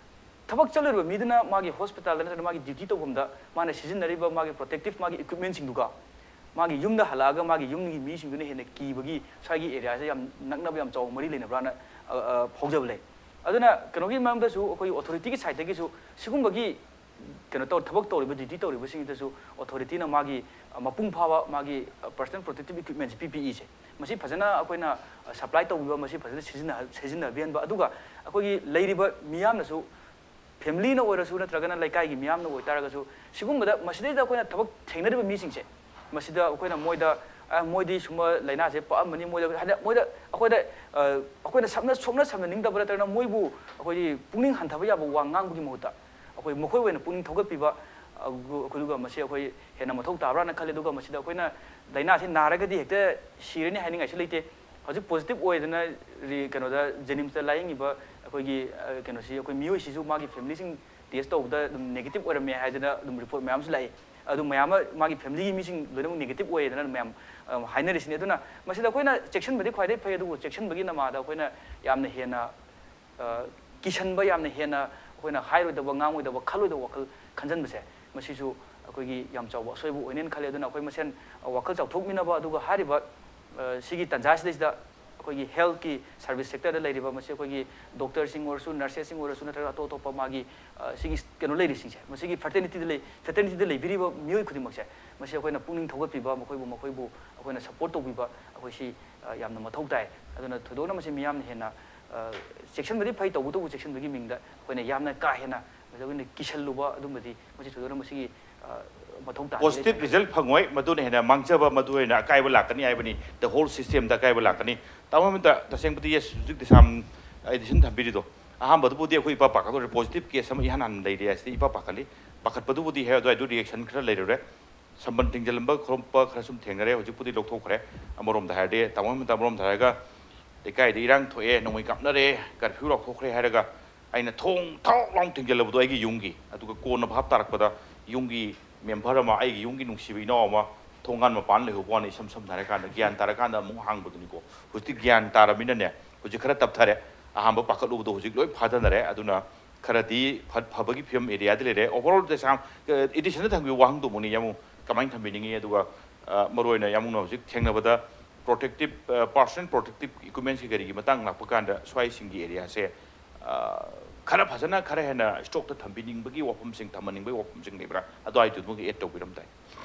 ꯊꯕꯛ ꯆꯠꯂꯨꯔꯤꯕ ꯃꯤꯗꯨꯅ ꯃꯥꯒꯤ ꯍꯣꯁꯄꯤꯇꯥꯜꯗ ꯅꯠꯇ꯭ꯔꯒ ꯃꯥꯒꯤ ꯗ꯭ꯌꯨꯇꯤ ꯇꯧꯐꯝꯗ ꯃꯥꯅ ꯁꯤꯖꯤꯟꯅꯔꯤꯕ ꯃꯥꯒꯤ ꯄ꯭ꯔꯣꯇꯦꯛꯇꯤꯞ ꯃꯥꯒꯤ ꯏꯀ꯭ꯋꯤꯞꯃꯦꯟꯁꯤꯡꯗꯨꯒ ꯃꯥꯒꯤ ꯌꯨꯝꯗ ꯍꯜꯂꯛꯑꯒ ꯃꯥꯒꯤ ꯌꯨꯝꯒꯤ ꯃꯤꯁꯤꯡꯗꯨꯅ ꯍꯦꯟꯅ ꯀꯤꯕꯒꯤ ꯁ꯭ꯋꯥꯏꯒꯤ ꯑꯦꯔꯤꯌꯥꯁꯦ ꯌꯥꯝ ꯅꯛꯅꯕ ꯌꯥꯝ ꯆꯥꯎꯕ ꯃꯔꯤ ꯂꯩꯅꯕ꯭ꯔꯥꯅ, ꯑ, ꯑ, ꯐꯥꯎꯖꯕ ꯂꯩ꯫ ꯑꯗꯨꯅ ꯀꯩꯅꯣꯒꯤ ꯃꯔꯝꯗꯁꯨ ꯑꯩꯈꯣꯏꯒꯤ ꯑꯣꯊꯣꯔꯤꯇꯤꯒꯤ ꯁꯥꯏꯠꯇꯒꯤꯁꯨ ꯁꯤꯒꯨꯝꯕꯒꯤ ꯀꯩꯅꯣ ꯇꯧ, ꯊꯕꯛ ꯇꯧꯔꯤꯕ, ꯗ꯭ꯌꯨꯇꯤ ꯇꯧꯔꯤꯕꯁꯤꯡꯗꯁꯨ ꯑꯣꯊꯣꯔꯤꯇꯤꯅ ꯃꯥꯒꯤ, ꯑ, ꯃꯄꯨꯡ ꯐꯥꯕ ꯃꯥꯒꯤ, ꯑ, ꯄꯔꯁꯅꯦꯜ ꯄ꯭ꯔꯣꯇꯦꯛꯇꯤꯞ ꯏꯀ꯭ꯋꯤꯞꯃꯦꯟꯁꯦ, ꯄꯤ ꯄꯤ ꯏꯁꯦ, ꯃꯁꯤ ꯐꯖꯅ ꯑꯩꯈꯣꯏꯅ, ꯑ, ꯁꯄ꯭ꯂꯥꯏ ꯇꯧꯕꯤꯕ, ꯃꯁꯤ ꯐꯖꯅ ꯁꯤꯖꯤꯟꯅ-, ꯁꯤꯖꯤꯟꯅꯕꯤꯍꯟꯕ, ꯑꯗꯨꯒ ꯑꯩꯈꯣꯏꯒꯤ ꯂꯩꯔꯤꯕ ꯃꯤꯌꯥꯝꯅꯁꯨ, ꯐꯦꯃꯤꯂꯤꯅ ꯑꯣꯏꯔꯁꯨ ꯅꯠꯇ꯭ꯔꯒꯅ ꯂꯩꯀꯥꯏꯒꯤ ꯃꯤꯌꯥꯝꯅ ꯑꯣꯏꯇꯥꯔꯒꯁꯨ, ꯁꯤꯒꯨꯝꯕꯗ ꯃꯁꯤꯗꯩꯗ ꯑꯩꯈꯣꯏꯅ ꯊꯕꯛ ꯊꯦꯡꯅꯔꯤꯕ ꯃꯤꯁꯤꯡꯁꯦ, ꯃꯁꯤꯗ ꯑꯩꯈꯣꯏꯅ ꯃꯣꯏꯗ, "ꯑ, ꯃꯣꯏꯗꯤ ꯁꯨꯝꯕ ꯂꯥꯏꯅꯥꯁꯦ ꯄꯛꯑꯝꯃꯅꯤ", ꯃꯣꯏꯗ ꯍꯥꯏꯗꯤ ꯃꯣꯏꯗ ꯑꯩꯈꯣꯏꯗ, ꯑ, ꯑꯩꯈꯣꯏꯅ ꯁꯝꯅ-, ꯁꯣꯛꯅ ꯁꯝꯅꯅꯤꯡꯗꯕ ꯅꯠꯇ꯭ꯔꯒꯅ ꯃꯣꯏꯕꯨ ꯑꯩꯈꯣꯏꯒꯤ ꯄꯨꯛꯅꯤꯡ ꯍꯟꯊꯕ ꯌꯥꯕ ꯋꯥ ꯉꯥꯡꯕꯒꯤ ꯃꯍꯨꯠꯇ, ꯑꯩꯈꯣꯏ ꯃꯈꯣꯏ ꯑꯣꯏꯅ ꯄꯨꯛꯅꯤꯡ ꯊꯧꯒꯠꯄꯤꯕ, ꯑ, ꯒꯨ-, ꯑꯗꯨꯒ ꯃꯁꯤ ꯑꯩꯈꯣꯏ ꯍꯦꯟꯅ ꯃꯊꯧ ꯇꯥꯕ꯭ꯔꯥꯅ ꯈꯜꯂꯤ꯫ ꯑꯗꯨꯒ ꯃꯁꯤꯗ ꯑꯩꯈꯣꯏꯅ ꯂꯥꯏꯅꯥꯁꯤ ꯅꯥꯔꯒꯗꯤ ꯍꯦꯛꯇ ꯁꯤꯔꯅꯤ ꯍꯥꯏꯅꯤꯡꯉꯥꯏꯁꯨ ꯂꯩꯇꯦ꯫ ꯍꯧꯖꯤꯛ ꯄꯣꯖꯤꯇꯤꯚ ꯑꯣꯏꯗꯅ ꯔꯤ-, ꯀꯩꯅꯣꯗ, ꯖꯦꯅꯤꯝꯁꯇ ꯂꯥꯌꯦꯡꯉꯤꯕ ꯑꯩꯈꯣꯏꯒꯤ, ꯑ, ꯀꯩꯅꯣꯁꯤ, ꯑꯩꯈꯣꯏ ꯃꯤꯑꯣꯏꯁꯤꯁꯨ ꯃꯥꯒꯤ ꯐꯦꯃꯤꯂꯤꯁꯤꯡ ꯇꯦꯁ ꯇꯧꯕꯗ ꯑꯗꯨꯝ ꯅꯦꯒꯦꯇꯤꯚ ꯑꯣꯏꯔꯝꯃꯦ ꯍꯥꯏꯗꯅ ꯑꯗꯨꯝ ꯔꯤꯄꯣꯔꯠ ꯃꯌꯥꯝ ꯑꯃꯁꯨ ꯂꯥꯛꯏ꯫ ꯑꯗꯨ ꯃꯌꯥꯝ ꯑꯃ ꯃꯥꯒꯤ ꯐꯦꯃꯤꯂꯤꯒꯤ ꯃꯤꯁꯤꯡ ꯂꯣꯏꯅꯃꯛ ꯅꯦꯒꯦꯇꯤꯚ ꯑꯣꯏꯌꯦꯗꯅ ꯑꯗꯨꯝ ꯃꯌꯥꯝ, ꯑ, ꯍꯥꯏꯅꯔꯤꯁꯤꯅꯤ꯫ ꯑꯗꯨꯅ ꯃꯁꯤꯗ ꯑꯩꯈꯣꯏꯅ ꯆꯦꯛꯁꯤꯟꯕꯗꯤ ꯈ꯭ꯋꯥꯏꯗꯒꯤ ꯐꯩ, ꯑꯗꯨꯕꯨ ꯆꯦꯛꯁꯤꯟꯕꯒꯤ ꯅꯃꯥꯗ ꯑꯩꯈꯣꯏꯅ ꯌꯥꯝꯅ ꯍꯦꯟꯅ, ꯑ, ꯀꯤꯁꯟꯕ, ꯌꯥꯝꯅ ꯍꯦꯟꯅ ꯑꯩꯈꯣꯏꯅ ꯍꯥꯏꯔꯣꯏꯗꯕ, ꯉꯥꯡꯉꯣꯏꯗꯕ, ꯈꯜꯂꯣꯏꯗꯕ ꯋꯥꯈꯜ ꯈꯟꯖꯟꯕꯁꯦ, ꯃꯁꯤꯁꯨ ꯑꯩꯈꯣꯏꯒꯤ ꯌꯥꯝ ꯆꯥꯎꯕ ꯑꯁꯣꯏꯕ ꯑꯣꯏꯅꯦꯅ ꯈꯜꯂꯤ꯫ ꯑꯗꯨꯅ ꯑꯩꯈꯣꯏ ꯃꯁꯦꯟ, ꯑ, ꯋꯥꯈꯜ ꯆꯥꯎꯊꯣꯛꯃꯤꯟꯅꯕ, ꯑꯗꯨꯒ ꯍꯥꯏꯔꯤꯕ, ꯑ, ꯁꯤꯒꯤ ꯇꯥꯟꯖꯥꯁꯤꯗꯩꯁꯤꯗ ꯑꯩꯈꯣꯏꯒꯤ ꯍꯦꯜꯠꯀꯤ ꯁꯥꯔꯚꯤꯁ ꯁꯦꯛꯇꯔꯗ ꯂꯩꯔꯤꯕ, ꯃꯁꯤ ꯑꯩꯈꯣꯏꯒꯤ ꯗꯣꯛꯇꯔꯁꯤꯡ ꯑꯣꯏꯔꯁꯨ, ꯅꯔꯁꯦꯁꯁꯤꯡ ꯑꯣꯏꯔꯁꯨ, ꯅꯠꯇ꯭ꯔꯒ ꯑꯇꯣꯞ ꯑꯇꯣꯞꯄ ꯃꯥꯒꯤ, ꯑ, ꯁꯤꯒꯤ ꯀꯩꯅꯣ ꯂꯩꯔꯤꯁꯤꯡꯁꯦ, ꯃꯁꯤꯒꯤ ꯐ꯭ꯔꯦꯇꯔꯅꯤꯇꯤꯗ ꯂꯩ, ꯐ꯭ꯔꯦꯇꯔꯅꯤꯇꯤꯗ ꯂꯩꯕꯤꯔꯤꯕ ꯃꯤꯑꯣꯏ ꯈꯨꯗꯤꯡꯃꯛꯁꯦ, ꯃꯁꯤ ꯑꯩꯈꯣꯏꯅ ꯄꯨꯛꯅꯤꯡ ꯊꯧꯒꯠꯄꯤꯕ, ꯃꯈꯣꯏꯕꯨ, ꯃꯈꯣꯏꯕꯨ ꯑꯩꯈꯣꯏꯅ ꯁꯞꯄꯣꯔꯠ ꯇꯧꯕꯤꯕ, ꯑꯩꯈꯣꯏ ꯁꯤ, ꯑ, ꯌꯥꯝꯅ ꯃꯊꯧ ꯇꯥꯏ꯫ ꯑꯗꯨꯅ ꯊꯣꯏꯗꯣꯛꯅ ꯃꯁꯤ ꯃꯤꯌꯥꯝꯅ ꯍꯦꯟꯅ, ꯑ, ꯆꯦꯛꯁꯤꯟꯕꯗꯤ ꯐꯩ, ꯇꯧꯕꯇꯕꯨ ꯆꯦꯛꯁꯤꯟꯕꯒꯤ ꯃꯤꯡꯗ ꯑꯩꯈꯣꯏꯅ ꯌꯥꯝꯅ ꯀꯥ ꯍꯦꯟꯅ ꯃꯁꯤ ꯑꯩꯈꯣꯏꯅ ꯀꯤꯁꯜꯂꯨꯕ ꯑꯗꯨꯝꯕꯗꯤ ꯃꯁꯤ ꯊꯣꯏꯗꯣꯛꯅ ꯃꯁꯤꯒꯤ, ꯑ, ꯃꯊꯧ ꯇꯥꯗꯦ꯫ ꯄꯣꯖꯤꯇꯤꯚ ꯔꯤꯖꯜ ꯐꯪꯉꯣꯏ, ꯃꯗꯨꯅ ꯍꯦꯟꯅ ꯃꯥꯡꯖꯕ, ꯃꯗꯨ ꯍꯦꯟꯅ ꯑꯀꯥꯏꯕ ꯂꯥꯛꯀꯅꯤ ꯍꯥꯏꯕꯅꯤ, the whole system ꯗ ꯑꯀꯥꯏꯕ ꯂꯥꯛꯀꯅꯤ꯫ ꯇꯥꯃꯣ ꯑꯃꯇ ꯇꯁꯦꯡꯕꯗꯤ, yes, ꯍꯧꯖꯤꯛ ꯗꯤꯁꯥꯝ ꯑꯦꯗꯤꯁꯟ ꯊꯝꯕꯤꯔꯤꯗꯣ ꯑꯍꯥꯟꯕꯗꯨꯕꯨꯗꯤ ꯑꯩꯈꯣꯏ ꯏꯄꯥ ꯄꯥꯈꯠꯂꯨꯔꯦ, ꯄꯣꯖꯤꯇꯤꯚ ꯀꯦꯁ ꯑꯃ ꯏꯍꯥꯟ ꯍꯥꯟꯅ ꯂꯩꯔꯦ ꯍꯥꯏꯁꯤꯗꯤ ꯏꯄꯥ ꯄꯥꯈꯠꯂꯤ꯫ ꯄꯥꯈꯠꯄꯗꯨꯕꯨꯗꯤ ꯍꯦ, ꯑꯗꯨꯋꯥꯏꯗꯨ ꯔꯤꯌꯦꯛꯁꯟ ꯈꯔ ꯂꯩꯔꯨꯔꯦ꯫ ꯁꯝꯕꯟ ꯊꯤꯡꯖꯤꯜꯂꯝꯕ ꯈꯣꯠꯂꯝꯕ ꯈꯔ ꯁꯨꯝ ꯊꯦꯡꯅꯔꯦ, ꯍꯧꯖꯤꯛꯄꯨꯗꯤ ꯂꯧꯊꯣꯛꯈ꯭ꯔꯦ꯫ ꯑꯃꯔꯣꯝꯗ ꯍꯥꯏꯔꯗꯤ, ꯇꯥꯃꯣ ꯑꯃꯇ ꯑꯃꯔꯣꯝꯗ ꯍꯥꯏꯔꯒ, ꯂꯩꯀꯥꯏꯗ ꯏꯔꯥꯡ ꯊꯣꯛꯑꯦ, ꯅꯣꯡꯃꯩ ꯀꯥꯞꯅꯔꯦ, ꯀꯔꯐ꯭ꯌꯨ ꯂꯥꯎꯊꯣꯛꯈ꯭ꯔꯦ ꯍꯥꯏꯔꯒ ꯑꯩꯅ ꯊꯣꯡ ꯊꯥꯎ ꯂꯥꯎꯅ ꯊꯤꯡꯖꯤꯜꯂꯕꯗꯣ ꯑꯩꯒꯤ ꯌꯨꯝꯒꯤ, ꯑꯗꯨꯒ ꯀꯣꯟꯅ ꯚꯥꯞ ꯇꯥꯔꯛꯄꯗ ꯌꯨꯝꯒꯤ ꯃꯦꯝꯕꯔ ꯑꯃ, ꯑꯩꯒꯤ ꯌꯨꯝꯒꯤ ꯅꯨꯡꯁꯤꯕ ꯏꯅꯥꯎ ꯑꯃ ꯊꯣꯡꯒꯥꯟ ꯃꯄꯥꯟ ꯂꯩꯍꯧꯕ ꯋꯥꯅꯤ꯫ ꯏꯁꯝ ꯁꯝꯅ ꯍꯥꯏꯔꯀꯥꯟꯗ, ꯒ꯭ꯌꯥꯟ ꯇꯥꯔꯀꯥꯟꯗ ꯑꯃꯨꯛ ꯍꯥꯡꯕꯗꯨꯅꯤꯀꯣ꯫ ꯍꯧꯖꯤꯛꯇꯤ ꯒ꯭ꯌꯥꯟ ꯇꯥꯔꯃꯤꯅꯅꯦ, ꯍꯧꯖꯤꯛ ꯈꯔ ꯇꯞꯊꯔꯦ꯫ ꯑꯍꯥꯟꯕ ꯄꯥꯈꯠꯂꯨꯕꯗꯣ ꯍꯧꯖꯤꯛ ꯂꯣꯏ ꯐꯥꯊꯅꯔꯦ꯫ ꯑꯗꯨꯅ ꯈꯔꯗꯤ ꯐ-, ꯐꯕꯒꯤ ꯐꯤꯕꯝ ꯑꯦꯔꯤꯌꯥꯗ ꯂꯩꯔꯦ꯫ ꯑꯣꯚꯔꯑꯣꯜ ꯗꯦꯁꯥꯝ, ꯑꯦꯗꯤꯁꯟꯗ ꯊꯝꯈꯤꯕ ꯋꯥꯍꯪꯗꯨꯃꯛꯅꯤ, ꯌꯥꯝ ꯀꯃꯥꯏꯅ ꯊꯝꯕꯤꯅꯤꯡꯉꯤ? ꯑꯗꯨꯒ, ꯑ, ꯃꯔꯨꯑꯣꯏꯅ ꯌꯥꯝꯅ ꯍꯧꯖꯤꯛ ꯊꯦꯡꯅꯕꯗ ꯄ꯭ꯔꯣꯇꯦꯛꯇꯤꯞ, ꯑ, ꯄꯥꯔꯁꯣꯅꯦꯜ ꯄ꯭ꯔꯣꯇꯦꯛꯇꯤꯞ ꯏꯀ꯭ꯋꯤꯞꯃꯦꯟꯁꯀꯤ ꯀꯔꯤꯒꯤ ꯃꯇꯥꯡ ꯂꯥꯛꯄ ꯀꯥꯟꯗ ꯁ꯭ꯋꯥꯏꯁꯤꯡꯒꯤ ꯑꯦꯔꯤꯌꯥꯁꯦ, ꯑ, ꯈꯔ ꯐꯖꯅ, ꯈꯔ ꯍꯦꯟꯅ ꯁ꯭ꯇꯣꯛꯇ ꯊꯝꯕꯤꯅꯤꯡꯕꯒꯤ ꯋꯥꯐꯝꯁꯤꯡ, ꯊꯝꯍꯟꯅꯤꯡꯕꯒꯤ ꯋꯥꯐꯝꯁꯤꯡ ꯂꯩꯕ꯭ꯔꯥ? ꯑꯗꯨꯋꯥꯏꯗꯨꯃꯒ ꯑꯦꯗ ꯇꯧꯕꯤꯔꯝ ꯇꯥꯏ꯫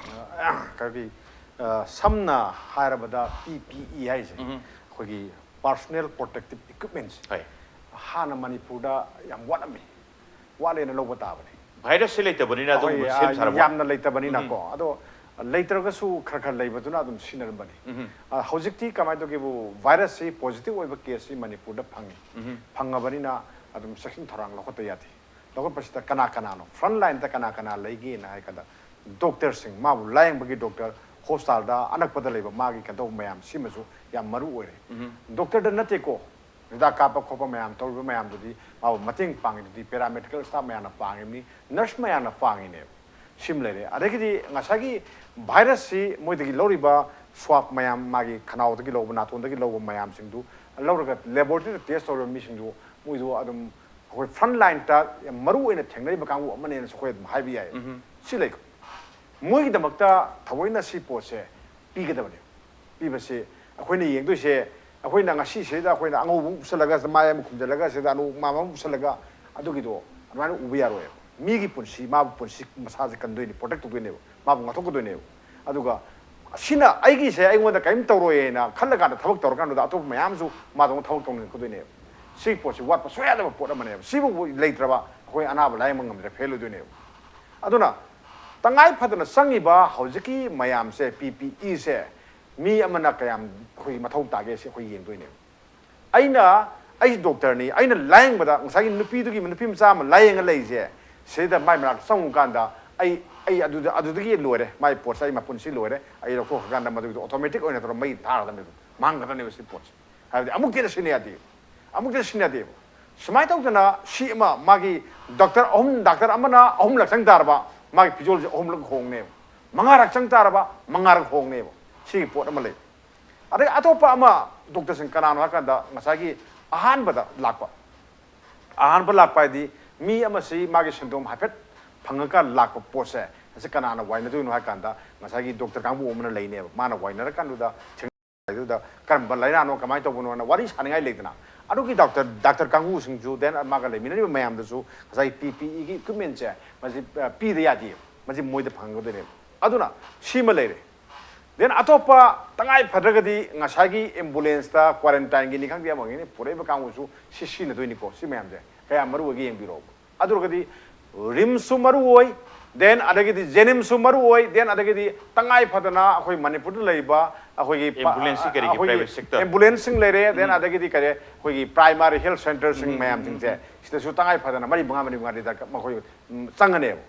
ꯑ, ꯀꯔꯤ, ꯑ, ꯁꯝꯅ ꯍꯥꯏꯔꯕꯗ ꯄꯤ ꯄꯤ ꯏ ꯍꯥꯏꯁꯦ, ꯎꯝ꯫ ꯑꯩꯈꯣꯏꯒꯤ ꯄꯥꯔꯁꯣꯅꯦꯜ ꯄ꯭ꯔꯣꯇꯦꯛꯇꯤꯞ ꯏꯀ꯭ꯋꯤꯞꯃꯦꯟꯁꯦ ꯍꯣꯏ꯫ ꯍꯥꯟꯅ ꯃꯅꯤꯄꯨꯔꯗ ꯌꯥꯝ ꯋꯥꯠꯂꯝꯃꯤ, ꯋꯥꯠꯂꯦꯅ ꯂꯧꯕ ꯇꯥꯕꯅꯤ꯫ ꯚꯥꯏꯔꯁꯁꯦ ꯂꯩꯇꯕꯅꯤꯅ ꯑꯗꯨꯒꯨꯝꯕ ꯑꯩꯈꯣꯏ, ꯁꯦꯝ ꯑ, ꯁꯥꯔꯕ? ꯌꯥꯝꯅ ꯂꯩꯇꯕꯅꯤꯅꯀꯣ꯫ ꯎꯝ꯫ ꯑꯗꯣ ꯂꯩꯇ꯭ꯔꯒꯁꯨ ꯈꯔ ꯈꯔ ꯂꯩꯕꯗꯨꯅ ꯑꯗꯨꯝ ꯁꯤꯖꯤꯟꯅꯔꯝꯕꯅꯤ꯫ ꯎꯝ꯫ ꯑ, ꯍꯧꯖꯤꯛꯇꯤ ꯀꯃꯥꯏꯅ ꯇꯧꯒꯦꯕꯨ, ꯚꯥꯏꯔꯁꯁꯤ ꯄꯣꯖꯤꯇꯤꯚ ꯑꯣꯏꯕ ꯀꯦꯁꯁꯤ ꯃꯅꯤꯄꯨꯔꯗ ꯐꯪꯉꯤ꯫ ꯎꯝ꯫ ꯐꯪꯉꯕꯅꯤꯅ ꯑꯗꯨꯝ ꯆꯦꯛꯁꯤꯟ ꯊꯧꯔꯥꯡ ꯂꯧꯈꯠꯇ ꯌꯥꯗꯦ꯫ ꯂꯧꯈꯠꯄꯁꯤꯗ ꯀꯅꯥ ꯀꯅꯥꯅꯣ? ꯐ꯭ꯔꯟꯠ ꯂꯥꯏꯟꯗ ꯀꯅꯥ ꯀꯅꯥ ꯂꯩꯒꯦꯅ ꯍꯥꯏ ꯀꯥꯟꯗ, ꯗꯣꯛꯇꯔꯁꯤꯡ, ꯃꯥꯕꯨ ꯂꯥꯌꯦꯡꯕꯒꯤ ꯗꯣꯛꯇꯔ, ꯍꯣꯁꯄꯤꯇꯥꯜꯗ ꯑꯅꯛꯄꯗ ꯂꯩꯕ ꯃꯥꯒꯤ ꯀꯩꯗꯧꯕ ꯃꯌꯥꯝ, ꯁꯤꯃꯁꯨ ꯌꯥꯝ ꯃꯔꯨ ꯑꯣꯏꯔꯦ꯫ ꯎꯝ꯫ ꯗꯣꯛꯇꯔꯗ ꯅꯠꯇꯦꯀꯣ, ꯍꯤꯗꯥꯛ ꯀꯥꯞꯄ ꯈꯣꯠꯄ ꯃꯌꯥꯝ ꯇꯧꯔꯤꯕ ꯃꯌꯥꯝꯗꯨꯗꯤ ꯃꯥꯕꯨ ꯃꯇꯦꯡ ꯄꯥꯡꯉꯤꯗꯨꯗꯤ ꯄꯦꯔꯥꯃꯦꯗꯤꯀꯦꯜ ꯁ꯭ꯇꯥꯐ ꯃꯌꯥꯝꯅ ꯄꯥꯡꯉꯤꯕꯅꯤ, ꯅꯔꯁ ꯃꯌꯥꯝꯅ ꯄꯥꯡꯉꯤꯅꯦꯕ꯫ ꯁꯤꯃ ꯂꯩꯔꯦ꯫ ꯑꯗꯒꯤꯗꯤ ꯉꯁꯥꯏꯒꯤ ꯚꯥꯏꯔꯁꯁꯤ ꯃꯣꯏꯗꯒꯤ ꯂꯧꯔꯤꯕ ꯁ꯭ꯋꯥꯕ ꯃꯌꯥꯝ, ꯃꯥꯒꯤ ꯈꯅꯥꯎꯗꯒꯤ ꯂꯧꯕ, ꯅꯥꯇꯣꯟꯗꯒꯤ ꯂꯧꯕ ꯃꯌꯥꯝꯁꯤꯡꯗꯨ ꯂꯧꯔꯒ ꯂꯦꯕꯣꯔꯦꯇꯔꯤꯗ ꯇꯦꯁ ꯇꯧꯔꯤꯕ ꯃꯤꯁꯤꯡꯗꯨ, ꯃꯣꯏꯗꯨ ꯑꯗꯨꯝ ꯑꯩꯈꯣꯏ ꯐ꯭ꯔꯟꯠ ꯂꯥꯏꯟꯗ ꯌꯥꯝ ꯃꯔꯨ ꯑꯣꯏꯅ ꯊꯦꯡꯅꯔꯤꯕ ꯀꯥꯡꯕꯨ ꯑꯃꯅꯦꯅꯁꯨ ꯑꯩꯈꯣꯏ ꯑꯗꯨꯝ ꯍꯥꯏꯕ ꯌꯥꯏ꯫ ꯎꯝ꯫ ꯁꯤ ꯂꯩ꯫ ꯃꯣꯏꯒꯤꯗꯃꯛꯇ ꯊꯑꯣꯏꯅ ꯁꯤ ꯄꯣꯠꯁꯦ ꯄꯤꯒꯗꯕꯅꯤ꯫ ꯄꯤꯕꯁꯤ ꯑꯩꯈꯣꯏꯅ ꯌꯦꯡꯗꯣꯏꯁꯦ, ꯑꯩꯈꯣꯏꯅ ꯉꯁꯤꯁꯤꯗ ꯑꯩꯈꯣꯏꯅ ꯑꯉꯧꯕ ꯑꯃ ꯎꯞꯁꯜꯂꯒ, ꯃꯥꯏ ꯑꯃ ꯈꯨꯝꯖꯤꯜꯂꯒ, ꯁꯤꯗ ꯑꯅꯧꯕ ꯃꯥ ꯑꯃ ꯎꯞꯁꯜꯂꯒ, ꯑꯗꯨꯒꯤꯗꯣ ꯑꯗꯨꯃꯥꯏꯅ ꯎꯕ ꯌꯥꯔꯣꯏꯕ꯫ ꯃꯤꯒꯤ ꯄꯨꯟꯁꯤ, ꯃꯥꯕꯨ ꯄꯨꯟꯁꯤ ꯃꯁꯥꯁꯦ ꯀꯟꯗꯣꯏꯅꯤ, ꯄ꯭ꯔꯣꯇꯦꯛ ꯇꯧꯗꯣꯏꯅꯦꯕ, ꯃꯥꯕꯨ ꯉꯥꯛꯊꯣꯛꯀꯗꯣꯏꯅꯦꯕ꯫ ꯑꯗꯨꯒ ꯁꯤꯅ ꯑꯩꯒꯤꯁꯦ ꯑꯩꯉꯣꯟꯗ ꯀꯔꯤꯝ ꯇꯧꯔꯣꯏꯅ ꯈꯜꯂꯀꯥꯟꯗ ꯊꯕꯛ ꯇꯧꯔꯀꯥꯟꯗꯨꯗ ꯑꯇꯣꯞꯄ ꯃꯌꯥꯝꯁꯨ ꯃꯥꯗꯧꯅ ꯊꯕꯛ ꯇꯧꯅꯤꯡꯉꯛꯀꯗꯣꯏꯅꯦꯕ꯫ ꯁꯤꯒꯤ ꯄꯣꯠꯁꯤ ꯋꯥꯠꯄ ꯁꯨꯡꯌꯥ ꯌꯥꯗꯕ ꯄꯣꯠ ꯑꯃꯅꯦꯕ꯫ ꯁꯤꯕꯨ ꯂꯩꯇ꯭ꯔꯕ ꯑꯩꯈꯣꯏ ꯑꯅꯥꯕ ꯂꯥꯌꯦꯡꯕ ꯉꯝꯗ꯭ꯔꯦ, ꯐꯦꯜ ꯑꯣꯏꯗꯣꯏꯅꯦꯕ꯫ ꯑꯗꯨꯅ ꯇꯉꯥꯏ ꯐꯗꯅ ꯆꯪꯉꯤꯕ ꯍꯧꯖꯤꯛꯀꯤ ꯃꯌꯥꯝꯁꯦ, ꯄꯤ ꯄꯤ ꯏꯁꯦ, ꯃꯤ ꯑꯃꯅ ꯀꯌꯥꯝ ꯑꯩꯈꯣꯏꯒꯤ ꯃꯊꯧ ꯇꯥꯒꯦ ꯁꯤ ꯑꯩꯈꯣꯏ ꯌꯦꯡꯗꯣꯏꯅꯦꯕ꯫ ꯑꯩꯅ, ꯑꯩ ꯗꯣꯛꯇꯔꯅꯤ, ꯑꯩꯅ ꯂꯥꯌꯦꯡꯕꯗ ꯉꯁꯥꯏꯒꯤ ꯅꯨꯄꯤꯗꯨꯒꯤ, ꯅꯨꯄꯤ ꯃꯆꯥ ꯑꯃ ꯂꯥꯌꯦꯡꯉ ꯂꯩꯔꯤꯁꯦ, ꯁꯤꯗ ꯃꯥꯏ ꯃꯅꯥꯛꯇ ꯆꯪꯉꯨꯀꯥꯟꯗ ꯑꯩ, ꯑꯩ ꯑꯗꯨꯗ, ꯑꯗꯨꯗꯒꯤ ꯂꯣꯏꯔꯦ, ꯃꯥꯏ ꯄꯣꯠꯁꯦ, ꯑꯩ ꯃꯄꯨꯟꯁꯤ ꯂꯣꯏꯔꯦ꯫ ꯑꯩ ꯂꯧꯊꯣꯛꯈ꯭ꯔꯀꯥꯟꯗ ꯃꯗꯨꯒꯤꯗꯣ ꯑꯣꯇꯣꯃꯦꯇꯤꯛ ꯑꯣꯏꯅ ꯇꯧꯔ ꯃꯩ ꯊꯥꯔꯗꯕꯅꯦꯕ, ꯃꯥꯡꯒꯗꯕꯅꯦꯕ ꯁꯤ ꯄꯣꯠꯁꯦ꯫ ꯍꯥꯏꯕꯗꯤ ꯑꯃꯨꯛꯇ ꯍꯦꯟꯅ ꯁꯤꯖꯤꯟꯅ ꯌꯥꯗꯦ, ꯑꯃꯨꯛꯇ ꯍꯦꯟꯅ ꯁꯤꯖꯤꯟꯅ ꯌꯥꯗꯦꯕ꯫ ꯁꯨꯃꯥꯏꯅ ꯇꯧꯗꯅ ꯁꯤ ꯑꯃ, ꯃꯥꯒꯤ ꯗꯣꯛꯇꯔ ꯑꯍꯨꯝ, ꯗꯥꯛꯇꯔ ꯑꯃꯅ ꯑꯍꯨꯝꯂꯛ ꯆꯪ ꯇꯥꯔꯕ, ꯃꯥꯒꯤ ꯐꯤꯖꯣꯜꯁꯦ ꯑꯍꯨꯝꯂꯛ ꯍꯣꯡꯅꯦꯕ꯫ ꯃꯉꯥꯔꯛ ꯆꯪ ꯇꯥꯔꯕ, ꯃꯉꯥꯔꯛ ꯍꯣꯡꯅꯦꯕ꯫ ꯁꯤꯒꯤ ꯄꯣꯠ ꯑꯃ ꯂꯩ꯫ ꯑꯗꯩ ꯑꯇꯣꯞꯄ ꯑꯃ ꯗꯣꯛꯇꯔꯁꯤꯡ ꯀꯅꯥꯅꯣ ꯍꯥꯏꯀꯥꯟꯗ, ꯉꯁꯥꯏꯒꯤ ꯑꯍꯥꯟꯕꯗ ꯂꯥꯛꯄ, ꯑꯍꯥꯟꯕ ꯂꯥꯛꯄ ꯍꯥꯏꯗꯤ ꯃꯤ ꯑꯃꯁꯤ ꯃꯥꯒꯤ ꯁꯦꯟꯗꯣꯡ ꯍꯥꯏꯐꯦꯠ ꯐꯪꯉꯀꯥꯟꯗ ꯂꯥꯛꯄ ꯄꯣꯠꯁꯦ, ꯑꯁꯤ ꯀꯅꯥꯅ ꯋꯥꯏꯅꯗꯣꯏꯅꯣ ꯍꯥꯏ ꯀꯥꯟꯗ, ꯉꯁꯥꯏꯒꯤ ꯗꯣꯛꯇꯔ ꯀꯥꯡꯕꯨ ꯑꯃꯅ ꯂꯩꯅꯦꯕ꯫ ꯃꯥꯅ ꯋꯥꯏꯅꯔꯀꯥꯟꯗꯨꯗ ꯊꯦꯡꯅꯗꯨꯗ ꯀꯔꯝꯕ ꯂꯥꯏꯅꯥꯅꯣ, ꯀꯃꯥꯏꯅ ꯇꯧꯕꯅꯣꯅ ꯋꯥꯔꯤ ꯁꯥꯅꯤꯡꯉꯥꯏ ꯂꯩꯗꯅ, ꯑꯗꯨꯒꯤ ꯗꯥꯛꯇꯔ, ꯗꯥꯛꯇꯔ ꯀꯥꯡꯕꯨꯁꯤꯡꯁꯨ, then ꯃꯥꯒ ꯂꯩꯃꯤꯟꯅꯔꯤꯕ ꯃꯌꯥꯝꯗꯁꯨ ꯉꯁꯥꯏꯒꯤ ꯄꯤ ꯄꯤ ꯏꯒꯤ ꯏꯀ꯭ꯋꯤꯞꯃꯦꯟꯁꯦ ꯃꯁꯤ, ꯑ, ꯄꯤꯗ ꯌꯥꯗꯦ, ꯃꯁꯤ ꯃꯣꯏꯗ ꯐꯪꯒꯗꯣꯏꯅꯦꯕ꯫ ꯑꯗꯨꯅ ꯁꯤꯃ ꯂꯩꯔꯦ꯫ Then ꯑꯇꯣꯞꯄ ꯇꯉꯥꯏ ꯐꯗ꯭ꯔꯒꯗꯤ ꯉꯁꯥꯏꯒꯤ ꯑꯦꯝꯕꯨꯂꯦꯟꯁꯇ, ꯀ꯭ꯋꯥꯔꯦꯟꯇꯥꯏꯟꯒꯤꯅꯤ ꯈꯪꯗꯦ, ꯑꯃꯒꯤꯅꯤ, ꯄꯨꯔꯛꯏꯕ ꯀꯥꯡꯕꯨꯁꯨ ꯁꯤ ꯁꯤꯖꯤꯟꯅꯗꯣꯏꯅꯤꯀꯣ꯫ ꯁꯤ ꯃꯌꯥꯝꯁꯦ ꯀꯌꯥꯝ ꯃꯔꯨ ꯑꯣꯏꯒꯦ ꯌꯦꯡꯕꯤꯔꯛꯑꯣ꯫ ꯑꯗꯨ ꯑꯣꯏꯔꯒꯗꯤ ꯔꯤꯝꯁꯁꯨ ꯃꯔꯨ ꯑꯣꯏ, then ꯑꯗꯒꯤꯗꯤ ꯖꯦꯅꯤꯝꯁꯁꯨ ꯃꯔꯨ ꯑꯣꯏ, then ꯑꯗꯒꯤꯗꯤ ꯇꯉꯥꯏ ꯐꯗꯅ ꯑꯩꯈꯣꯏ ꯃꯅꯤꯄꯨꯔꯗ ꯂꯩꯔꯤꯕ ꯑꯩꯈꯣꯏꯒꯤ ꯄ-, ꯑꯦꯝꯕꯨꯂꯦꯟꯁꯁꯤ ꯀꯔꯤꯒꯤ ꯑꯩꯈꯣꯏꯒꯤ private sector? ꯑꯦꯝꯕꯨꯂꯦꯟꯁꯁꯤꯡ ꯂꯩꯔꯦ, then ꯎꯝ꯫ ꯑꯗꯒꯤꯗꯤ ꯀꯔꯤ, ꯑꯩꯈꯣꯏꯒꯤ ꯄ꯭ꯔꯥꯏꯃꯥꯔꯤ ꯍꯦꯜꯊ ꯁꯦꯟꯇꯔꯁꯤꯡ ꯎꯝ, ꯎꯝ, ꯃꯌꯥꯝꯁꯤꯡꯁꯦ, ꯎꯝ, ꯎꯝ꯫ ꯁꯤꯗꯁꯨ ꯇꯉꯥꯏ ꯐꯗꯅ ꯃꯔꯤ ꯃꯉꯥ, ꯃꯔꯤ ꯃꯉꯥꯗꯤ ꯗꯔꯀꯥꯔ, ꯃꯈꯣꯏ, ꯎꯝ, ꯆꯪꯒꯅꯦꯕ꯫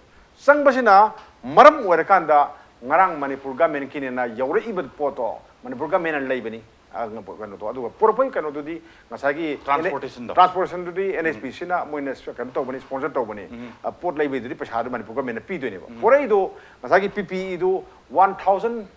ꯆꯪꯕꯁꯤꯅ ꯃꯔꯝ ꯑꯣꯏꯔꯀꯥꯟꯗ ꯉꯔꯥꯡ ꯃꯅꯤꯄꯨꯔ ꯒꯃꯦꯟꯀꯤꯅꯦꯅ ꯌꯧꯔꯛꯏꯕ ꯄꯣꯠꯇꯣ ꯃꯅꯤꯄꯨꯔ ꯒꯃꯦꯟꯅ ꯂꯩꯕꯅꯤ꯫ ꯑ, ꯀꯩꯅꯣꯗꯣ, ꯑꯗꯨꯒ ꯄꯨꯔꯛꯄꯒꯤ ꯀꯩꯅꯣꯗꯨꯗꯤ ꯉꯁꯥꯏꯒꯤ ꯇ꯭ꯔꯥꯟꯁꯄꯣꯔꯇꯦꯁꯟꯗꯣ꯫ ꯇ꯭ꯔꯥꯟꯁꯄꯣꯔꯇꯦꯁꯟꯗꯨꯗꯤ ꯎꯝ꯫ ꯑꯦꯟ ꯑꯦꯁ ꯄꯤ ꯁꯤꯅ ꯃꯣꯏꯅ ꯀꯩꯅꯣ ꯇꯧꯕꯅꯤ, ꯁ꯭ꯄꯣꯟꯁꯔ ꯇꯧꯕꯅꯤ꯫ ꯎꯝ꯫ ꯑ, ꯄꯣꯠ ꯂꯩꯕꯩꯗꯨꯗꯤ ꯄꯩꯁꯥꯗꯨ ꯃꯅꯤꯄꯨꯔ ꯒꯃꯦꯟꯅ ꯄꯤꯗꯣꯏꯅꯦꯕ꯫ ꯎꯝ꯫ ꯄꯨꯔꯛꯏꯗꯨ ꯉꯁꯥꯏꯒꯤ ꯄꯤ ꯄꯤ ꯏꯗꯨ ꯋꯥꯟ ꯊꯥꯎꯖꯟ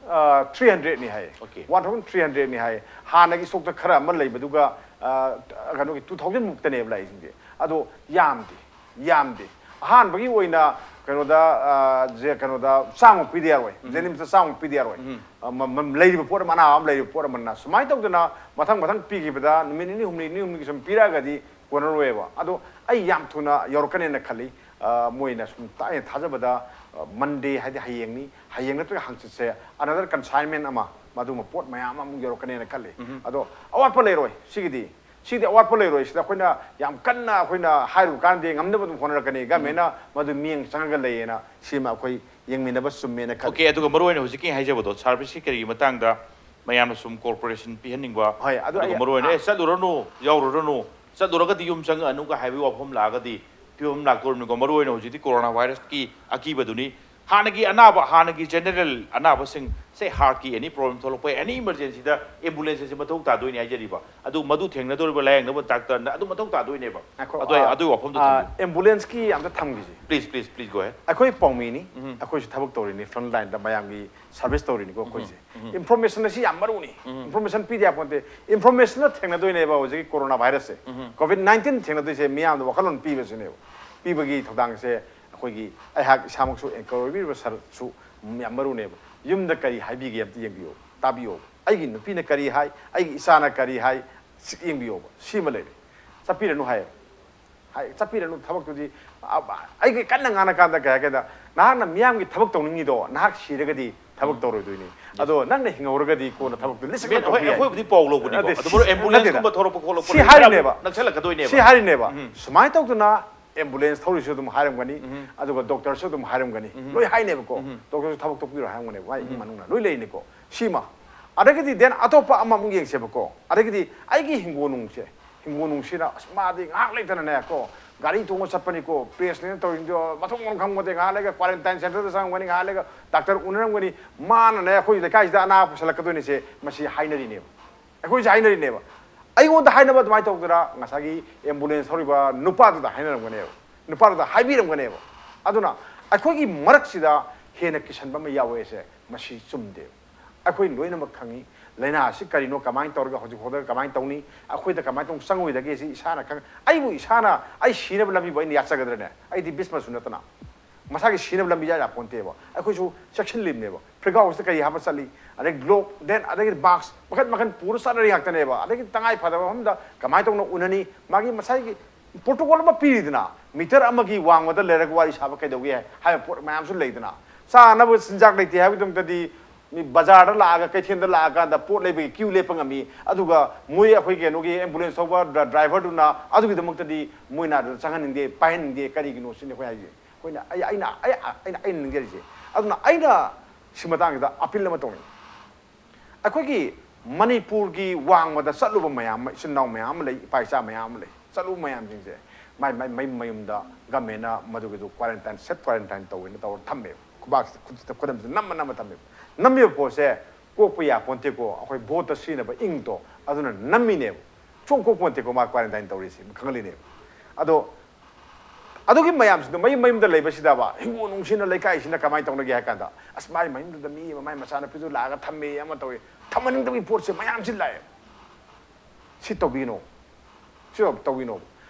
ꯊ꯭ꯔꯤ ꯍꯟꯗ꯭ꯔꯦꯗꯅꯤ ꯍꯥꯏꯌꯦ꯫ ꯑꯣꯀꯦ꯫ ꯋꯥꯟ ꯊꯥꯎꯖꯟ ꯊ꯭ꯔꯤ ꯍꯟꯗ꯭ꯔꯦꯗꯅꯤ ꯍꯥꯏꯌꯦ꯫ ꯍꯥꯟꯅꯒꯤ ꯁ꯭ꯇꯣꯛꯇ ꯈꯔ ꯑꯃ ꯂꯩꯕꯗꯨꯒ, ꯑ, ꯀꯩꯅꯣꯒꯤ ꯇꯨ ꯊꯥꯎꯖꯟ ꯃꯨꯛꯇꯅꯦꯕ ꯂꯥꯛꯏꯁꯤꯡꯁꯦ꯫ ꯑꯗꯣ ꯌꯥꯝꯗꯦ, ꯌꯥꯝꯗꯦ꯫ ꯑꯍꯥꯟꯕꯒꯤ ꯑꯣꯏꯅ ꯀꯩꯅꯣꯗ, ꯑ, ꯖꯦ-, ꯀꯩꯅꯣꯗ ꯆꯥꯝꯃ ꯄꯤꯗ ꯌꯥꯔꯣꯏ, ꯖꯦꯅꯤꯝꯁꯇ ꯆꯥꯝꯃ ꯄꯤꯗ ꯌꯥꯔꯣꯏ꯫ ꯑ, ꯃ-, ꯃ-, ꯂꯩꯔꯤꯕ ꯄꯣꯠ ꯑꯃ, ꯑꯅꯥꯕ ꯑꯃ ꯂꯩꯔꯤꯕ ꯄꯣꯠ ꯑꯃꯅ ꯁꯨꯃꯥꯏꯅ ꯇꯧꯗꯅ ꯃꯊꯪ ꯃꯊꯪ ꯄꯤꯈꯤꯕꯗ ꯅꯨꯃꯤꯠ ꯅꯤꯅꯤ ꯍꯨꯝꯅꯤ, ꯅꯤꯅꯤ ꯍꯨꯝꯅꯤꯒꯤ ꯁꯨꯝ ꯄꯤꯔꯛꯑꯒꯗꯤ ꯀꯣꯟꯅꯔꯣꯏꯕ꯫ ꯑꯗꯣ ꯑꯩ ꯌꯥꯝ ꯊꯨꯅ ꯌꯧꯔꯛꯀꯅꯦꯅ ꯈꯜꯂꯤ꯫ ꯑ, ꯃꯣꯏꯅ ꯁꯨꯝ ꯇ-, ꯑꯩꯅ ꯊꯥꯖꯕꯗ, ꯑ, ꯃꯟꯗꯦ ꯍꯥꯏꯗꯤ ꯍꯌꯦꯡꯅꯤ, ꯍꯌꯦꯡ ꯅꯠꯇ꯭ꯔꯒ ꯍꯪꯆꯤꯠꯁꯦ another consignment ꯑꯃ, ꯃꯗꯨꯒꯨꯝꯕ ꯄꯣꯠ ꯃꯌꯥꯝ ꯑꯃ ꯑꯃꯨꯛ ꯌꯧꯔꯛꯀꯅꯦꯅ ꯈꯜꯂꯤ꯫ ꯑꯗꯣ ꯑꯋꯥꯠꯄ ꯂꯩꯔꯣꯏ ꯁꯤꯒꯤꯗꯤ꯫ ꯁꯤꯗꯤ ꯑꯋꯥꯠꯄ ꯂꯩꯔꯣꯏ꯫ ꯁꯤꯗ ꯑꯩꯈꯣꯏꯅ ꯌꯥꯝ ꯀꯟꯅ ꯑꯩꯈꯣꯏꯅ ꯍꯥꯏꯔꯨꯕ ꯀꯥꯟꯗꯤ ꯉꯝꯅꯕ ꯑꯗꯨꯝ ꯍꯣꯠꯅꯔꯛꯀꯅꯤ꯫ ꯒꯃꯦꯟꯅ ꯃꯗꯨ ꯃꯤꯠꯌꯦꯡ ꯆꯪꯉꯒ ꯂꯩꯌꯦꯅ ꯁꯤꯃ ꯑꯩꯈꯣꯏ ꯌꯦꯡꯃꯤꯟꯅꯕ ꯆꯨꯝꯃꯦꯅ ꯈꯜꯂꯤ꯫ ꯑꯣꯀꯦ, ꯑꯗꯨꯒ ꯃꯔꯨꯑꯣꯏꯅ ꯍꯧꯖꯤꯛꯀꯤ ꯍꯥꯏꯖꯕꯗꯣ, ꯁꯥꯔꯚꯤꯁꯀꯤ ꯀꯔꯤꯒꯤ ꯃꯇꯥꯡꯗ ꯃꯌꯥꯝꯅ ꯁꯨꯝ ꯀꯣꯔꯄꯣꯔꯦꯁꯟ ꯄꯤꯍꯟꯅꯤꯡꯕ, ꯍꯣꯏ, ꯑꯗꯨ ꯑꯗꯨꯒ ꯑꯩ- ꯃꯔꯨꯑꯣꯏꯅ, "ꯑꯦ, ꯆꯠꯂꯨꯔꯅꯨ, ꯌꯥꯎꯔꯨꯔꯅꯨ, ꯆꯠꯂꯨꯔꯒꯗꯤ ꯌꯨꯝ ꯆꯪꯉꯛꯑꯅꯨꯒ" ꯍꯥꯏꯕꯒꯤ ꯋꯥꯐꯝ ꯂꯥꯛꯑꯒꯗꯤ ꯐꯤꯕꯝ ꯂꯥꯛꯇꯣꯔꯤꯕꯅꯤꯀꯣ꯫ ꯃꯔꯨꯑꯣꯏꯅ ꯍꯧꯖꯤꯛꯇꯤ ꯀꯣꯔꯣꯅꯥ ꯚꯥꯏꯔꯁꯀꯤ ꯑꯀꯤꯕꯗꯨꯅꯤ꯫ ꯍꯥꯟꯅꯒꯤ ꯑꯅꯥꯕ, ꯍꯥꯟꯅꯒꯤ ꯖꯦꯅꯔꯦꯜ ꯑꯅꯥꯕꯁꯤꯡ, ꯁꯦ, ꯍꯥꯔꯠꯀꯤ ꯑꯦꯅꯤ ꯄ꯭ꯔꯣꯕ꯭ꯂꯦꯝ ꯊꯣꯛꯂꯛꯄ, ꯑꯦꯅꯤ ꯏꯃꯔꯖꯦꯟꯁꯤꯗ ꯑꯦꯝꯕꯨꯂꯦꯟꯁ ꯑꯁꯤ ꯃꯊꯧ ꯇꯥꯗꯣꯏꯅꯤ ꯍꯥꯏꯖꯔꯤꯕ꯫ ꯑꯗꯨ ꯃꯗꯨ ꯊꯦꯡꯅꯗꯧꯔꯤꯕ, ꯂꯥꯌꯦꯡꯅꯕ ꯗꯥꯛꯇꯔꯅ ꯑꯗꯨ ꯃꯊꯧ ꯇꯥꯗꯣꯏꯅꯦꯕ꯫ ꯉꯥꯏꯈꯣ, ꯑꯗꯨ ꯑꯩ ꯑ, ꯑꯗꯨꯒꯤ ꯋꯥꯐꯝꯗꯣ ꯑ, ꯊꯝꯕꯤꯌꯨ꯫ ꯑꯦꯝꯕꯨꯂꯦꯟꯁꯀꯤ ꯑꯝꯇ ꯊꯝꯈꯤꯁꯤ꯫ Please, please, please go ahead. ꯑꯩꯈꯣꯏ ꯄꯥꯎꯃꯤꯅꯤ, ꯑꯩꯈꯣꯏꯁꯨ ꯊꯕꯛ ꯇꯧꯔꯤꯅꯤ, ꯐ꯭ꯔꯟ ꯂꯥꯏꯟꯗ ꯃꯌꯥꯝꯒꯤ ꯁꯥꯔꯚꯤꯁ ꯇꯧꯔꯤꯅꯤꯀꯣ ꯑꯩꯈꯣꯏꯁꯦ꯫ ꯏꯟꯐꯣꯔꯃꯦꯁꯟ ꯑꯁꯤ ꯌꯥꯝ ꯃꯔꯨꯅꯤ꯫ ꯏꯟꯐꯣꯔꯃꯦꯁꯟ ꯄꯤꯗ ꯌꯥꯄꯣꯟꯇꯦ꯫ ꯏꯟꯐꯣꯔꯃꯦꯁꯟꯅ ꯊꯦꯡꯅꯗꯣꯏꯅꯦꯕ ꯍꯧꯖꯤꯛꯀꯤ ꯀꯣꯔꯣꯅꯥ ꯚꯥꯏꯔꯁꯁꯦ꯫ ꯀꯣꯚꯤꯗ ꯅꯥꯏꯟꯇꯤꯟ ꯊꯦꯡꯅꯗꯣꯏꯁꯦ ꯃꯤꯌꯥꯝꯗ ꯋꯥꯈꯜꯂꯣꯟ ꯄꯤꯕꯁꯤꯅꯦꯕ꯫ ꯄꯤꯕꯒꯤ ꯊꯧꯗꯥꯡꯁꯦ ꯑꯩꯈꯣꯏꯒꯤ, ꯑꯩꯍꯥꯛ ꯏꯁꯥꯃꯛꯁꯨ ꯑꯦꯡꯀꯔ ꯑꯣꯏꯕꯤꯔꯤꯕ ꯁꯥꯔꯁꯨ ꯌꯥꯝ ꯃꯔꯨꯅꯦꯕ꯫ ꯌꯨꯝꯗ ꯀꯔꯤ ꯍꯥꯏꯕꯤꯒꯦ ꯑꯝꯇ ꯌꯦꯡꯕꯤꯌꯣ, ꯇꯥꯕꯤꯌꯣ꯫ ꯑꯩꯒꯤ ꯅꯨꯄꯤꯅ ꯀꯔꯤ ꯍꯥꯏ, ꯑꯩꯒꯤ ꯏꯆꯥꯅ ꯀꯔꯤ ꯍꯥꯏ, ꯁꯤ ꯌꯦꯡꯕꯤꯌꯣꯕ꯫ ꯁꯤꯃ ꯂꯩꯔꯦ꯫ ꯆꯠꯄꯤꯔꯅꯨ ꯍꯥꯏꯌꯦꯕ꯫ ꯍꯥꯏ, ꯆꯠꯄꯤꯔꯅꯨ, ꯊꯕꯛꯇꯨꯗꯤ, ꯑ, ꯑ, ꯑꯩꯒꯤ ꯀꯟꯅ ꯉꯥꯡꯉꯀꯥꯟꯗ ꯀꯩ ꯍꯥꯏꯒꯦꯗ, ꯅꯍꯥꯛꯅ ꯃꯤꯌꯥꯝꯒꯤ ꯊꯕꯛ ꯇꯧꯅꯤꯡꯉꯤꯗꯣ, ꯅꯍꯥꯛ ꯁꯤꯔꯒꯗꯤ ꯊꯕꯛ ꯇꯧꯔꯣꯏꯗꯣꯏꯅꯤ꯫ ꯑꯗꯣ ꯅꯪꯅ ꯍꯤꯡꯍꯧꯔꯒꯗꯤ ꯀꯣꯟꯅ ꯊꯕꯛꯇꯨ ꯂꯤꯁꯤꯡ ꯃꯦꯟ, ꯍꯣꯏ, ꯇꯧꯕ ꯌꯥꯏ꯫ ꯑꯩꯈꯣꯏꯕꯨꯗꯤ ꯄꯥꯎ ꯂꯧꯕꯅꯤꯀꯣ꯫ ꯅꯠꯇꯦ, ꯑꯗꯨ ꯃꯔꯨ ꯁꯤ-, ꯑꯦꯝꯕꯨꯂꯦꯟꯁꯀꯨꯝꯕ ꯅꯠꯇꯦ꯫ ꯊꯣꯛꯂꯛꯄ ꯈꯣꯠꯂꯛꯄ ꯁꯤ ꯈꯔ ꯍꯥꯏꯔꯤꯅꯦꯕ꯫ ꯅꯛꯁꯜꯂꯛꯀꯗꯣꯏꯅꯦꯕ꯫ ꯁꯤ ꯍꯥꯏꯔꯤꯅꯦꯕ꯫ ꯁꯨꯃꯥꯏꯅ ꯇꯧꯗꯅ ꯑꯦꯝꯕꯨꯂꯦꯟꯁ ꯊꯧꯔꯤꯁꯨ ꯑꯗꯨꯝ ꯍꯥꯏꯔꯝꯒꯅꯤ, ꯑꯗꯨꯒ ꯗꯣꯛꯇꯔꯁꯨ ꯑꯗꯨꯝ ꯍꯥꯏꯔꯝꯒꯅꯤ, ꯂꯣꯏ ꯍꯥꯏꯅꯦꯕꯀꯣ꯫ ꯗꯣꯛꯇꯔꯁꯨ ꯊꯕꯛ ꯇꯣꯛꯄꯤꯔꯣ ꯍꯥꯏꯔꯝꯒꯅꯦꯕ, ꯃꯥꯏ ꯏꯃꯨꯡ ꯃꯅꯨꯡꯅ ꯂꯣꯏ ꯂꯩꯅꯤꯀꯣ꯫ ꯁꯤꯃ꯫ ꯑꯗꯒꯤꯗꯤ then ꯑꯇꯣꯞꯄ ꯑꯃꯃꯨꯛ ꯌꯦꯡꯁꯦꯕꯀꯣ꯫ ꯑꯗꯒꯤꯗꯤ ꯑꯩꯒꯤ ꯍꯤꯡꯒꯣꯜ ꯅꯨꯡꯁꯦ, ꯍꯤꯡꯒꯣꯜ ꯅꯨꯡꯁꯤꯅ, ꯑꯁ, ꯃꯥꯗꯤ ꯉꯥꯏꯍꯥꯛ ꯂꯩꯇꯅꯅꯦꯀꯣ, ꯒꯥꯔꯤ ꯇꯣꯡꯉ ꯆꯠꯄꯅꯤꯀꯣ, ꯄ꯭ꯔꯦꯁꯅꯦꯅ ꯇꯧꯔꯤꯗꯣ ꯃꯊꯣꯡ ꯃꯔꯝ ꯈꯪꯕ ꯅꯠꯇꯦ꯫ ꯉꯥꯏꯍꯥꯛ ꯂꯩꯒ ꯀ꯭ꯋꯥꯔꯦꯟꯇꯥꯏꯟ ꯁꯦꯟꯇꯔꯗ ꯆꯪꯉꯝꯒꯅꯤ, ꯉꯥꯏꯍꯥꯛ ꯂꯩꯒ ꯗꯥꯛꯇꯔ ꯎꯅꯔꯝꯒꯅꯤ꯫ ꯃꯥꯅꯅꯦ ꯑꯩꯈꯣꯏ ꯂꯩꯀꯥꯏꯁꯤꯗ ꯑꯅꯥꯕ ꯄꯨꯁꯜꯂꯛꯀꯗꯣꯏꯅꯤꯁꯦ, ꯃꯁꯤ ꯍꯥꯏꯅꯔꯤꯅꯦꯕ꯫ ꯑꯩꯈꯣꯏꯁꯦ ꯍꯥꯏꯅꯔꯤꯅꯦꯕ꯫ ꯑꯩꯉꯣꯟꯗ ꯍꯥꯏꯅꯕ ꯑꯗꯨꯃꯥꯏꯅ ꯇꯧꯗꯅ ꯉꯁꯥꯏꯒꯤ ꯑꯦꯝꯕꯨꯂꯦꯟꯁ ꯊꯧꯔꯤꯕ ꯅꯨꯄꯥꯗꯨꯗ ꯍꯥꯏꯅꯔꯝꯒꯅꯦꯕ, ꯅꯨꯄꯥꯗꯨꯗ ꯍꯥꯏꯕꯤꯔꯝꯒꯅꯦꯕ꯫ ꯑꯗꯨꯅ ꯑꯩꯈꯣꯏꯒꯤ ꯃꯔꯛꯁꯤꯗ ꯍꯦꯟꯅ ꯀꯤꯁꯟꯕ ꯑꯃ ꯌꯥꯎꯋꯦꯁꯦ, ꯃꯁꯤ ꯆꯨꯝꯗꯦꯕ꯫ ꯑꯩꯈꯣꯏ ꯂꯣꯏꯅꯃꯛ ꯈꯪꯉꯤ, ꯂꯥꯏꯅꯥ ꯑꯁꯤ ꯀꯔꯤꯅꯣ, ꯀꯃꯥꯏꯅ ꯇꯧꯔꯒ ꯍꯧꯖꯤꯛ ꯐꯥꯎꯗ ꯀꯃꯥꯏꯅ ꯇꯧꯅꯤ, ꯑꯩꯈꯣꯏꯗ ꯀꯃꯥꯏꯅ ꯇꯧꯅ ꯆꯪꯉꯣꯏꯗꯒꯦ ꯁꯤ ꯏꯁꯥꯅ ꯈꯪ-, ꯑꯩꯕꯨ ꯏꯁꯥꯅ ꯑꯩ ꯁꯤꯅꯕ ꯂꯝꯕꯤꯕꯨ ꯑꯩꯅ ꯌꯥꯆꯒꯗ꯭ꯔꯅꯦ? ꯑꯩꯗꯤ ꯕꯤꯁꯃꯁꯨ ꯅꯠꯇꯅ꯫ ꯃꯁꯥꯒꯤ ꯁꯤꯅꯕ ꯂꯝꯕꯤ ꯌꯥ ꯌꯥꯄꯣꯟꯇꯦꯕ꯫ ꯑꯩꯈꯣꯏꯁꯨ ꯆꯦꯛꯁꯤꯜꯂꯤꯕꯅꯦꯕ꯫ ꯐꯤꯔꯒꯥꯎꯁꯤꯗ ꯀꯔꯤ ꯍꯥꯞꯄ ꯆꯠꯂꯤ, ꯑꯗꯩ ꯒ꯭ꯂꯣꯞ, ꯗꯦꯟ ꯑꯗꯒꯤ ꯃꯥꯛꯁ ꯃꯈꯟ ꯃꯈꯟ ꯄꯨꯔ ꯆꯠꯅꯔꯤ ꯉꯥꯛꯇꯅꯦꯕ꯫ ꯑꯗꯒꯤ ꯇꯉꯥꯏ ꯐꯗꯕ ꯃꯐꯝꯗ ꯀꯃꯥꯏꯅ ꯇꯧꯅ ꯎꯅꯅꯤ, ꯃꯥꯒꯤ ꯃꯁꯥꯒꯤ ꯄ꯭ꯔꯣꯇꯣꯀꯣꯜ ꯑꯃ ꯄꯤꯔꯤꯗꯅ, ꯃꯤꯇꯔ ꯑꯃꯒꯤ ꯋꯥꯡꯃꯗ ꯂꯩꯔꯒ ꯋꯥꯔꯤ ꯁꯥꯕ ꯀꯩꯗꯧꯒꯦ ꯍꯥꯏꯕ ꯄꯣꯠ ꯃꯌꯥꯝꯁꯨ ꯂꯩꯗꯅ꯫ ꯆꯥꯅꯕ ꯆꯤꯟꯖꯥꯛ ꯂꯩꯇꯦ ꯍꯥꯏꯕꯒꯤꯗꯃꯛꯇꯗꯤ ꯃꯤ ꯕꯖꯥꯔꯗ ꯂꯥꯛꯑꯒ, ꯀꯩꯊꯦꯜꯗ ꯂꯥꯛꯑꯀꯥꯟꯗ ꯄꯣꯠ ꯂꯩꯕꯒꯤ ꯀ꯭ꯌꯨ ꯂꯦꯞꯄ ꯉꯝꯃꯤ꯫ ꯑꯗꯨꯒ ꯃꯣꯏ, ꯑꯩꯈꯣꯏ ꯀꯩꯅꯣꯒꯤ ꯑꯦꯝꯕꯨꯂꯦꯟꯁ ꯊꯧꯕ ꯗ꯭ꯔ-, ꯗ꯭ꯔꯥꯏꯚꯔꯗꯨꯅ ꯑꯗꯨꯒꯤꯗꯃꯛꯇꯗꯤ ꯃꯣꯏꯅ ꯑꯗꯨꯗ ꯆꯪꯍꯟꯅꯤꯡꯗꯦ, ꯄꯥꯏꯍꯟꯅꯤꯡꯗꯦ꯫ ꯀꯔꯤꯒꯤꯅꯣ ꯁꯤꯅꯤ ꯑꯩꯈꯣꯏ ꯍꯥꯏꯁꯦ꯫ ꯑꯩꯈꯣꯏꯅ, ꯑꯩ, ꯑꯩꯅ, ꯑꯩ, ꯑꯩꯅ, ꯑꯩꯅ ꯅꯤꯡꯖꯔꯤꯁꯦ꯫ ꯑꯗꯨꯅ ꯑꯩꯅ ꯁꯤ ꯃꯇꯥꯡꯁꯤꯗ ꯑꯄꯤꯜ ꯑꯃ ꯇꯧꯅꯤꯡꯉꯤ꯫ ꯑꯩꯈꯣꯏꯒꯤ ꯃꯅꯤꯄꯨꯔꯒꯤ ꯋꯥꯡꯃꯗ ꯆꯠꯂꯨꯕ ꯃꯌꯥꯝ ꯑꯃ, ꯏꯆꯤꯟ ꯏꯅꯥꯎ ꯃꯌꯥꯝ ꯑꯃ ꯂꯩ, ꯏꯄꯥ ꯏꯆꯥ ꯃꯌꯥꯝ ꯑꯃ ꯂꯩ, ꯆꯠꯂꯨꯕ ꯃꯌꯥꯝꯁꯤꯡꯁꯦ ꯃꯥꯏ, ꯃꯥꯏ, ꯃꯥꯏ ꯃꯌꯨꯝꯗ ꯒꯃꯦꯟꯅ ꯃꯗꯨꯒꯤꯗꯨ ꯀ꯭ꯋꯥꯔꯦꯟꯇꯥꯏꯟ, ꯁꯦꯜꯐ ꯀ꯭ꯋꯥꯔꯦꯟꯇꯥꯏꯟ ꯇꯧꯋꯦꯅ ꯇꯧꯔ ꯊꯝꯃꯦꯕ꯫ ꯈꯨꯕꯥꯛꯁꯤꯗ, ꯈꯨꯠꯁꯤꯗ, ꯈꯨꯗꯝꯁꯤꯗ ꯅꯝꯃ ꯅꯝꯃ ꯊꯝꯃꯦꯕ꯫ ꯅꯝꯃꯤꯕ ꯄꯣꯠꯁꯦ ꯀꯣꯛꯄ ꯌꯥꯄꯣꯟꯇꯦꯀꯣ꯫ ꯑꯩꯈꯣꯏ ꯚꯣꯠꯇ ꯁꯤꯖꯤꯟꯅꯕ ꯏꯪꯛꯇꯣ ꯑꯗꯨꯅ ꯅꯝꯃꯤꯅꯦꯕ꯫ ꯁꯨꯡꯀꯣꯛ ꯀꯣꯛꯄꯣꯟꯇꯦꯀꯣ ꯃꯥ ꯀ꯭ꯋꯥꯔꯦꯟꯇꯥꯏꯟ ꯇꯧꯔꯤꯁꯦ, ꯈꯪꯍꯜꯂꯤꯅꯦꯕ꯫ ꯑꯗꯣ ꯑꯗꯨꯒꯤ ꯃꯌꯥꯝꯁꯤꯗ ꯃꯌꯨꯝ ꯃꯌꯨꯝꯗ ꯂꯩꯕꯁꯤꯗꯕ, ꯍꯤꯡꯒꯣꯜ ꯅꯨꯡꯁꯤꯅ ꯂꯩꯀꯥꯏꯁꯤꯅ ꯀꯃꯥꯏꯅ ꯇꯧꯅꯒꯦ ꯍꯥꯏ ꯀꯥꯟꯗ, "ꯑꯁ, ꯃꯥꯏ ꯃꯌꯨꯝꯗꯨꯗ ꯃꯤ ꯑꯃ, ꯃꯥꯏ ꯃꯆꯥꯅꯨꯄꯤꯗꯨ ꯂꯥꯛꯑꯒ ꯊꯝꯃꯦ, ꯑꯃ ꯇꯧꯋꯦ", ꯊꯝꯍꯟꯅꯤꯡꯗꯕꯒꯤ ꯄꯣꯠꯁꯦ ꯃꯌꯥꯝꯁꯤ ꯂꯥꯛꯑꯦ꯫ ꯁꯤ ꯇꯧꯕꯤꯅꯣ, ꯁꯤ ꯇꯧꯕꯤꯅꯣ꯫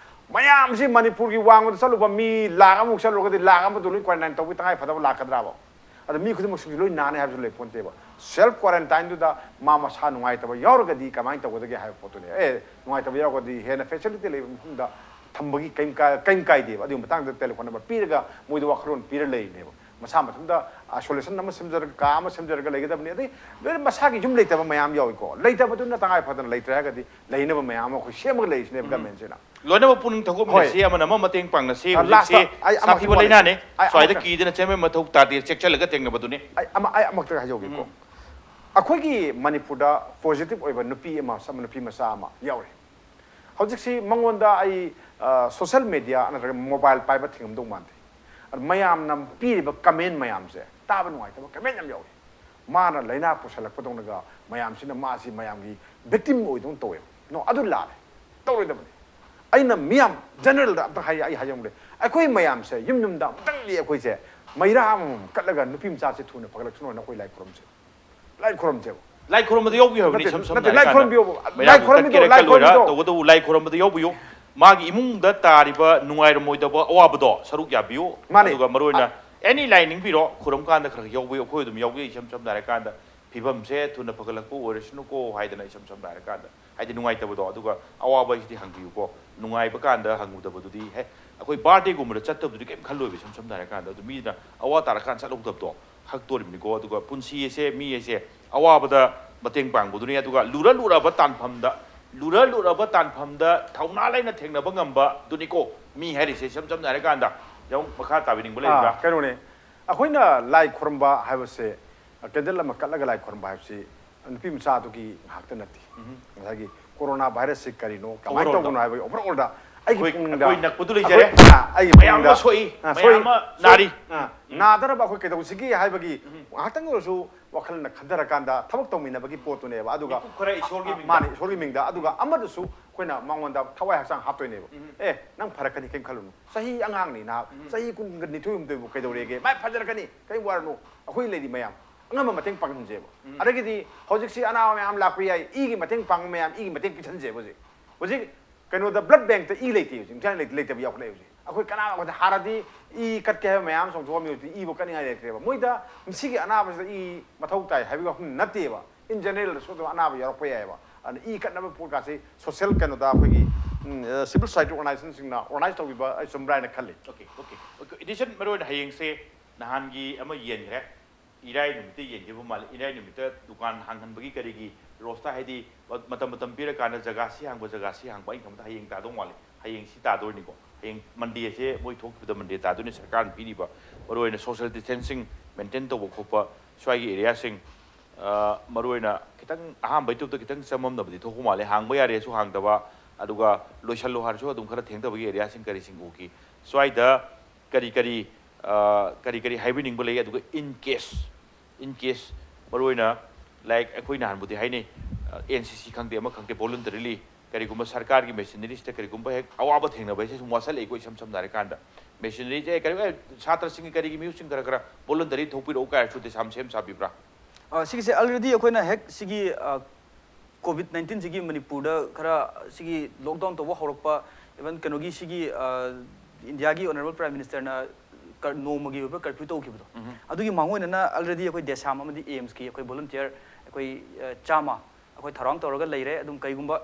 ꯃꯌꯥꯝꯁꯤ ꯃꯅꯤꯄꯨꯔꯒꯤ ꯋꯥꯡꯃꯗ ꯆꯠꯂꯨꯕ ꯃꯤ ꯂꯥꯛ ꯑꯃꯃꯨꯛ ꯆꯠꯂꯨꯔꯒꯗꯤ, ꯂꯥꯛ ꯑꯃꯗꯨ ꯂꯣꯏ ꯀ꯭ꯋꯥꯔꯦꯟꯇꯥꯏꯟ ꯇꯧꯕꯒꯤ ꯇꯉꯥꯏ ꯐꯗꯕ ꯂꯥꯛꯀꯗ꯭ꯔꯥꯕ? ꯑꯗ ꯃꯤ ꯈꯨꯗꯤꯡꯃꯛꯁꯤꯡꯁꯨ ꯂꯣꯏ ꯅꯥꯅꯤ ꯍꯥꯏꯕꯁꯨ ꯂꯩ ꯄꯣꯟꯇꯦꯕ꯫ ꯁꯦꯜꯐ ꯀ꯭ꯋꯥꯔꯦꯟꯇꯥꯏꯟꯗꯨꯗ ꯃꯥ ꯃꯁꯥ ꯅꯨꯡꯉꯥꯏꯇꯕ ꯌꯥꯎꯔꯒꯗꯤ ꯀꯃꯥꯏꯅ ꯇꯧꯒꯗꯒꯦ ꯍꯥꯏꯕ ꯄꯣꯠꯇꯨꯅꯤ꯫ ꯑꯦ, ꯅꯨꯡꯉꯥꯏꯇꯕ ꯌꯥꯎꯔꯒꯗꯤ ꯍꯦꯟꯅ ꯐꯦꯁꯤꯂꯤꯇꯤ ꯂꯩꯕ ꯃꯐꯝꯗ ꯊꯝꯕꯒꯤ ꯀꯔꯤꯝ ꯀꯥꯏ-, ꯀꯔꯤꯝ ꯀꯥꯏꯗꯦꯕ꯫ ꯑꯗꯨꯒꯤ ꯃꯇꯥꯡꯗ ꯇꯦꯂꯦꯐꯣꯟ ꯅꯝꯕꯔ ꯄꯤꯔꯒ ꯃꯣꯏꯗ ꯋꯥꯈꯜꯂꯣꯟ ꯄꯤꯔ ꯂꯩꯔꯤꯅꯦꯕ꯫ ꯃꯁꯥ ꯃꯊꯟꯇ ꯑꯥꯏꯁꯣꯂꯦꯁꯟ ꯑꯃ ꯁꯦꯝꯖꯔꯒ, ꯀꯥ ꯑꯃ ꯁꯦꯝꯖꯔꯒ ꯂꯩꯒꯗꯕꯅꯤ꯫ ꯑꯗꯩ ꯂꯣꯏꯅ ꯃꯁꯥꯒꯤ ꯌꯨꯝ ꯂꯩꯇꯕ ꯃꯌꯥꯝ ꯌꯥꯎꯏꯀꯣ꯫ ꯂꯩꯇꯕꯗꯨꯅ ꯇꯉꯥꯏ ꯐꯗꯅ ꯂꯩꯇ꯭ꯔꯦ ꯍꯥꯏꯔꯒꯗꯤ ꯂꯩꯅꯕ ꯃꯌꯥꯝ ꯑꯃ ꯑꯩꯈꯣꯏ ꯁꯦꯝꯃꯒ ꯂꯩꯔꯤꯁꯤꯅꯦꯕ ꯎꯝ꯫ ꯒꯃꯦꯟꯁꯤꯅ꯫ ꯂꯣꯏꯅꯃꯛ ꯄꯨꯛꯅꯤꯡ ꯊꯧꯒꯠꯃꯤꯟꯅꯁꯤ, ꯍꯣꯏ꯫ ꯑꯃꯅ ꯑꯃ ꯃꯇꯦꯡ ꯄꯥꯡꯅꯁꯤ꯫ ꯑ, ꯍꯧꯖꯤꯛꯁꯤ ꯂꯥꯁꯇ ꯑꯩ ꯑꯃ ꯁꯥꯊꯤꯕ ꯍꯥꯏꯖꯧꯒꯦ꯫ ꯂꯥꯏꯅꯥꯅꯦ꯫ ꯑꯩ ꯁ꯭ꯋꯥꯏꯗ ꯑꯃꯈꯛꯇ ꯀꯤꯗꯅ ꯆꯦꯟꯕꯒꯤ ꯃꯊꯧ ꯇꯥꯗꯦ, ꯆꯦꯛꯁꯤꯜꯂꯒ ꯊꯦꯡꯅꯕꯗꯨꯅꯤ꯫ ꯑꯩ ꯑꯃ, ꯑꯩ ꯑꯃꯈꯛꯇ ꯍꯥꯏꯖꯧꯒꯦꯀꯣ꯫ ꯎꯝ꯫ ꯑꯩꯈꯣꯏꯒꯤ ꯃꯅꯤꯄꯨꯔꯗ ꯄꯣꯖꯤꯇꯤꯚ ꯑꯣꯏꯕ ꯅꯨꯄꯤ ꯑꯃ, ꯁꯝ-, ꯅꯨꯄꯤ ꯃꯆꯥ ꯑꯃ ꯌꯥꯎꯔꯤ꯫ ꯍꯧꯖꯤꯛꯁꯤ ꯃꯉꯣꯟꯗ ꯑꯩ, ꯑ, ꯁꯣꯁꯦꯜ ꯃꯦꯗꯤꯌꯥ ꯅꯠꯇ꯭ꯔꯒ ꯃꯣꯕꯥꯏꯜ ꯄꯥꯏꯕ ꯊꯤꯡꯉꯝꯗꯧ ꯃꯥꯟꯗꯦ꯫ ꯑꯗ ꯃꯌꯥꯝꯅ ꯄꯤꯔꯤꯕ ꯀꯃꯦꯟ ꯃꯌꯥꯝꯁꯦ, ꯇꯥꯕ ꯅꯨꯡꯉꯥꯏꯇꯕ ꯀꯃꯦꯟ ꯌꯥꯝ ꯌꯥꯎꯏ꯫ ꯃꯥꯅ ꯂꯥꯏꯅꯥ ꯄꯨꯁꯜꯂꯛꯄꯗꯧꯅꯒ ꯃꯌꯥꯝꯁꯤꯅ ꯃꯥꯁꯤ ꯃꯌꯥꯝꯒꯤ ꯚꯤꯛꯇꯤꯝ ꯑꯣꯏꯗꯧꯅ ꯇꯧꯋꯦꯕ꯫ ꯅꯣ, ꯑꯗꯨ ꯂꯥꯜꯂꯦ꯫ ꯇꯧꯔꯣꯏꯗꯕꯅꯤ꯫ ꯑꯩꯅ ꯃꯤꯌꯥꯝ ꯖꯦꯅꯔꯦꯜꯗ ꯑꯝꯇ ꯍꯥꯏ-, ꯑꯩ ꯍꯥꯏꯖꯔꯝꯒꯦ꯫ ꯑꯩꯈꯣꯏ ꯃꯌꯥꯝꯁꯦ ꯌꯨꯝ ꯌꯨꯝꯗ ꯑꯃꯨꯛꯇꯪꯗꯤ ꯑꯩꯈꯣꯏꯁꯦ ꯃꯩꯔꯥ ꯑꯃꯃꯝ ꯀꯠꯂꯒ ꯅꯨꯄꯤ ꯃꯆꯥꯁꯦ ꯊꯨꯅ ꯐꯒꯠꯂꯛꯁꯅꯣꯅ ꯑꯩꯈꯣꯏ ꯂꯥꯏ ꯈꯨꯔꯨꯝꯁꯦ꯫ ꯂꯥꯏ ꯈꯨꯔꯨꯝꯁꯦꯕ꯫ ꯂꯥꯏ ꯈꯨꯔꯨꯝꯕꯗ ꯌꯥꯎꯕꯤꯌꯨ ꯍꯥꯏꯕꯅꯤ, ꯅꯠꯇꯦ, ꯏꯁꯝ ꯁꯝꯅ ꯅꯠꯇꯦ, ꯍꯥꯏꯔ ꯂꯥꯏ ꯀꯥꯟꯗ꯫ ꯃꯌꯥꯝ ꯈꯨꯔꯨꯝꯕꯤꯗꯣ, ꯀꯠꯀꯦꯔꯥ ꯂꯥꯏ ꯀꯠꯂꯣꯏꯔꯥ, ꯈꯨꯔꯨꯝꯕꯤꯗꯣ꯫ ꯇꯧꯕꯇꯕꯨ ꯂꯥꯏ ꯈꯨꯔꯨꯝꯕꯗ ꯌꯥꯎꯕꯤꯌꯨ꯫ ꯃꯥꯒꯤ ꯏꯃꯨꯡꯗ ꯇꯥꯔꯤꯕ ꯅꯨꯡꯉꯥꯏꯔꯝꯃꯣꯏꯗꯕ ꯑꯋꯥꯕꯗꯣ ꯁꯔꯨꯛ ꯌꯥꯕꯤꯌꯨ꯫ ꯃꯥꯅꯦ꯫ ꯑꯗꯨꯒ ꯃꯔꯨ ꯑꯣꯏꯅ ꯑꯦꯅꯤ ꯂꯥꯏ ꯅꯤꯡꯕꯤꯔꯣ, ꯈꯨꯔꯨꯝ ꯀꯥꯟꯗ ꯈꯔ ꯈꯔ ꯌꯥꯎꯕꯤꯌꯨ꯫ ꯑꯩꯈꯣꯏ ꯑꯗꯨꯝ ꯌꯥꯎꯕꯤꯌꯨ, ꯏꯁꯝ ꯁꯝꯅ ꯍꯥꯏꯔ ꯀꯥꯟꯗ꯫ ꯐꯤꯕꯝꯁꯦ ꯊꯨꯅ ꯐꯒꯠꯂꯛꯄ ꯑꯣꯏꯔꯁꯅꯨꯀꯣ ꯍꯥꯏꯗꯅ, ꯏꯁꯝ ꯁꯝꯅ ꯍꯥꯏꯔ ꯀꯥꯟꯗ, ꯍꯥꯏꯗꯤ ꯅꯨꯡꯉꯥꯏꯇꯕꯗꯣ꯫ ꯑꯗꯨꯒ ꯑꯋꯥꯕ ꯍꯥꯏꯁꯤꯗꯤ ꯍꯪꯕꯤꯌꯨꯀꯣ, ꯅꯨꯡꯉꯥꯏꯕ ꯀꯥꯟꯗ ꯍꯪꯉꯨꯗꯕꯗꯨꯗꯤ, ꯍꯦ, ꯑꯩꯈꯣꯏ ꯕꯥꯔꯗꯦꯒꯨꯝꯕꯗ ꯆꯠꯇꯕꯗꯨꯗꯤ ꯀꯩꯝ ꯈꯜꯂꯣꯏꯕ, ꯏꯁꯝ ꯁꯝꯅ ꯍꯥꯏꯔ ꯀꯥꯟꯗ꯫ ꯑꯗꯨ ꯃꯤꯅ ꯑꯋꯥ ꯇꯥꯔꯀꯥꯟꯗ ꯆꯠꯍꯧꯗꯕꯗꯣ ꯍꯛꯇꯣꯔꯤꯕꯅꯤꯀꯣ꯫ ꯑꯗꯨꯒ ꯄꯨꯟꯁꯤ ꯑꯁꯦ, ꯃꯤ ꯑꯁꯦ ꯑꯋꯥꯕꯗ ꯃꯇꯦꯡ ꯄꯥꯡꯕꯗꯨꯅꯤ꯫ ꯑꯗꯨꯒ ꯂꯨꯔ ꯂꯨꯔꯕ ꯇꯥꯟꯐꯝꯗ, ꯂꯨꯔ ꯂꯨꯔꯕ ꯇꯥꯟꯐꯝꯗ ꯊꯧꯅꯥ ꯂꯩꯅ ꯊꯦꯡꯅꯕ ꯉꯝꯕꯗꯨꯅꯤꯀꯣ ꯃꯤ ꯍꯥꯏꯔꯤꯁꯦ꯫ ꯏꯁꯝ ꯁꯝꯅ ꯍꯥꯏꯔ ꯀꯥꯟꯗ, ꯌꯥꯝ ꯃꯈꯥ ꯇꯥꯕꯤꯅꯤꯡꯕ ꯂꯩꯕ꯭ꯔꯥ? ꯑꯥ, ꯀꯩꯅꯣꯅꯦ, ꯑꯩꯈꯣꯏꯅ ꯂꯥꯏ ꯈꯨꯔꯨꯝꯕ ꯍꯥꯏꯕꯁꯦ, ꯀꯦꯟꯗꯜ ꯑꯃ ꯀꯠꯂꯒ ꯂꯥꯏ ꯈꯨꯔꯨꯝꯕ ꯍꯥꯏꯕꯁꯤ ꯅꯨꯄꯤ ꯃꯆꯥꯗꯨꯒꯤ ꯉꯥꯛꯇ ꯅꯠꯇꯦ꯫ ꯉꯁꯥꯏꯒꯤ ꯀꯣꯔꯣꯅꯥ ꯚꯥꯏꯔꯁꯁꯤ ꯀꯔꯤꯅꯣ, ꯀꯃꯥꯏꯅ Overall-ꯗꯣ꯫ ꯇꯧꯕꯅꯣ ꯍꯥꯏꯕꯒꯤ overall-ꯗ ꯑꯩꯒꯤ ꯑꯩꯈꯣꯏ, ꯄꯨꯛꯅꯤꯡꯗ, ꯑꯩꯈꯣꯏ ꯅꯛꯄꯗꯨ ꯂꯩꯖꯔꯦ꯫ ꯑꯩꯈꯣꯏ, ꯑꯥ, ꯑꯩꯒꯤ ꯃꯌꯥꯝ ꯄꯨꯛꯅꯤꯡꯗ, ꯑꯃ ꯁꯣꯛꯏ, ꯑꯥ, ꯃꯌꯥꯝ ꯁꯣꯛꯏ, ꯑꯃ ꯁꯣꯛꯏ, ꯅꯥꯔꯤ꯫ ꯑꯥ, ꯅꯥꯗꯅꯕ ꯑꯩꯈꯣꯏ ꯀꯩꯗꯧꯁꯤꯒꯦ ꯍꯥꯏꯕꯒꯤ ꯉꯥꯏꯍꯥꯛꯇꯪ ꯑꯣꯏꯔꯁꯨ ꯋꯥꯈꯜꯅ ꯈꯟꯊꯔꯀꯥꯟꯗ, ꯊꯕꯛ ꯇꯧꯃꯤꯟꯅꯕꯒꯤ ꯄꯣꯠꯇꯨꯅꯦꯕ꯫ ꯑꯗꯨꯒ ꯃꯤꯀꯨꯞ ꯈꯔ ꯏꯁꯣꯔꯒꯤ ꯑ, ꯃꯤꯡꯗ꯫ ꯃꯥꯅꯦ, ꯏꯁꯣꯔꯒꯤ ꯃꯤꯡꯗ꯫ ꯑꯗꯨꯒ ꯑꯃꯗꯨꯁꯨ ꯑꯩꯈꯣꯏꯅ ꯃꯉꯣꯟꯗ ꯊꯋꯥꯏ ꯍꯛꯆꯥꯡ ꯍꯥꯞꯇꯣꯏꯅꯦꯕ꯫ ꯑꯦ, ꯅꯪ ꯐꯔꯛꯀꯅꯤ, ꯀꯩꯝ ꯈꯜꯂꯨꯅꯨ, ꯆꯍꯤ ꯑꯉꯥꯡꯅꯤ, ꯅꯍꯥ, ꯆꯍꯤ ꯀꯨꯟꯒ ꯅꯤꯊꯣꯏ ꯍꯨꯝꯗꯣꯏꯕꯨ ꯀꯩꯗꯧꯔꯦꯒꯦ? ꯃꯥꯏ ꯐꯖꯔꯛꯀꯅꯤ, ꯀꯩꯝ ꯋꯥꯔꯅꯨ, ꯑꯩꯈꯣꯏ ꯂꯩꯔꯤ ꯃꯌꯥꯝ꯫ ꯑꯉꯝꯕ ꯃꯇꯦꯡ ꯄꯥꯡꯍꯟꯁꯦꯕ꯫ ꯑꯗꯒꯤꯗꯤ ꯍꯧꯖꯤꯛꯁꯤ ꯑꯅꯥꯕ ꯃꯌꯥꯝ ꯂꯥꯛꯄ ꯌꯥꯏ, ꯏꯒꯤ ꯃꯇꯦꯡ ꯄꯥꯡꯕ ꯃꯌꯥꯝ, ꯏꯒꯤ ꯃꯇꯦꯡ ꯄꯤꯁꯟꯁꯦꯕ꯫ ꯍꯧꯖꯤꯛ, ꯍꯧꯖꯤꯛ ꯀꯩꯅꯣꯗ blood bank-ꯇ ꯏ ꯂꯩꯇꯦ ꯍꯧꯖꯤꯛ, ꯏꯝꯐꯥꯜ ꯂꯩꯇ-, ꯂꯩꯇꯕ ꯌꯥꯎꯈꯠꯂꯛꯑꯦ ꯍꯧꯖꯤꯛ꯫ ꯑꯩꯈꯣꯏ ꯀꯅꯥ, ꯍꯥꯟꯅꯗꯤ ꯏ ꯀꯠꯀꯦ ꯍꯥꯏꯕ ꯃꯌꯥꯝ ꯆꯣꯡꯊꯣꯛꯑꯝꯃꯤ, ꯍꯧꯖꯤꯛꯇꯤ ꯏꯕꯨ ꯀꯠꯅꯤꯡꯉꯥꯏ ꯂꯩꯇ꯭ꯔꯦꯕ꯫ ꯃꯣꯏꯗ ꯃꯁꯤꯒꯤ ꯑꯅꯥꯕꯁꯤꯗ ꯏ ꯃꯊꯧ ꯇꯥꯏ ꯍꯥꯏꯕꯒꯤ ꯋꯥꯐꯝ ꯅꯠꯇꯦꯕ꯫ In general-ꯗꯁꯨ ꯑꯗꯨꯝ ꯑꯅꯥꯕ ꯌꯥꯎꯔꯛꯄ ꯌꯥꯏꯑꯕ꯫ ꯑꯗꯨꯅ ꯏ ꯀꯠꯅꯕ ꯄꯣꯠꯀꯥꯁꯤ social ꯀꯩꯅꯣꯗ ꯑꯩꯈꯣꯏꯒꯤ, ꯎꯝ, ꯑ, civil society organization-ꯁꯤꯡꯅ organize ꯇꯧꯕꯤꯕ ꯑꯩ ꯆꯨꯝꯕ꯭ꯔꯥ ꯍꯥꯏꯅ ꯈꯜꯂꯤ꯫ Okay, okay, okay. ꯏꯗꯤꯁꯟ, ꯃꯔꯨ ꯑꯣꯏꯅ ꯍꯌꯦꯡꯁꯦ ꯅꯍꯥꯟꯒꯤ ꯑꯃ ꯌꯦꯟꯈ꯭ꯔꯦ, ꯏꯔꯥꯏ ꯅꯨꯃꯤꯠꯇ ꯌꯦꯟꯈꯤꯕ ꯃꯥꯜꯂꯦ꯫ ꯏꯔꯥꯏ ꯅꯨꯃꯤꯠꯇ ꯗꯨꯀꯥꯟ ꯍꯥꯡꯍꯟꯕꯒꯤ ꯀꯔꯤꯒꯤ ꯔꯣꯁꯇ, ꯍꯥꯏꯗꯤ ꯃꯇꯝ, ꯃꯇꯝ ꯄꯤꯔꯀꯥꯟꯗ ꯖꯒꯥ ꯁꯤ ꯍꯥꯡꯕ, ꯖꯒꯥ ꯁꯤ ꯍꯥꯡꯕ, ꯑꯩꯅ ꯈꯟꯕꯗ ꯍꯌꯦꯡ ꯇꯥꯗꯧ ꯃꯥꯜꯂꯦ꯫ ꯍꯌꯦꯡ ꯁꯤ ꯇꯥꯗꯣꯏꯅꯤꯀꯣ꯫ ꯍꯌꯦꯡ Monday-ꯁꯦ ꯃꯣꯏ ꯊꯣꯛꯈꯤꯕꯗ Monday ꯇꯥꯗꯣꯏꯅꯤ꯫ ꯁꯔꯀꯥꯔꯅ ꯄꯤꯔꯤꯕ ꯃꯔꯨ ꯑꯣꯏꯅ social distancing maintain ꯇꯧꯕ ꯈꯣꯠꯄ ꯁ꯭ꯋꯥꯏꯒꯤ area-ꯁꯤꯡ, ꯑ, ꯃꯔꯨ ꯑꯣꯏꯅ ꯈꯤꯇꯪ ꯑꯍꯥꯟꯕꯩ ꯇꯨꯞꯇ ꯈꯤꯇꯪ ꯆꯃꯝꯅꯕꯗꯤ ꯊꯣꯛꯄ ꯃꯥꯜꯂꯦ꯫ ꯍꯥꯡꯕ ꯌꯥꯔꯦꯁꯨ ꯍꯥꯡꯗꯕ, ꯑꯗꯨꯒ ꯂꯣꯏꯁꯜꯂꯣ ꯍꯥꯏꯔꯁꯨ ꯑꯗꯨꯝ ꯈꯔ ꯊꯦꯡꯊꯕꯒꯤ area-ꯁꯤꯡ ꯀꯔꯤꯁꯤꯡ ꯎꯈꯤ? ꯁ꯭ꯋꯥꯏꯗ ꯀꯔꯤ ꯀꯔꯤ, ꯑ, ꯀꯔꯤ ꯀꯔꯤ ꯍꯥꯏꯕꯤꯅꯤꯡꯕ ꯂꯩ? ꯑꯗꯨꯒ in case, in case, ꯃꯔꯨ ꯑꯣꯏꯅ, like, ꯑꯩꯈꯣꯏ ꯅꯍꯥꯟꯕꯨꯗꯤ ꯍꯥꯏꯅꯩ, ꯑ, N C C ꯈꯪꯗꯦ, ꯑꯃ ꯈꯪꯗꯦ, voluntarily ꯀꯔꯤꯒꯨꯝꯕ ꯁꯔꯀꯥꯔꯒꯤ machinery-ꯁꯤꯗ ꯀꯔꯤꯒꯨꯝꯕ ꯍꯦꯛ ꯑꯋꯥꯕ ꯊꯦꯡꯅꯕ ꯍꯥꯏꯁꯦ ꯁꯨꯝ ꯋꯥꯁꯜꯂꯛꯏꯀꯣ, ꯏꯁꯝ ꯁꯝꯅ ꯍꯥꯏꯔꯀꯥꯟꯗ꯫ Machinery-ꯁꯦ ꯀꯔꯤ, ꯑꯦ, ꯁꯥꯇ꯭ꯔꯁꯤꯡꯒꯤ ꯀꯔꯤꯒꯤ ꯃꯤꯍꯨꯠꯁꯤꯡ ꯈꯔ ꯈꯔ voluntary ꯊꯣꯛꯄꯤꯔꯛꯎ ꯀꯥꯏꯔꯁꯨ ꯗꯦꯁꯥꯝ ꯁꯦꯝ ꯁꯥꯕꯤꯕ꯭ꯔꯥ? ꯑ, ꯁꯤꯒꯤꯁꯦ already ꯑꯩꯈꯣꯏꯅ ꯍꯦꯛ ꯁꯤꯒꯤ, ꯑ, ꯀꯣꯚꯤꯗ ꯅꯥꯏꯟꯇꯤꯟꯁꯤꯒꯤ ꯃꯅꯤꯄꯨꯔꯗ ꯈꯔ ꯁꯤꯒꯤ ꯂꯣꯛꯗꯥꯎꯟ ꯇꯧꯕ ꯍꯧꯔꯛꯄ, even ꯀꯩꯅꯣꯒꯤ ꯁꯤꯒꯤ, ꯑ, ꯏꯟꯗꯤꯌꯥꯒꯤ ꯑꯣꯅꯔꯦꯕꯜ ꯄ꯭ꯔꯥꯏꯝ ꯃꯤꯅꯤꯁꯇꯔꯅ ꯀꯔ-, ꯅꯣꯡꯃꯒꯤ ꯑꯣꯏꯕ ꯀꯔꯐ꯭ꯌꯨ ꯇꯧꯈꯤꯕꯗꯣ, ꯑꯗꯨꯒꯤ ꯃꯥꯡꯑꯣꯏꯅꯅ already ꯑꯩꯈꯣꯏ ꯗꯦꯁꯥꯝ ꯑꯃꯗꯤ ꯑꯦꯝꯁꯀꯤ ꯑꯩꯈꯣꯏ ꯚꯣꯂꯨꯟꯇꯤꯌꯔ ꯑꯩꯈꯣꯏ, ꯑ, ꯆꯥꯝꯃ ꯑꯩꯈꯣꯏ ꯊꯧꯔꯥꯡ ꯇꯧꯔꯒ ꯂꯩꯔꯦ꯫ ꯑꯗꯨꯝ ꯀꯩꯒꯨꯝꯕ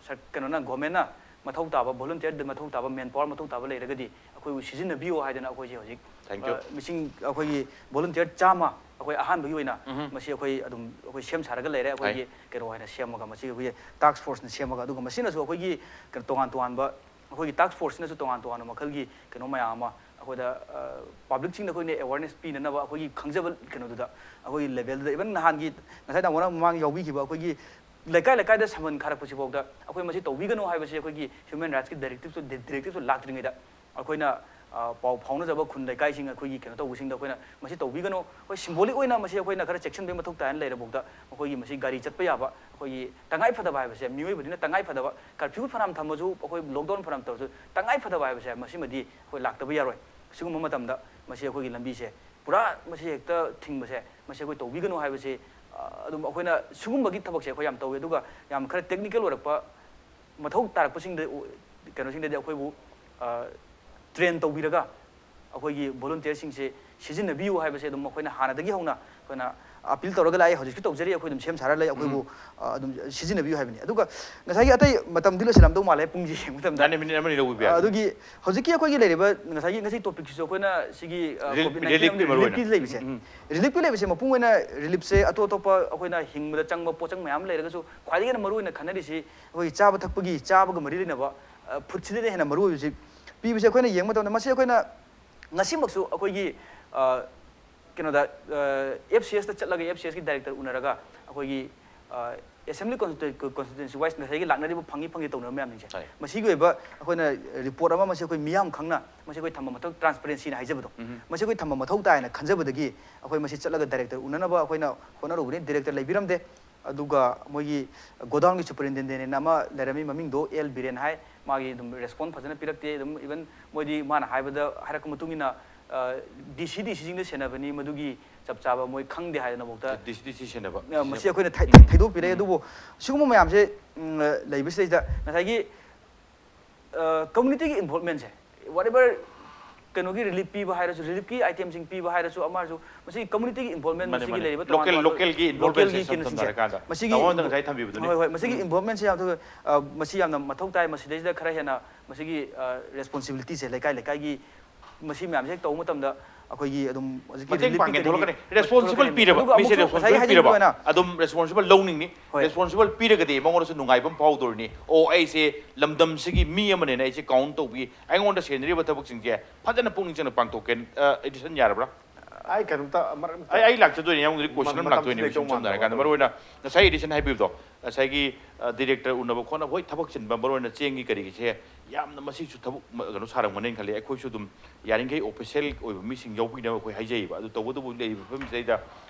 ꯁꯔ-, ꯀꯩꯅꯣꯅ, ꯒꯣꯔꯃꯦꯟꯅ ꯃꯊꯧ ꯇꯥꯕ, ꯚꯣꯂꯨꯟꯇꯤꯌꯔꯗ ꯃꯊꯧ ꯇꯥꯕ, ꯃꯦꯟ ꯄꯥꯋꯔ ꯃꯊꯧ ꯇꯥꯕ ꯂꯩꯔꯒꯗꯤ ꯑꯩꯈꯣꯏꯕꯨ ꯁꯤꯖꯤꯟꯅꯕꯤꯌꯨ ꯍꯥꯏꯗꯅ ꯑꯩꯈꯣꯏꯁꯦ ꯍꯧꯖꯤꯛ, Thank you. ꯑ, ꯃꯤꯁꯤꯡ, ꯑꯩꯈꯣꯏꯒꯤ ꯚꯣꯂꯨꯟꯇꯤꯌꯔ ꯆꯥꯝꯃ ꯑꯩꯈꯣꯏ ꯑꯍꯥꯟꯕꯒꯤ ꯑꯣꯏꯅ ꯃꯁꯤ ꯑꯩꯈꯣꯏ ꯑꯗꯨꯝ ꯑꯩꯈꯣꯏ ꯁꯦꯝ ꯁꯥꯔꯒ ꯂꯩꯔꯦ꯫ ꯑꯩꯈꯣꯏꯒꯤ ꯀꯩꯅꯣ ꯍꯥꯏꯅ ꯁꯦꯝꯃꯒ, ꯃꯁꯤ ꯑꯩꯈꯣꯏꯒꯤ ꯇꯥꯛꯁ ꯐꯣꯔꯁꯅ ꯁꯦꯝꯃꯒ, ꯑꯗꯨꯒ ꯃꯁꯤꯅꯁꯨ ꯑꯩꯈꯣꯏꯒꯤ ꯀꯩꯅꯣ ꯇꯣꯉꯥꯟ ꯇꯣꯉꯥꯟꯕ, ꯑꯩꯈꯣꯏꯒꯤ ꯇꯥꯛꯁ ꯐꯣꯔꯁꯁꯤꯅꯁꯨ ꯇꯣꯉꯥꯟ ꯇꯣꯉꯥꯟꯕ ꯃꯈꯜꯒꯤ ꯀꯩꯅꯣ ꯃꯌꯥꯝ ꯑꯃ ꯑꯩꯈꯣꯏꯗ, ꯑ, ꯄꯕ꯭ꯂꯤꯛꯁꯤꯡꯗ ꯑꯩꯈꯣꯏꯅ ꯑꯦꯋꯥꯔꯅꯦꯁ ꯄꯤꯅꯅꯕ ꯑꯩꯈꯣꯏꯒꯤ ꯈꯪꯖꯕ ꯀꯩꯅꯣꯗꯨꯗ, ꯑꯩꯈꯣꯏꯒꯤ ꯂꯦꯚꯦꯜꯗꯨꯗ, even ꯅꯍꯥꯟꯒꯤ ꯉꯁꯥꯏ ꯇꯥꯃꯣꯅ ꯃꯃꯥꯡ ꯌꯥꯎꯕꯤꯈꯤꯕ ꯑꯩꯈꯣꯏꯒꯤ ꯂꯩꯀꯥꯏ ꯂꯩꯀꯥꯏꯗ ꯁꯝꯃꯟ ꯈꯥꯔꯛꯄꯁꯤꯐꯥꯎꯗ ꯑꯩꯈꯣꯏ ꯃꯁꯤ ꯇꯧꯕꯤꯒꯅꯨ ꯍꯥꯏꯕꯁꯤ ꯑꯩꯈꯣꯏꯒꯤ ꯍ꯭ꯌꯨꯃꯦꯟ ꯔꯥꯏꯠꯁꯀꯤ ꯗꯥꯏꯔꯦꯛꯇꯤꯞꯇꯨ, ꯗꯥꯏꯔꯦꯛꯇꯤꯞꯇꯨ ꯂꯥꯛꯇ꯭ꯔꯤꯉꯩꯗ ꯑꯩꯈꯣꯏꯅ, ꯑ, ꯄꯥꯎ ꯐꯥꯎꯅꯖꯕ ꯈꯨꯟ ꯂꯩꯀꯥꯏꯁꯤꯡ, ꯑꯩꯈꯣꯏꯒꯤ ꯀꯩꯅꯣ ꯇꯧꯕꯁꯤꯡꯗ ꯑꯩꯈꯣꯏꯅ ꯃꯁꯤ ꯇꯧꯕꯤꯒꯅꯨ, ꯑꯩꯈꯣꯏ ꯁꯤꯝꯕꯣꯂꯤꯛ ꯑꯣꯏꯅ ꯃꯁꯤ ꯑꯩꯈꯣꯏꯅ ꯈꯔ ꯆꯦꯛꯁꯤꯟꯕꯒꯤ ꯃꯊꯧ ꯇꯥꯏꯅ ꯂꯩꯔꯐꯥꯎꯗ, ꯃꯈꯣꯏꯒꯤ ꯃꯁꯤ ꯒꯥꯔꯤ ꯆꯠꯄ ꯌꯥꯕ, ꯑꯩꯈꯣꯏꯒꯤ ꯇꯉꯥꯏ ꯐꯗꯕ ꯍꯥꯏꯕꯁꯦ, ꯃꯤꯑꯣꯏꯕꯅꯤꯅ ꯇꯉꯥꯏ ꯐꯗꯕ, ꯀꯔꯐ꯭ꯌꯨ ꯐꯅꯌꯥꯝ ꯊꯝꯃꯁꯨ, ꯑꯩꯈꯣꯏ ꯂꯣꯛꯗꯥꯎꯟ ꯐꯅꯌꯥꯝ ꯇꯧꯔꯁꯨ, ꯇꯉꯥꯏ ꯐꯗꯕ ꯍꯥꯏꯕꯁꯦ ꯃꯁꯤꯃꯗꯤ ꯑꯩꯈꯣꯏ ꯂꯥꯛꯇꯕ ꯌꯥꯔꯣꯏ꯫ ꯁꯤꯒꯨꯝꯕ ꯃꯇꯝꯗ ꯃꯁꯤ ꯑꯩꯈꯣꯏꯒꯤ ꯂꯝꯕꯤꯁꯦ ꯄꯨꯔꯥ ꯃꯁꯤ ꯍꯦꯛꯇ ꯊꯤꯡꯕꯁꯦ, ꯃꯁꯤ ꯑꯩꯈꯣꯏ ꯇꯧꯕꯤꯒꯅꯨ ꯍꯥꯏꯕꯁꯤ, ꯑ, ꯑꯗꯨꯝ ꯑꯩꯈꯣꯏꯅ ꯁꯤꯒꯨꯝꯕꯒꯤ ꯊꯕꯛꯁꯦ ꯑꯩꯈꯣꯏ ꯌꯥꯝ ꯇꯧꯋꯤ꯫ ꯑꯗꯨꯒ ꯌꯥꯝ ꯈꯔ ꯇꯦꯛꯅꯤꯀꯦꯜ ꯑꯣꯏꯔꯛꯄ ꯃꯊꯧ ꯇꯥꯔꯛꯄꯁꯤꯡꯗ, ꯀꯩꯅꯣꯁꯤꯡꯗꯗꯤ ꯑꯩꯈꯣꯏꯕꯨ, ꯑ, ꯇ꯭ꯔꯦꯟ ꯇꯧꯕꯤꯔꯒ ꯑꯩꯈꯣꯏꯒꯤ ꯚꯣꯂꯨꯟꯇꯤꯌꯔꯁꯤꯡꯁꯦ ꯁꯤꯖꯤꯟꯅꯕꯤꯌꯨ ꯍꯥꯏꯕꯁꯦ ꯑꯗꯨꯝ ꯑꯩꯈꯣꯏꯅ ꯍꯥꯟꯅꯗꯒꯤ ꯍꯧꯅ ꯑꯩꯈꯣꯏꯅ ꯑꯄꯤꯜ ꯇꯧꯔꯒ ꯂꯥꯛꯑꯦ, ꯍꯧꯖꯤꯛꯁꯨ ꯇꯧꯖꯔꯤ꯫ ꯑꯩꯈꯣꯏ ꯑꯗꯨꯝ ꯁꯦꯝ ꯁꯥꯔ ꯂꯩ, ꯑꯩꯈꯣꯏꯕꯨ, ꯑ, ꯑꯗꯨꯝ ꯁꯤꯖꯤꯟꯅꯕꯤꯌꯨ ꯍꯥꯏꯕꯅꯤ꯫ ꯑꯗꯨꯒ ꯉꯁꯥꯏꯒꯤ ꯑꯇꯩ ꯃꯇꯝꯗꯤ ꯂꯣꯏꯁꯤꯜꯂꯝꯗꯧ ꯃꯥꯜꯂꯦ, ꯄꯨꯡꯁꯦ ꯌꯦꯡꯕ ꯃꯇꯝꯗ꯫ ꯌꯥꯅꯤ, ꯃꯤꯅꯤꯠ ꯑꯃꯅꯤ ꯂꯧꯕꯤꯕ ꯌꯥꯅꯤ꯫ ꯑꯗꯨꯒꯤ ꯍꯧꯖꯤꯛꯀꯤ ꯑꯩꯈꯣꯏꯒꯤ ꯂꯩꯔꯤꯕ ꯉꯁꯥꯏꯒꯤ, ꯉꯁꯤ ꯇꯣꯄꯤꯛꯁꯤꯁꯨ ꯑꯩꯈꯣꯏꯅ ꯁꯤꯒꯤ, ꯑ, ꯔꯤꯂꯤꯞ-, ꯀꯣꯚꯤꯗ ꯅꯥꯏꯟꯇꯤꯟ ꯔꯤꯂꯤꯞꯀꯤ ꯃꯔꯨ ꯑꯣꯏꯅ꯫ ꯔꯤꯂꯤꯞꯀꯤ ꯂꯩꯕꯁꯦ, ꯎꯝ, ꯎꯝ꯫ ꯔꯤꯂꯤꯞꯀꯤ ꯂꯩꯕꯁꯦ ꯃꯄꯨꯡ ꯑꯣꯏꯅ ꯔꯤꯂꯤꯞꯁꯦ ꯑꯇꯣꯞ ꯑꯇꯣꯞꯄ ꯑꯩꯈꯣꯏꯅ ꯍꯤꯡꯕꯗ ꯆꯪꯕ ꯄꯣꯠꯆꯪ ꯃꯌꯥꯝ ꯂꯩꯔꯒꯁꯨ ꯈ꯭ꯋꯥꯏꯗꯒꯤ ꯍꯦꯟꯅ ꯃꯔꯨ ꯑꯣꯏꯅ ꯈꯟꯅꯔꯤꯁꯤ ꯑꯩꯈꯣꯏꯒꯤ ꯆꯥꯕ ꯊꯛꯄꯒꯤ, ꯆꯥꯕꯒ ꯃꯔꯤ ꯂꯩꯅꯕ, ꯑ, ꯐꯨꯗꯁꯤꯗꯅ ꯍꯦꯟꯅ ꯃꯔꯨ ꯑꯣꯏꯕꯁꯤ ꯄꯤꯕꯁꯦ ꯑꯩꯈꯣꯏꯅ ꯌꯦꯡꯕ ꯃꯇꯝꯗ ꯃꯁꯤ ꯑꯩꯈꯣꯏꯅ ꯉꯁꯤꯃꯛꯁꯨ ꯑꯩꯈꯣꯏꯒꯤ, ꯑ, ꯀꯩꯅꯣꯗ, ꯑ, ꯑꯦꯐ ꯁꯤ ꯑꯦꯁꯇ ꯆꯠꯂꯒ ꯑꯦꯐ ꯁꯤ ꯑꯦꯁꯀꯤ ꯗꯥꯏꯔꯦꯛꯇꯔ ꯎꯅꯔꯒ ꯑꯩꯈꯣꯏꯒꯤ, ꯑ, ꯑꯦꯁꯦꯝꯕ꯭ꯂꯤ ꯀꯣꯟꯁꯇꯤꯇ꯭ꯌꯨ-, ꯀꯣꯟꯁꯇꯤꯇ꯭ꯌꯨꯟꯁꯤ ꯋꯥꯏꯁ ꯉꯁꯥꯏꯒꯤ ꯂꯥꯛꯅꯔꯤꯕ ꯐꯪꯉꯤ ꯐꯪꯉꯤ ꯇꯧꯅꯕ ꯃꯌꯥꯝꯁꯤꯡꯁꯦ, ꯍꯣꯏ꯫ ꯃꯁꯤꯒꯤ ꯑꯣꯏꯕ ꯑꯩꯈꯣꯏꯅ ꯔꯤꯄꯣꯔꯠ ꯑꯃ ꯃꯁꯤ ꯑꯩꯈꯣꯏ ꯃꯤꯌꯥꯝ ꯈꯪꯅ ꯃꯁꯤ ꯑꯩꯈꯣꯏ ꯊꯝꯕ ꯃꯊꯧ, ꯇ꯭ꯔꯥꯟꯁꯄꯔꯦꯟꯁꯤꯅ ꯍꯥꯏꯖꯕꯗꯣ, ꯎꯝ꯫ ꯃꯁꯤ ꯑꯩꯈꯣꯏ ꯊꯝꯕ ꯃꯊꯧ ꯇꯥꯏꯅ ꯈꯟꯖꯕꯗꯒꯤ ꯑꯩꯈꯣꯏ ꯃꯁꯤ ꯆꯠꯂꯒ ꯗꯥꯏꯔꯦꯛꯇꯔ ꯎꯅꯅꯕ ꯑꯩꯈꯣꯏꯅ ꯍꯣꯠꯅꯔꯨꯕꯅꯤ꯫ ꯗꯥꯏꯔꯦꯛꯇꯔ ꯂꯩꯕꯤꯔꯝꯗꯦ꯫ ꯑꯗꯨꯒ ꯃꯣꯏꯒꯤ ꯒꯣꯗꯥꯎꯟꯒꯤ ꯁꯨꯄꯔꯤꯟꯇꯦꯟꯗꯦꯟ ꯑꯃ ꯂꯩꯔꯝꯃꯤ, ꯃꯃꯤꯡꯗꯣ ꯑꯦꯜ ꯕꯤꯔꯦꯟ ꯍꯥꯏ꯫ ꯃꯥꯒꯤ ꯑꯗꯨꯝ ꯔꯦꯁꯄꯣꯟ ꯐꯖꯅ ꯄꯤꯔꯛꯇꯦ꯫ ꯑꯗꯨꯝ even ꯃꯣꯏꯗꯤ ꯃꯥꯅ ꯍꯥꯏꯕꯗ, ꯍꯥꯏꯔꯛꯄ ꯃꯇꯨꯡ ꯏꯟꯅ, ꯑ, ꯗꯤ ꯁꯤ, ꯗꯤ ꯁꯤꯁꯤꯡꯗ ꯁꯦꯟꯅꯕꯅꯤ, ꯃꯗꯨꯒꯤ ꯆꯞ ꯆꯥꯕ ꯃꯣꯏ ꯈꯪꯗꯦ ꯍꯥꯏꯗꯅꯐꯥꯎꯗ ꯗꯤꯁꯤꯗꯤ ꯁꯤꯖꯤꯟꯅꯕ ꯑ, ꯃꯁꯤ ꯑꯩꯈꯣꯏꯅ ꯊꯩ- ꯊꯩ- ꯊꯩꯗꯣꯛꯄꯤꯔꯦ꯫ ꯑꯗꯨꯕꯨ ꯁꯤꯒꯨꯝꯕ ꯃꯌꯥꯝꯁꯦ ꯎꯝ, ꯑ, ꯂꯩꯕꯁꯤꯗꯩꯗ ꯉꯁꯥꯏꯒꯤ ꯀꯝꯃꯨꯅꯤꯇꯤꯒꯤ ꯏꯟꯚꯣꯜꯕꯃꯦꯟꯁꯦ, whatever, ꯀꯩꯅꯣꯒꯤ ꯔꯤꯂꯤꯐ ꯄꯤꯕ ꯍꯥꯏꯔꯁꯨ, ꯔꯤꯂꯤꯐꯀꯤ ꯑꯥꯏꯇꯦꯝꯁꯤꯡ ꯄꯤꯕ ꯍꯥꯏꯔꯁꯨ, ꯑꯃꯁꯨ ꯃꯁꯤꯒꯤ ꯀꯝꯃꯨꯅꯤꯇꯤꯒꯤ ꯏꯟꯚꯣꯜꯕꯃꯦꯟ ꯃꯥꯅꯦ, ꯃꯁꯤꯒꯤ ꯃꯥꯅꯦ꯫ ꯂꯩꯔꯤꯕ ꯂꯣꯀꯦꯜ- ꯇꯣꯉꯥꯟ ꯂꯣꯀꯦꯜꯒꯤ ꯏꯟꯚꯣꯜꯕꯃꯦꯟꯁꯦ ꯁꯝ ꯁꯝꯅ ꯍꯥꯏꯔꯀꯥꯟꯗ ꯃꯁꯤꯒꯤ ꯇꯥꯃꯣ ꯍꯣꯏꯅ ꯉꯁꯥꯏ ꯊꯝꯕꯤꯕꯗꯨꯅꯤ꯫ ꯍꯣꯏ, ꯍꯣꯏ, ꯃꯁꯤꯒꯤ ꯏꯟꯚꯣꯜꯕꯃꯦꯟꯁꯦ ꯌꯥꯝ ꯊꯨ- ꯑ, ꯃꯁꯤ ꯌꯥꯝꯅ ꯃꯊꯧ ꯇꯥꯏ꯫ ꯃꯁꯤꯗꯩꯁꯤꯗ ꯈꯔ ꯍꯦꯟꯅ ꯃꯁꯤꯒꯤ ꯔꯦꯁꯄꯣꯟꯁꯤꯕꯤꯂꯤꯇꯤꯁꯦ ꯂꯩꯀꯥꯏ ꯂꯩꯀꯥꯏꯒꯤ ꯃꯁꯤ ꯃꯌꯥꯝꯁꯦ ꯍꯦꯛ ꯇꯧꯕ ꯃꯇꯝꯗ ꯑꯩꯈꯣꯏꯒꯤ ꯑꯗꯨꯝ ꯍꯧꯖꯤꯛꯀꯤ ꯃꯇꯦꯡ ꯔꯤꯂꯤꯐꯀꯤ ꯄꯥꯡꯒꯜ ꯀꯦꯇꯦꯒꯣꯔꯤ ꯊꯣꯛꯂꯛꯀꯅꯤ꯫ ꯔꯦꯁꯄꯣꯟꯁꯤꯕꯜ ꯊꯣꯛꯂꯛꯀꯅꯤ꯫ ꯄꯤꯔꯕ ꯑꯗꯨꯒ ꯃꯤꯁꯦ ꯑꯃꯨꯛꯁꯨ ꯉꯁꯥꯏ ꯔꯦꯁꯄꯣꯟꯁꯤꯕꯜ ꯍꯥꯏꯖꯈꯤꯕ ꯄꯤꯔꯕ ꯑꯣꯏꯅ ꯑꯗꯨꯝ ꯔꯦꯁꯄꯣꯟꯁꯤꯕꯜ ꯂꯧꯅꯤꯡꯅꯤ꯫ ꯍꯣꯏ꯫ ꯔꯦꯁꯄꯣꯟꯁꯤꯕꯜ ꯄꯤꯔꯒꯗꯤ ꯃꯉꯣꯟꯗꯁꯨ ꯅꯨꯡꯉꯥꯏꯕ ꯑꯃ ꯐꯥꯎꯗꯧꯔꯤꯅꯤ꯫ ꯑꯣ, ꯑꯩꯁꯦ ꯂꯝꯗꯝꯁꯤꯒꯤ ꯃꯤ ꯑꯃꯅꯦꯅ ꯑꯩꯁꯦ ꯀꯥꯎꯟ ꯇꯧꯕꯤ, ꯑꯩꯉꯣꯟꯗ ꯁꯦꯟꯅꯔꯤꯕ ꯊꯕꯛꯁꯤꯡꯁꯦ ꯐꯖꯅ ꯄꯨꯛꯅꯤꯡ ꯆꯪꯅ ꯄꯥꯡꯊꯣꯛꯀꯦ꯫ ꯑ, ꯑꯦꯗꯤꯁꯟ ꯌꯥꯔꯕ꯭ꯔꯥ? ꯑꯩ ꯀꯩꯅꯣꯝꯇ ꯃꯔꯛ ꯑꯩ ꯑꯩ ꯂꯥꯛꯆꯗꯣꯏꯅꯦ꯫ ꯑꯩꯉꯣꯟꯗꯗꯤ ꯀꯣꯏꯁꯟ ꯑꯃ ꯃꯇꯝꯁꯨ ꯂꯥꯛꯇꯣꯏꯅꯦ꯫ ꯂꯩꯗꯧ ꯁꯝ- ꯁꯝꯅ ꯍꯥꯏꯔꯀꯥꯟꯗ ꯃꯥꯟꯗꯕ꯫ ꯃꯔꯨ ꯑꯣꯏꯅ ꯉꯁꯥꯏ ꯑꯦꯗꯤꯁꯟ ꯍꯥꯏꯕꯤꯕꯗꯣ, ꯉꯁꯥꯏꯒꯤ ꯗꯤꯔꯦꯛꯇꯔ ꯎꯅꯕ ꯈꯣꯠꯅꯕ, ꯍꯣꯏ, ꯊꯕꯛ ꯆꯤꯟꯕ ꯃꯔꯨ ꯑꯣꯏꯅ ꯆꯦꯡꯒꯤ ꯀꯔꯤꯒꯤꯁꯦ ꯌꯥꯝꯅ ꯃꯁꯤꯁꯨ ꯊꯕꯛ ꯃ- ꯀꯩꯅꯣ ꯁꯥꯔꯝꯒꯅꯦꯅ ꯈꯜꯂꯤ꯫ ꯑꯩꯈꯣꯏꯁꯨ ꯑꯗꯨꯝ ꯌꯥꯔꯤꯈꯩ ꯑꯣꯐꯤꯁꯦꯜ ꯑꯣꯏꯕ ꯃꯤꯁꯤꯡ ꯌꯥꯎꯕꯤꯅꯕ ꯑꯩꯈꯣꯏ ꯍꯥꯏꯖꯩꯕ꯫ ꯑꯗꯨ ꯇꯧꯕꯇꯕꯨ ꯂꯩꯔꯤꯕ ꯐꯤꯕꯝꯁꯤꯗꯩꯗ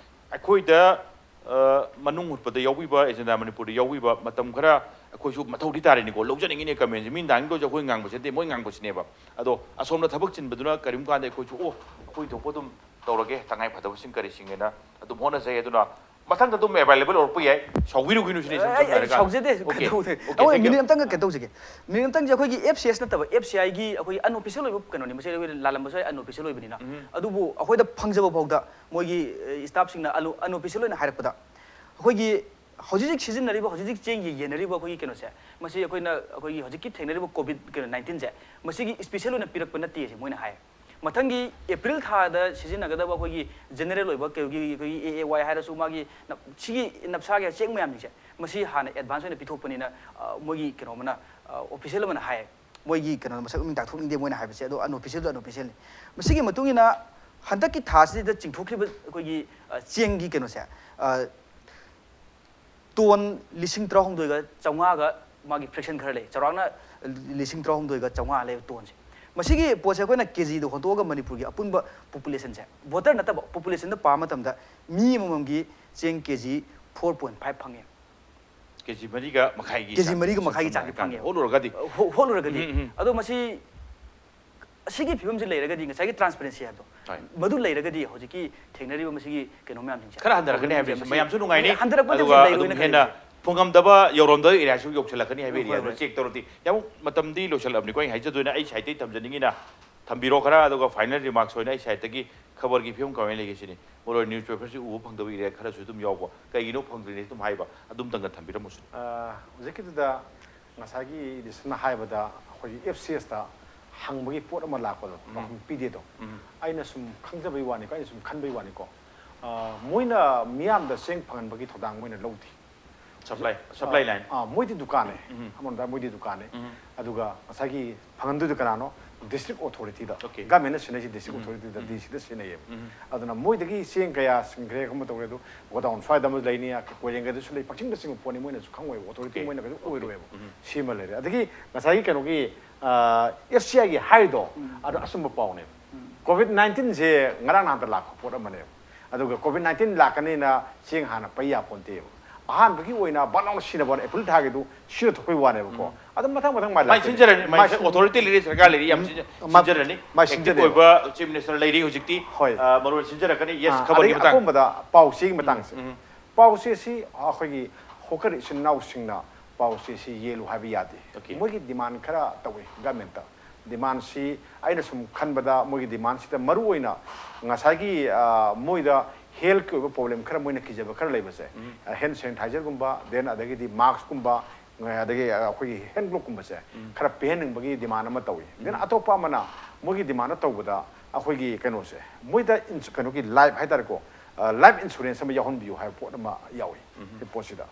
ꯑꯩꯈꯣꯏꯗ ꯑ, ꯃꯅꯨꯡ ꯍꯨꯠꯄꯗ ꯌꯥꯎꯕꯤꯕ, ꯑꯦꯖꯦꯟꯗꯥ ꯃꯅꯤꯄꯨꯔꯗ ꯌꯥꯎꯕꯤꯕ ꯃꯇꯝ ꯈꯔ ꯑꯩꯈꯣꯏꯁꯨ ꯃꯊꯧꯗꯤ ꯇꯥꯔꯤꯅꯤꯀꯣ, ꯂꯧꯖꯅꯤꯡꯉꯤꯅꯦ ꯀꯃꯦꯟꯁꯦ꯫ ꯃꯤꯅ ꯇꯥꯅꯤꯡꯗꯣꯏꯁꯦ ꯑꯩꯈꯣꯏ ꯉꯥꯡꯕꯁꯦ ꯅꯠꯇꯦ, ꯃꯣꯏ ꯉꯥꯡꯕꯁꯤꯅꯦꯕ꯫ ꯑꯗꯣ ꯑꯁꯣꯝꯗ ꯊꯕꯛ ꯆꯤꯟꯕꯗꯨꯅ ꯀꯔꯤꯒꯨꯝ ꯀꯥꯟꯗ ꯑꯩꯈꯣꯏꯁꯨ, ꯑꯣ, ꯑꯩꯈꯣꯏ ꯊꯣꯛꯄ ꯑꯗꯨꯝ ꯇꯧꯔꯒꯦ, ꯇꯉꯥꯏ ꯐꯗꯕꯁꯤꯡ ꯀꯔꯤꯁꯤꯡꯒꯤꯅ ꯑꯗꯨꯝ ꯍꯣꯠꯅꯖꯩ꯫ ꯑꯗꯨꯅ ꯃꯊꯪꯗ ꯑꯗꯨꯝ ꯑꯦꯕꯥꯏꯂꯦꯕꯜ ꯑꯣꯏꯔꯛꯄ ꯌꯥꯏ, ꯁꯥꯎꯕꯤꯔꯨꯒꯤꯅꯨ ꯁꯤꯅꯤ꯫ ꯁꯝ- ꯑꯩ- ꯁꯝꯅ ꯑꯩ ꯍꯥꯏꯔꯀꯥꯟꯗ ꯁꯥꯎꯖꯗꯦ꯫ Okay, ꯀꯩꯗꯧ- okay, ꯑꯩꯈꯣꯏ thank you. ꯃꯤꯅꯤꯠ ꯑꯝꯇꯪꯒ ꯀꯩꯅꯣ ꯇꯧꯖꯒꯦ꯫ ꯃꯤꯅꯤꯠ ꯑꯝꯇꯪꯁꯦ ꯑꯩꯈꯣꯏꯒꯤ ꯑꯦꯐ ꯁꯤ ꯑꯦꯁ ꯅꯠꯇꯕ, ꯑꯦꯐ ꯁꯤ ꯑꯥꯏꯒꯤ ꯑꯩꯈꯣꯏ ꯑꯟꯑꯣꯐꯤꯁꯤꯌꯦꯜ ꯑꯣꯏꯕ ꯀꯩꯅꯣꯅꯤ꯫ ꯃꯁꯤ ꯑꯩꯈꯣꯏ ꯂꯥꯜꯂꯝꯕꯁꯨ ꯌꯥꯏ, ꯑꯟꯑꯣꯐꯤꯁꯤꯌꯦꯜ ꯑꯣꯏꯕꯅꯤꯅ꯫ ꯑꯗꯨꯕꯨ ꯑꯩꯈꯣꯏꯗ ꯐꯪꯖꯕ ꯐꯥꯎꯗ ꯃꯣꯏꯒꯤ ꯁ꯭ꯇꯥꯐꯁꯤꯡꯅ ꯑꯟꯑꯣꯐꯤꯁꯤꯌꯦꯜ ꯑꯣꯏꯅ ꯍꯥꯏꯔꯛꯄꯗ, ꯑꯩꯈꯣꯏꯒꯤ ꯍꯧꯖꯤꯛ ꯍꯧꯖꯤꯛ ꯁꯤꯖꯤꯟꯅꯔꯤꯕ, ꯍꯧꯖꯤꯛ ꯍꯧꯖꯤꯛ ꯆꯦꯡ ꯌꯦꯟꯅꯔꯤꯕ ꯑꯩꯈꯣꯏꯒꯤ ꯀꯩꯅꯣꯁꯦ, ꯃꯁꯤ ꯑꯩꯈꯣꯏꯅ ꯑꯩꯈꯣꯏꯒꯤ ꯍꯧꯖꯤꯛꯀꯤ ꯊꯦꯡꯅꯔꯤꯕ ꯀꯣꯚꯤꯗ ꯀꯩꯅꯣ ꯅꯥꯏꯟꯇꯤꯟꯁꯦ, ꯃꯁꯤꯒꯤ ꯏꯁꯄꯤꯁꯦꯜ ꯑꯣꯏꯅ ꯄꯤꯔꯛꯄ ꯅꯠꯇꯦ ꯁꯤ ꯃꯣꯏꯅ ꯍꯥꯏ꯫ ꯃꯊꯪꯒꯤ ꯑꯦꯄ꯭ꯔꯤꯜ ꯊꯥꯗ ꯁꯤꯖꯤꯟꯅꯒꯗꯕ ꯑꯩꯈꯣꯏꯒꯤ ꯖꯦꯅꯔꯦꯜ ꯑꯣꯏꯕ ꯀꯩꯒꯤ ꯑꯩꯈꯣꯏꯒꯤ ꯑꯦ ꯑꯦ ꯋꯥꯏ ꯍꯥꯏꯔꯁꯨ, ꯃꯥꯒꯤ ꯅꯞ- ꯁꯤꯒꯤ ꯅꯞꯁꯥꯒꯤ ꯆꯦꯡ ꯃꯌꯥꯝꯁꯤꯡꯁꯦ, ꯃꯁꯤ ꯍꯥꯟꯅ ꯑꯦꯗꯚꯥꯟꯁ ꯑꯣꯏꯅ ꯄꯤꯊꯣꯛꯄꯅꯤꯅ, ꯑ, ꯃꯣꯏꯒꯤ ꯀꯩꯅꯣ ꯑꯃꯅ, ꯑ, ꯑꯣꯐꯤꯁꯤꯌꯦꯜ ꯑꯃꯅ ꯍꯥꯏ꯫ ꯃꯣꯏꯒꯤ ꯀꯩꯅꯣ ꯃꯁꯛ ꯃꯃꯤꯡ ꯇꯥꯛꯊꯣꯛꯅꯤꯡꯗꯦ ꯃꯣꯏꯅ ꯍꯥꯏꯕꯁꯦ, ꯑꯗꯣ ꯑꯟꯑꯣꯐꯤꯁꯤꯌꯦꯜꯗꯣ ꯑꯟꯑꯣꯐꯤꯁꯤꯌꯦꯜꯅꯤ꯫ ꯃꯁꯤꯒꯤ ꯃꯇꯨꯡ ꯏꯟꯅ ꯍꯟꯗꯛꯀꯤ ꯊꯥꯁꯤꯗ ꯆꯤꯡꯊꯣꯛꯈ꯭ꯔꯤꯕ ꯑꯩꯈꯣꯏꯒꯤ, ꯑ, ꯆꯦꯡꯒꯤ ꯀꯩꯅꯣꯁꯦ, ꯑ, ꯇꯣꯟ ꯂꯤꯁꯤꯡ ꯇꯔꯥꯍꯨꯝꯗꯣꯏꯒ ꯆꯥꯝꯃꯉꯥꯒ ꯃꯥꯒꯤ ꯐ꯭ꯔꯦꯛꯁꯟ ꯈꯔ ꯂꯩ꯫ ꯆꯥꯎꯔꯥꯛꯅ ꯂꯤꯁꯤꯡ ꯇꯔꯥꯍꯨꯝꯗꯣꯏꯒ ꯆꯥꯝꯃꯉꯥ ꯂꯩꯕ ꯇꯣꯟꯁꯦ꯫ ꯃꯁꯤꯒꯤ ꯄꯣꯠꯁꯦ ꯑꯩꯈꯣꯏꯅ ꯀꯦꯖꯤꯗ ꯍꯣꯟꯇꯣꯛꯑꯒ ꯃꯅꯤꯄꯨꯔꯒꯤ ꯑꯄꯨꯟꯕ ꯄꯣꯄꯨꯂꯦꯁꯟꯁꯦ, ꯚꯣꯇꯔ ꯅꯠꯇꯕ ꯄꯣꯄꯨꯂꯦꯁꯟꯗ ꯄꯥꯕ ꯃꯇꯝꯗ ꯃꯤ ꯑꯃꯃꯝꯒꯤ ꯆꯦꯡ ꯀꯦꯖꯤ ꯐꯣꯔ ꯄꯣꯏꯟ ꯐꯥꯏꯚ ꯐꯪꯉꯦ꯫ ꯀꯦꯖꯤ ꯃꯔꯤꯒ ꯃꯈꯥꯏꯒꯤ ꯀꯦꯖꯤ ꯆꯥꯡ, ꯃꯔꯤꯒ ꯁꯝ- ꯃꯈꯥꯏꯒꯤ ꯁꯝꯅ ꯆꯥꯡꯗꯤ ꯍꯥꯏꯔꯀꯥꯟꯗ ꯐꯪꯉꯦ꯫ ꯍꯣꯠꯂꯨꯔꯒꯗꯤ꯫ ꯍꯣ- ꯍꯣꯠꯂꯨꯔꯒꯗꯤ꯫ ꯎꯝ, ꯎꯝ꯫ ꯑꯗꯣ ꯃꯁꯤ ꯑꯁꯤꯒꯤ ꯐꯤꯕꯝꯁꯤ ꯂꯩꯔꯒꯗꯤ, ꯉꯁꯥꯏꯒꯤ transparency ꯍꯥꯏꯕꯗꯣ, ꯍꯣꯏ꯫ ꯃꯗꯨ ꯂꯩꯔꯒꯗꯤ ꯍꯧꯖꯤꯛꯀꯤ ꯊꯦꯡꯅꯔꯤꯕ ꯃꯁꯤꯒꯤ ꯀꯩꯅꯣ ꯃꯌꯥꯝꯁꯤꯡꯁꯦ ꯈꯔ ꯍꯟꯊꯔꯛꯀꯅꯤ ꯍꯥꯏꯕꯁꯦ ꯃꯁꯤ ꯃꯌꯥꯝꯁꯨ ꯅꯨꯡꯉꯥꯏꯅꯤ꯫ ꯍꯟꯊꯔꯛꯄꯗꯤ ꯑꯗꯨꯒ ꯂꯩꯔꯣꯏꯅ ꯑꯗꯨꯝ ꯍꯦꯟꯅ ꯈꯜꯂꯤ꯫ ꯐꯪꯉꯝꯗꯕ ꯌꯧꯔꯝꯗꯕ areaꯁꯨ ꯌꯧꯁꯤꯜꯂꯛꯀꯅꯤ ꯍꯥꯏꯕ ꯍꯣꯏ, areaꯗꯣ ꯍꯣꯏ꯫ Check ꯇꯧꯔꯗꯤ ꯌꯥꯝ ꯃꯇꯝꯗꯤ ꯂꯣꯏꯁꯤꯜꯂꯛꯑꯕꯅꯤꯀꯣ꯫ ꯑꯩ ꯍꯥꯏꯖꯗꯣꯏꯅ ꯑꯩ sideꯇꯒꯤ ꯊꯝꯖꯅꯤꯡꯉꯤꯅ ꯊꯝꯕꯤꯔꯣ ꯈꯔ, ꯑꯗꯨꯒ final remarks ꯑꯣꯏꯅ ꯑꯩ sideꯇꯒꯤ ꯈꯕꯔꯒꯤ ꯐꯤꯕꯝ ꯀꯃꯥꯏꯅ ꯂꯩꯒꯦ ꯁꯤꯅꯤ꯫ ꯃꯔꯨ ꯑꯣꯏꯅ newspaperꯁꯤ ꯎꯕ ꯐꯪꯗꯕ area ꯈꯔꯁꯨ ꯑꯗꯨꯝ ꯌꯥꯎꯕ, ꯀꯩꯒꯤꯅꯣ ꯐꯪꯗ꯭ꯔꯤꯅꯦ ꯑꯗꯨꯝ ꯍꯥꯏꯕ, ꯑꯗꯨꯝꯇꯪꯒ ꯊꯝꯕꯤꯔꯝꯃꯨꯁꯤꯅꯤ꯫ ꯑ, ꯍꯧꯖꯤꯛꯀꯤꯗꯨꯗ ꯉꯁꯥꯏꯒꯤ ꯏꯗꯤꯁꯟꯅ ꯍꯥꯏꯕꯗ ꯑꯩꯈꯣꯏꯒꯤ F C Sꯇ ꯍꯪꯕꯒꯤ ꯄꯣꯠ ꯑꯃ ꯂꯥꯛꯄꯗꯣ ꯄꯥꯎꯈꯨꯝ ꯄꯤꯗꯦꯗꯣ꯫ ꯎꯝ꯫ ꯑꯩꯅ ꯁꯨꯝ ꯈꯪꯖꯕꯩ ꯋꯥꯅꯤꯀꯣ, ꯑꯩꯅ ꯁꯨꯝ ꯈꯟꯕꯩ ꯋꯥꯅꯤꯀꯣ꯫ ꯑ, ꯃꯣꯏꯅ ꯃꯤꯌꯥꯝꯗ ꯆꯦꯡ ꯐꯪꯍꯟꯕꯒꯤ ꯊꯧꯗꯥꯡ ꯃꯣꯏꯅ ꯂꯧꯗꯦ꯫ Supply, supply line꯫ ꯑ, ꯃꯣꯏꯗꯤ ꯗꯨꯀꯥꯟꯅꯦ꯫ ꯎꯝ꯫ ꯑꯃꯔꯣꯝꯗ ꯃꯣꯏꯗꯤ ꯗꯨꯀꯥꯟꯅꯦ꯫ ꯎꯝ꯫ ꯑꯗꯨꯒ ꯉꯁꯥꯏꯒꯤ ꯐꯪꯍꯟꯗꯣꯏꯗꯣ ꯀꯅꯥꯅꯣ? District Authorityꯗ꯫ Okay꯫ Governmentꯅ ꯁꯤꯟꯅꯩꯁꯤ District ꯎꯝ꯫ Authorityꯗ, ꯎꯝ꯫ DCꯗ ꯁꯤꯟꯅꯩꯌꯦꯕ꯫ ꯎꯝ꯫ ꯑꯗꯨꯅ ꯃꯣꯏꯗꯒꯤ ꯆꯦꯡ ꯀꯌꯥ ꯁꯤꯡꯈ꯭ꯔꯦ, ꯀꯔꯝꯕ ꯇꯧꯔꯦ ꯑꯗꯨ godown ꯁ꯭ꯋꯥꯏꯗ ꯑꯃ ꯂꯩꯅꯤ, ꯀꯣꯏꯔꯦꯡꯒꯗꯁꯨ ꯂꯩ, ꯄꯪꯆꯤꯡꯗ ꯆꯤꯡꯕ ꯄꯣꯠꯅꯤ, ꯃꯣꯏꯅꯁꯨ ꯈꯪꯉꯣꯏꯕ, authority Okay꯫ ꯃꯣꯏꯅ ꯀꯩꯁꯨ Okay꯫ ꯑꯣꯏꯔꯣꯏꯕ꯫ ꯎꯝ꯫ ꯁꯤꯃ ꯂꯩꯔꯦ꯫ ꯑꯗꯒꯤ ꯉꯁꯥꯏꯒꯤ ꯀꯩꯅꯣꯒꯤ, ꯑ, F C Iꯒꯤ ꯍꯥꯏꯔꯤꯗꯣ, ꯑꯗꯣ ꯑꯆꯨꯝꯕ ꯄꯥꯎꯅꯦꯕ꯫ Covid nineteenꯁꯦ ꯉꯔꯥꯡ ꯅꯍꯥꯟꯇ ꯂꯥꯛꯄ ꯄꯣꯠ ꯑꯃꯅꯦꯕ꯫ ꯑꯗꯨꯒ Covid nineteen ꯂꯥꯛꯀꯅꯤꯅ ꯆꯦꯡ ꯍꯥꯟꯅ ꯄꯩ ꯌꯥꯄꯣꯟꯇꯦꯕ꯫ ꯑꯍꯥꯟꯕꯒꯤ ꯑꯣꯏꯅ ꯕꯟ ꯂꯥꯎꯅ ꯁꯤꯟꯅꯕ April ꯊꯥꯒꯤꯗꯨ ꯁꯤꯟꯅ ꯊꯣꯛꯄꯩ ꯋꯥꯅꯦꯕꯀꯣ꯫ ꯑꯗꯨꯝ ꯃꯊꯪ ꯃꯊꯪ ꯃꯥꯏ ꯃꯥꯏ ꯂꯥꯛꯀꯅꯤ꯫ ꯁꯤꯟꯖꯔꯅꯤ, ꯃꯥꯏ ꯃꯥꯏ ꯁꯤꯟ- authority ꯂꯩꯔꯦ, ꯁꯔꯀꯥꯔ ꯂꯩꯔꯦ, ꯌꯥꯝ ꯎꯝ, ꯁꯤꯟꯖ-, ꯃꯥ-, ꯁꯤꯟꯖꯔꯅꯤ꯫ ꯃꯥꯏ Active ꯁꯤꯟꯖꯔꯅꯤ꯫ ꯑꯣꯏꯕ Chief Minister ꯂꯩꯔꯤ ꯍꯧꯖꯤꯛꯇꯤ꯫ ꯍꯣꯏ꯫ ꯑ, ꯃꯔꯨ ꯑꯣꯏꯅ ꯁꯤꯟꯖꯔꯛꯀꯅꯤ꯫ Yes, ꯑꯥ, ꯈꯕꯔꯒꯤ ꯑꯗꯒꯤ ꯃꯇꯥꯡ꯫ ꯑꯀꯣꯟꯕꯗ ꯄꯥꯎ ꯆꯦꯒꯤ ꯃꯇꯥꯡꯁꯦ꯫ ꯎꯝ꯫ ꯄꯥꯎ ꯆꯦꯁꯤ ꯑꯩꯈꯣꯏꯒꯤ hawker ꯏꯆꯤꯟ ꯏꯅꯥꯎꯁꯤꯡꯅ ꯄꯥꯎ ꯆꯦꯁꯤ ꯌꯦꯜꯂꯨ ꯍꯥꯏꯕ ꯌꯥꯗꯦ꯫ Okay꯫ ꯃꯣꯏꯒꯤ demand ꯈꯔ ꯇꯧꯏ governmentꯇ꯫ Demandꯁꯤ ꯑꯩꯅ ꯁꯨꯝ ꯈꯟꯕꯗ ꯃꯣꯏꯒꯤ demandꯁꯤꯗ ꯃꯔꯨ ꯑꯣꯏꯅ ꯉꯁꯥꯏꯒꯤ, ꯑ, ꯃꯣꯏꯗ healthꯀꯤ ꯑꯣꯏꯕ problem ꯈꯔ, ꯃꯣꯏꯅ ꯀꯤꯖꯕ ꯈꯔ ꯂꯩꯕꯁꯦ, ꯎꯝ꯫ ꯑ, hand sanitizerꯒꯨꯝꯕ, then ꯑꯗꯒꯤꯗꯤ maskꯀꯨꯝꯕ, ꯑ, ꯑꯗꯒꯤ, ꯑ, ꯑꯩꯈꯣꯏꯒꯤ hand gloveꯀꯨꯝꯕꯁꯦ ꯎꯝ꯫ ꯈꯔ ꯄꯤꯍꯟꯅꯤꯡꯕꯒꯤ demand ꯑꯃ ꯇꯧꯏ꯫ Then ꯎꯝ꯫ ꯑꯇꯣꯞꯄ ꯑꯃꯅ ꯃꯣꯏꯒꯤ demand ꯇꯧꯕꯗ ꯑꯩꯈꯣꯏꯒꯤ ꯀꯩꯅꯣꯁꯦ, ꯃꯣꯏꯗ ins-, ꯀꯩꯅꯣꯒꯤ life ꯍꯥꯏꯇꯥꯔꯦꯀꯣ, ꯑ, life insurance ꯑꯃ ꯌꯥꯎꯍꯟꯕꯤꯌꯨ ꯍꯥꯏꯕ ꯄꯣꯠ ꯑꯃ ꯌꯥꯎꯏ꯫ ꯎꯝ꯫ ꯁꯤ ꯄꯣꯠꯁꯤꯗ꯫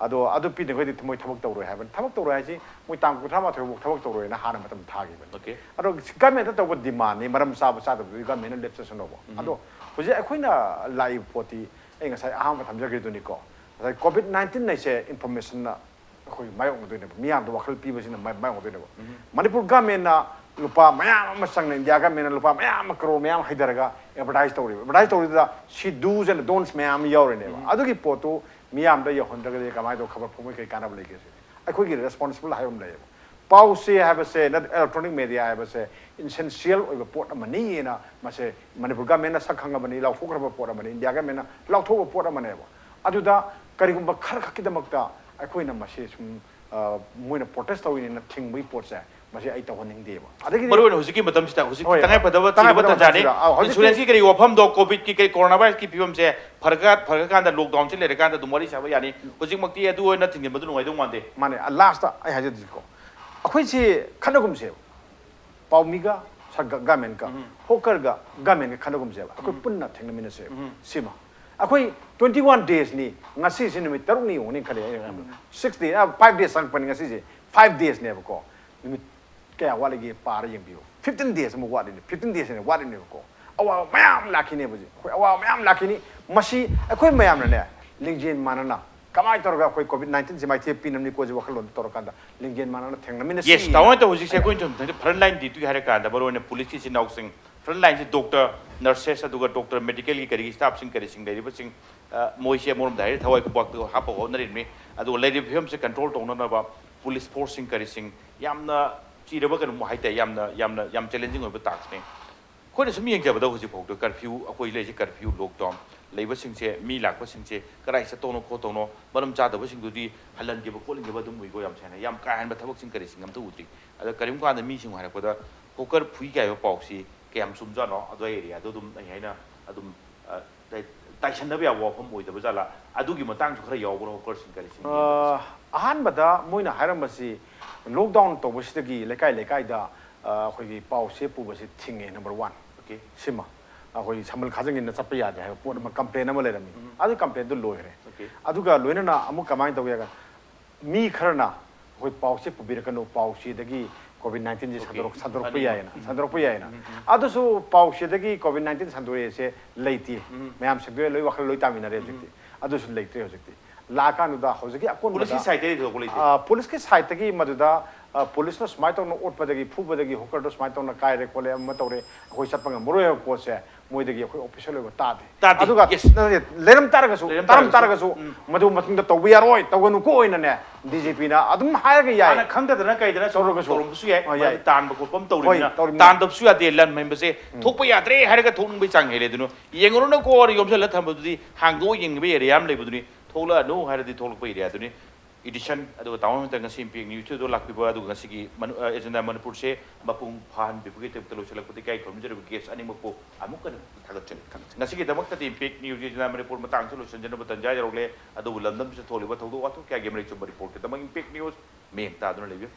ꯑꯗꯣ ꯑꯗꯨ ꯄꯤꯗ꯭ꯔꯒꯗꯤ ꯃꯣꯏ ꯊꯕꯛ ꯇꯧꯔꯣꯏ ꯍꯥꯏꯕꯅꯤ꯫ ꯊꯕꯛ ꯇꯧꯔꯣꯏ ꯍꯥꯏꯁꯤ ꯃꯣꯏ ꯇꯥꯡ ꯀꯨꯟꯊ꯭ꯔꯥ ꯃꯥꯊꯣꯏ ꯐꯥꯎ ꯊꯕꯛ ꯇꯧꯔꯣꯏꯅ ꯍꯥꯟꯅ ꯃꯇꯝ ꯊꯥꯈꯤꯕꯅꯤ꯫ Okay꯫ ꯑꯗꯣ governmentꯅ ꯇꯧꯕ demandꯅꯤ, ꯃꯔꯝ ꯆꯥꯕ ꯆꯥꯗꯕꯗꯨꯗꯤ governmentꯅ ꯂꯦꯞꯆꯁꯅꯣꯕ꯫ ꯎꯝ꯫ ꯑꯗꯣ ꯍꯧꯖꯤꯛ ꯑꯩꯈꯣꯏꯅ ꯂꯥꯛꯏꯕ ꯄꯣꯠꯇꯤ ꯑꯩ ꯉꯁꯥꯏ ꯑꯍꯥꯟꯕ ꯊꯝꯖꯈ꯭ꯔꯤꯗꯨꯅꯤꯀꯣ꯫ ꯉꯁꯥꯏ Covid nineteen ꯍꯥꯏꯁꯦ informationꯅ ꯑꯩꯈꯣꯏ ꯃꯥꯌꯣꯛꯅꯗꯣꯏꯅꯦꯕ, ꯃꯤꯌꯥꯝꯗ ꯋꯥꯈꯜ ꯄꯤꯕꯁꯤꯅ ꯃꯥ-, ꯃꯥꯌꯣꯛꯅꯗꯣꯏꯅꯦꯕ꯫ ꯃꯅꯤꯄꯨꯔ governmentꯅ ꯂꯨꯄꯥ ꯃꯌꯥꯝ ꯑꯃ ꯆꯪꯅ, India governmentꯅ ꯂꯨꯄꯥ ꯃꯌꯥꯝ ꯑꯃ, crore ꯃꯌꯥꯝ ꯍꯩꯊꯔꯒ advertise ꯇꯧꯔꯤꯕ꯫ Advertise ꯇꯧꯔꯤꯗꯨꯗ ꯁꯤ do's and don'ts ꯃꯌꯥꯝ ꯑꯃ ꯌꯥꯎꯔꯤꯅꯦꯕ꯫ ꯑꯗꯨꯒꯤ ꯄꯣꯠꯇꯨ ꯃꯤꯌꯥꯝꯗ ꯌꯧꯍꯟꯗ꯭ꯔꯒꯗꯤ ꯀꯃꯥꯏꯅ ꯇꯧ ꯈꯕꯔ ꯐꯣꯡꯕꯒꯤ ꯀꯩ ꯀꯥꯟꯅꯕ ꯂꯩꯒꯦ ꯁꯤꯅꯤ꯫ ꯑꯩꯈꯣꯏꯒꯤ responsible ꯍꯥꯏꯕ ꯑꯃ ꯂꯩꯌꯦꯕ꯫ ꯄꯥꯎꯁꯦ ꯍꯥꯏꯕꯁꯦ, ꯅꯠ-, electronic media ꯍꯥꯏꯕꯁꯦ essential ꯑꯣꯏꯕ ꯄꯣꯠ ꯑꯃꯅꯤꯅ ꯃꯁꯦ ꯃꯅꯤꯄꯨꯔ government ꯅ ꯁꯛ ꯈꯪꯉꯕꯅꯤ, ꯂꯥꯎꯊꯣꯛꯈ꯭ꯔꯕ ꯄꯣꯠ ꯑꯃꯅꯤ, India government ꯅ ꯂꯥꯎꯊꯣꯛꯄ ꯄꯣꯠ ꯑꯃꯅꯦꯕ꯫ ꯑꯗꯨꯗ ꯀꯔꯤꯒꯨꯝꯕ ꯈꯔ ꯈꯛꯀꯤꯗꯃꯛꯇ ꯑꯩꯈꯣꯏꯅ ꯃꯁꯤ ꯁꯨꯝ, ꯑ, ꯃꯣꯏꯅ protest ꯇꯧꯔꯤꯅꯦꯅ ꯊꯤꯡꯕꯒꯤ ꯄꯣꯠꯁꯦ, ꯃꯁꯤ ꯑꯩ ꯇꯧꯍꯟꯅꯤꯡꯗꯦꯕ꯫ ꯑꯗꯒꯤꯗꯤ ꯃꯔꯨ ꯑꯣꯏꯅ ꯍꯧꯖꯤꯛꯀꯤ ꯃꯇꯝꯁꯤꯗ, ꯍꯧꯖꯤꯛ ꯍꯣꯏ, ꯇꯉꯥꯏ ꯐꯗꯕ ꯇꯉꯥꯏ ꯆꯤꯡꯕ ꯐꯗꯕ ꯇꯥꯟꯖꯥꯅꯤ꯫ ꯃꯇꯝꯁꯤꯗ, ꯑ, ꯍꯧꯖꯤꯛꯇꯤ insurance ꯀꯤ ꯀꯔꯤ ꯋꯥꯐꯝꯗꯣ, COVID ꯀꯤ ꯀꯩ, coronavirus ꯀꯤ ꯐꯤꯕꯝꯁꯦ ꯐꯔꯀꯥꯟ-, ꯐꯔꯀꯥꯟꯗ, lockdown ꯁꯤ ꯂꯩꯔꯀꯥꯟꯗ ꯑꯗꯨꯝ ꯋꯥꯔꯤ ꯁꯥꯕ ꯌꯥꯅꯤ꯫ ꯍꯧꯖꯤꯛꯃꯛꯇꯤ ꯑꯗꯨ ꯑꯣꯏꯅ ꯊꯤꯡꯖꯤꯟꯕꯗꯨ ꯅꯨꯡꯉꯥꯏꯗꯧ ꯃꯥꯟꯗꯦ꯫ ꯃꯥꯅꯦ, ꯑ, last ꯑꯩ ꯍꯥꯏꯖꯗ꯭ꯔꯤꯀꯣ, ꯑꯩꯈꯣꯏꯁꯤ ꯈꯠꯅꯒꯨꯝꯁꯦꯕ, ꯄꯥꯎꯃꯤꯒ ꯁꯔ-, ꯒ-, government ꯀ, ꯎꯝ꯫ Hawker ꯒ government ꯀ ꯈꯠꯅꯒꯨꯝꯁꯦꯕ, ꯑꯩꯈꯣꯏ ꯎꯝ꯫ ꯄꯨꯟꯅ ꯊꯦꯡꯅꯃꯤꯟꯅꯁꯦꯕ꯫ ꯎꯝ꯫ ꯁꯤꯃ ꯑꯩꯈꯣꯏ twenty one days ꯅꯤ, ꯉꯁꯤꯁꯤ ꯅꯨꯃꯤꯠ ꯇꯔꯨꯛꯅꯤ ꯌꯧꯒꯅꯤ ꯈꯜꯂꯤ ꯑꯩꯅ꯫ ꯎꯝ꯫ Six day, ꯑ, five days ꯆꯪꯉꯛꯄꯅꯤ ꯉꯁꯤꯁꯦ, five days ꯅꯦꯕꯀꯣ꯫ ꯅꯨꯃꯤꯠ ꯀꯌꯥ ꯋꯥꯠꯂꯤꯒꯦ ꯄꯥꯔ ꯌꯦꯡꯕꯤꯌꯨ꯫ Fifteen days ꯑꯃꯨꯛ ꯋꯥꯠꯂꯤꯅꯦ, fifteen days ꯍꯦꯟꯅ ꯋꯥꯠꯂꯤꯅꯦꯕꯀꯣ꯫ ꯑꯋꯥꯕ ꯃꯌꯥꯝ ꯂꯥꯛꯈꯤꯅꯦꯕ ꯍꯧꯖꯤꯛ, ꯑꯩꯈꯣꯏ ꯑꯋꯥꯕ ꯃꯌꯥꯝ ꯂꯥꯛꯈꯤꯅꯤ꯫ ꯃꯁꯤ ꯑꯩꯈꯣꯏ ꯃꯌꯥꯝꯅꯅꯦ, ꯂꯤꯡꯖꯦꯜ ꯃꯥꯟꯅꯅ ꯀꯃꯥꯏꯅ ꯇꯧꯔꯒ ꯑꯩꯈꯣꯏ COVID nineteen ꯁꯤ ꯃꯥꯏꯊꯤꯕ ꯄꯤꯅꯕꯅꯤꯀꯣ ꯁꯤ ꯋꯥꯈꯜꯂꯣꯟꯗ ꯇꯧꯔꯀꯥꯟꯗ ꯂꯤꯡꯖꯦꯜ ꯃꯥꯟꯅꯅ ꯊꯦꯡꯅꯃꯤꯟꯅꯁꯤ꯫ Yes, ꯇꯥꯃꯣ, ꯍꯦꯛꯇ ꯍꯧꯖꯤꯛꯁꯦ ꯑꯩꯈꯣꯏꯅ ꯁꯨꯝ ꯐ꯭ꯔꯟ ꯂꯥꯏꯟ ꯗ꯭ꯌꯨꯇꯤ ꯍꯥꯏꯔꯀꯥꯟꯗ ꯃꯔꯨ ꯑꯣꯏꯅ ꯄꯨꯂꯤꯁꯀꯤ ꯏꯆꯤꯟ ꯏꯅꯥꯎꯁꯤꯡ, ꯐ꯭ꯔꯟ ꯂꯥꯏꯟꯁꯤ ꯗꯣꯛꯇꯔ, ꯅꯔꯁꯦꯁ, ꯑꯗꯨꯒ ꯗꯣꯛꯇꯔ, ꯃꯦꯗꯤꯀꯦꯜꯒꯤ ꯀꯔꯤꯒꯤ ꯁ꯭ꯇꯥꯐꯁꯤꯡ ꯀꯔꯤꯁꯤꯡ ꯂꯩꯔꯤꯕꯁꯤꯡ, ꯑ, ꯃꯣꯏꯁꯦ ꯑꯃꯔꯣꯝꯗ ꯍꯥꯏꯔꯗꯤ ꯊꯋꯥꯏ ꯈꯨꯕꯥꯛꯇ ꯍꯥꯞꯄꯒ ꯍꯣꯠꯅꯔꯤꯕꯅꯤ꯫ ꯑꯗꯨꯒ ꯂꯩꯔꯤꯕ ꯐꯤꯕꯝꯁꯦ ꯀꯟꯇ꯭ꯔꯣꯜ ꯇꯧꯅꯅꯕ ꯄꯨꯂꯤꯁ ꯐꯣꯔꯁꯁꯤꯡ ꯀꯔꯤꯁꯤꯡ ꯌꯥꯝꯅ ꯆꯤꯔꯕ ꯀꯩꯅꯣꯝ ꯍꯥꯏꯇꯥꯔꯦ, ꯌꯥꯝꯅ, ꯌꯥꯝꯅ, ꯌꯥꯝ ꯆꯦꯂꯦꯟꯖꯤꯡ ꯑꯣꯏꯕ ꯇꯥꯛꯁꯅꯤ꯫ ꯑꯩꯈꯣꯏꯅ ꯁꯨꯝ ꯌꯦꯡꯖꯕꯗ ꯍꯧꯖꯤꯛꯐꯥꯎꯗ ꯀꯔꯐ꯭ꯌꯨ, ꯑꯩꯈꯣꯏ ꯂꯩꯔꯤꯁꯦ ꯀꯔꯐ꯭ꯌꯨ, ꯂꯣꯛꯗꯥꯎꯟ ꯂꯩꯕꯁꯤꯡꯁꯦ, ꯃꯤ ꯂꯥꯛꯄꯁꯤꯡꯁꯦ ꯀꯗꯥꯏ ꯆꯠꯇꯧꯅꯣ ꯈꯣꯠꯇꯧꯅꯣ, ꯃꯔꯝ ꯆꯥꯗꯕꯁꯤꯡꯗꯨꯗꯤ ꯍꯜꯍꯟꯈꯤꯕ ꯈꯣꯠꯍꯟꯈꯤꯕ ꯑꯗꯨꯝ ꯎꯏꯀꯣ꯫ ꯌꯥꯝ ꯁꯦꯡꯅ ꯌꯥꯝ ꯀꯥ ꯍꯦꯟꯕ ꯊꯕꯛꯁꯤꯡ ꯀꯔꯤꯁꯤꯡ ꯑꯝꯇ ꯎꯗ꯭ꯔꯤ꯫ ꯑꯗ ꯀꯔꯤꯒꯨꯝꯕ ꯀꯥꯟꯗ ꯃꯤꯁꯤꯡ ꯍꯥꯏꯔꯛꯄꯗ ꯍꯣꯀꯔ ꯐꯨꯏ ꯀꯥꯏꯕ ꯄꯥꯎꯁꯤ ꯀꯌꯥꯝ ꯆꯨꯝꯖꯥꯠꯅꯣ? ꯑꯗꯨ ꯑꯦꯔꯤꯌꯥꯗꯣ ꯑꯗꯨꯝ ꯑꯩ ꯍꯥꯏꯅ ꯑꯗꯨꯝ, ꯑ, ꯇꯥꯏ-, ꯇꯥꯏꯁꯟꯅꯕ ꯌꯥꯕ ꯋꯥꯐꯝ ꯑꯣꯏꯗꯕ ꯖꯥꯠꯂꯥ? ꯑꯗꯨꯒꯤ ꯃꯇꯥꯡꯁꯨ ꯈꯔ ꯌꯥꯎꯕ꯭ꯔꯣ, ꯍꯣꯀꯔꯁꯤꯡ ꯀꯔꯤꯁꯤꯡ ꯑ, ꯌꯦꯡꯕꯗꯁꯨ? ꯑꯍꯥꯟꯕꯗ ꯃꯣꯏꯅ ꯍꯥꯏꯔꯝꯕꯁꯤ, ꯂꯣꯛꯗꯥꯎꯟ ꯇꯧꯕꯁꯤꯗꯒꯤ ꯂꯩꯀꯥꯏ ꯂꯩꯀꯥꯏꯗ, ꯑ, ꯑꯩꯈꯣꯏꯒꯤ ꯄꯥꯎ ꯆꯦ ꯄꯨꯕꯁꯤ ꯊꯤꯡꯉꯦ, number one꯫ Okay꯫ ꯁꯤꯃ ꯑꯩꯈꯣꯏ ꯁꯝꯕꯜ ꯈꯥꯖꯪꯒꯤꯅ ꯆꯠꯄ ꯌꯥꯗꯦ ꯍꯥꯏꯕ ꯄꯣꯠ ꯑꯃ, complain ꯑꯃ ꯂꯩꯔꯝꯃꯤ꯫ ꯎꯝ꯫ ꯑꯗꯨ complain ꯗꯨ ꯂꯣꯏꯈ꯭ꯔꯦ꯫ Okay꯫ ꯑꯗꯨꯒ ꯂꯣꯏꯅꯅ ꯑꯃꯨꯛ ꯀꯃꯥꯏꯅ ꯇꯧꯒꯦ ꯍꯥꯏꯔꯒ, ꯃꯤ ꯈꯔꯅ ꯑꯩꯈꯣꯏ ꯄꯥꯎ ꯆꯦ ꯄꯨꯕꯤꯔꯛꯀꯅꯨ, ꯄꯥꯎ ꯆꯦꯗꯒꯤ COVID nineteen ꯁꯦ Okay꯫ ꯁꯟꯗꯣꯔꯛ-, ꯁꯟꯗꯣꯔꯛꯄ ꯃꯥꯅꯤ, ꯌꯥꯏꯌꯦꯅ, ꯃꯥꯅꯤ꯫ ꯁꯟꯗꯣꯔꯛꯄ ꯌꯥꯏꯌꯦꯅ꯫ ꯎꯝ, ꯎꯝ, ꯎꯝ꯫ ꯑꯗꯨꯁꯨ ꯄꯥꯎ ꯆꯦꯗꯒꯤ COVID nineteen ꯁꯟꯗꯣꯔꯛꯑꯦꯁꯦ ꯂꯩꯇꯦ꯫ ꯎꯝ꯫ ꯃꯌꯥꯝ ꯁꯟꯗꯣꯛꯑꯦ, ꯂꯣꯏ ꯋꯥꯈꯜ ꯂꯣꯏ ꯇꯥꯃꯤꯟꯅꯔꯦ ꯎꯝ꯫ ꯍꯧꯖꯤꯛꯇꯤ꯫ ꯑꯗꯨꯁꯨ ꯂꯩꯇ꯭ꯔꯦ ꯍꯧꯖꯤꯛꯇꯤ꯫ ꯂꯥꯛꯑꯀꯥꯟꯗꯨꯗ ꯍꯧꯖꯤꯛꯀꯤ ꯑꯀꯣꯟꯕꯗ, ꯄꯨꯂꯤꯁꯀꯤ side ꯇꯒꯤ ꯊꯣꯏꯗꯣꯛꯄ ꯂꯩꯇꯦ? ꯑ, ꯄꯨꯂꯤꯁꯀꯤ side ꯇꯒꯤ ꯃꯗꯨꯗ, ꯄꯨꯂꯤꯁꯅ ꯁꯨꯃꯥꯏꯅ ꯇꯧꯅ ꯑꯣꯠꯄꯗꯒꯤ, ꯐꯨꯕꯗꯒꯤ, ꯍꯣꯀꯔꯗꯣ ꯁꯨꯃꯥꯏꯅ ꯇꯧꯅ ꯀꯥꯏꯔꯦ ꯈꯣꯠꯂꯦ, ꯑꯃ ꯇꯧꯔꯦ, ꯑꯩꯈꯣꯏ ꯆꯠꯄ ꯉꯝꯃꯔꯣꯏ ꯍꯥꯏꯕ ꯄꯣꯠꯁꯦ ꯃꯣꯏꯗꯒꯤ ꯑꯩꯈꯣꯏ ꯑꯣꯐꯤꯁꯦꯜ ꯑꯣꯏꯕ ꯇꯥꯗꯦ꯫ ꯇꯥꯗꯦ, ꯑꯗꯨꯒ yes. ꯅꯠꯇꯦ, ꯂꯩꯔꯝ ꯇꯥꯔꯒꯁꯨ, ꯂꯩꯔꯝ ꯇꯥꯔꯝ ꯇꯥꯔꯒꯁꯨ, ꯇꯥꯔꯒꯁꯨ ꯎꯝ. ꯃꯗꯨ ꯃꯇꯨꯡꯗ ꯇꯧꯕ ꯌꯥꯔꯣꯏ, ꯇꯧꯒꯅꯨꯀꯣ ꯑꯣꯏꯅꯅꯦ ꯗꯤ ꯖꯤ ꯄꯤꯅ ꯑꯗꯨꯝ ꯍꯥꯏꯔꯒ ꯌꯥꯏ꯫ ꯍꯥꯟꯅ ꯈꯪꯗꯗꯅ ꯀꯩꯗꯅ ꯇꯧꯔꯒꯁꯨ꯫ ꯇꯧꯔꯝꯕꯁꯨ ꯌꯥꯏ꯫ ꯍꯣꯏ, ꯌꯥꯏ꯫ ꯃꯗꯨ ꯇꯥꯟꯕ ꯈꯣꯠꯄ ꯑꯃ ꯇꯧꯔꯤꯕꯅꯤꯅ, ꯍꯣꯏ, ꯇꯧꯔꯤꯕꯅꯤ꯫ ꯇꯥꯟꯗꯕꯁꯨ ꯌꯥꯗꯦ꯫ ꯂꯟ ꯍꯥꯏꯕꯁꯦ ꯊꯣꯛꯄ ꯌꯥꯗ꯭ꯔꯦ ꯍꯥꯏꯔꯒ ꯊꯣꯛꯅꯤꯡꯕꯩ ꯆꯥꯡ ꯍꯦꯜꯂꯦ꯫ ꯑꯗꯨꯅ ꯌꯦꯡꯉꯨꯔꯅꯨꯀꯣ ꯌꯣꯝꯁꯤꯜꯂ ꯊꯝꯕꯗꯨꯗꯤ, ꯍꯥꯡꯗꯣꯛꯑ ꯌꯦꯡꯕ ꯑꯦꯔꯤꯌꯥ ꯑꯃ ꯂꯩꯕꯗꯨꯅꯤ꯫ ꯊꯣꯛꯂꯛꯑꯅꯨ ꯍꯥꯏꯔꯗꯤ ꯊꯣꯛꯂꯛꯄ ꯑꯦꯔꯤꯌꯥꯗꯨꯅꯤ꯫ ꯏꯗꯤꯁꯟ ꯑꯗꯨꯒ ꯇꯥꯃꯣ ꯍꯣꯏꯗ ꯉꯁꯤ ꯏꯝꯄꯦꯛ ꯅ꯭ꯌꯨꯁꯇꯨꯗ ꯂꯥꯛꯄꯤꯕ, ꯑꯗꯨꯒ ꯉꯁꯤꯒꯤ ꯃꯅꯨ-, ꯑ, ꯑꯦꯖꯦꯟꯗꯥ ꯃꯅꯤꯄꯨꯔꯁꯦ ꯃꯄꯨꯡ ꯐꯥꯍꯟꯕꯤꯕꯒꯤꯗꯃꯛꯇ ꯂꯣꯏꯁꯤꯜꯂꯛꯄꯗ ꯏꯀꯥꯏ ꯈꯨꯝꯅꯖꯔꯤꯕ ꯒꯦꯁ ꯑꯅꯤꯃꯛꯄꯨ ꯑꯃꯨꯛꯀ ꯍꯟꯅ ꯊꯥꯒꯠꯆꯔꯤ꯫ ꯊꯥꯒꯠꯆꯔꯤ꯫ ꯉꯁꯤꯒꯤꯗꯃꯛꯇꯗꯤ ꯏꯝꯄꯦꯛ ꯅ꯭ꯌꯨꯁ ꯑꯦꯖꯦꯟꯗꯥ ꯃꯅꯤꯄꯨꯔ ꯃꯇꯥꯡꯁꯤ ꯂꯣꯏꯁꯤꯟꯖꯅꯕ ꯇꯟꯖꯥ ꯌꯧꯔꯛꯂꯦ꯫ ꯑꯗꯨꯕꯨ ꯂꯝꯗꯝꯁꯤꯗ ꯊꯣꯛꯂꯤꯕ ꯊꯧꯗꯣꯛ ꯋꯥꯊꯣꯛ ꯀꯌꯥꯒꯤ ꯃꯔꯤꯛ ꯆꯨꯝꯕ ꯔꯤꯄꯣꯔꯠꯀꯤꯗꯃꯛ ꯏꯝꯄꯦꯛ ꯅ꯭ꯌꯨꯁ ꯃꯤꯠꯌꯦꯡ ꯇꯥꯗꯨꯅ ꯂꯩꯕꯤꯌꯨ꯫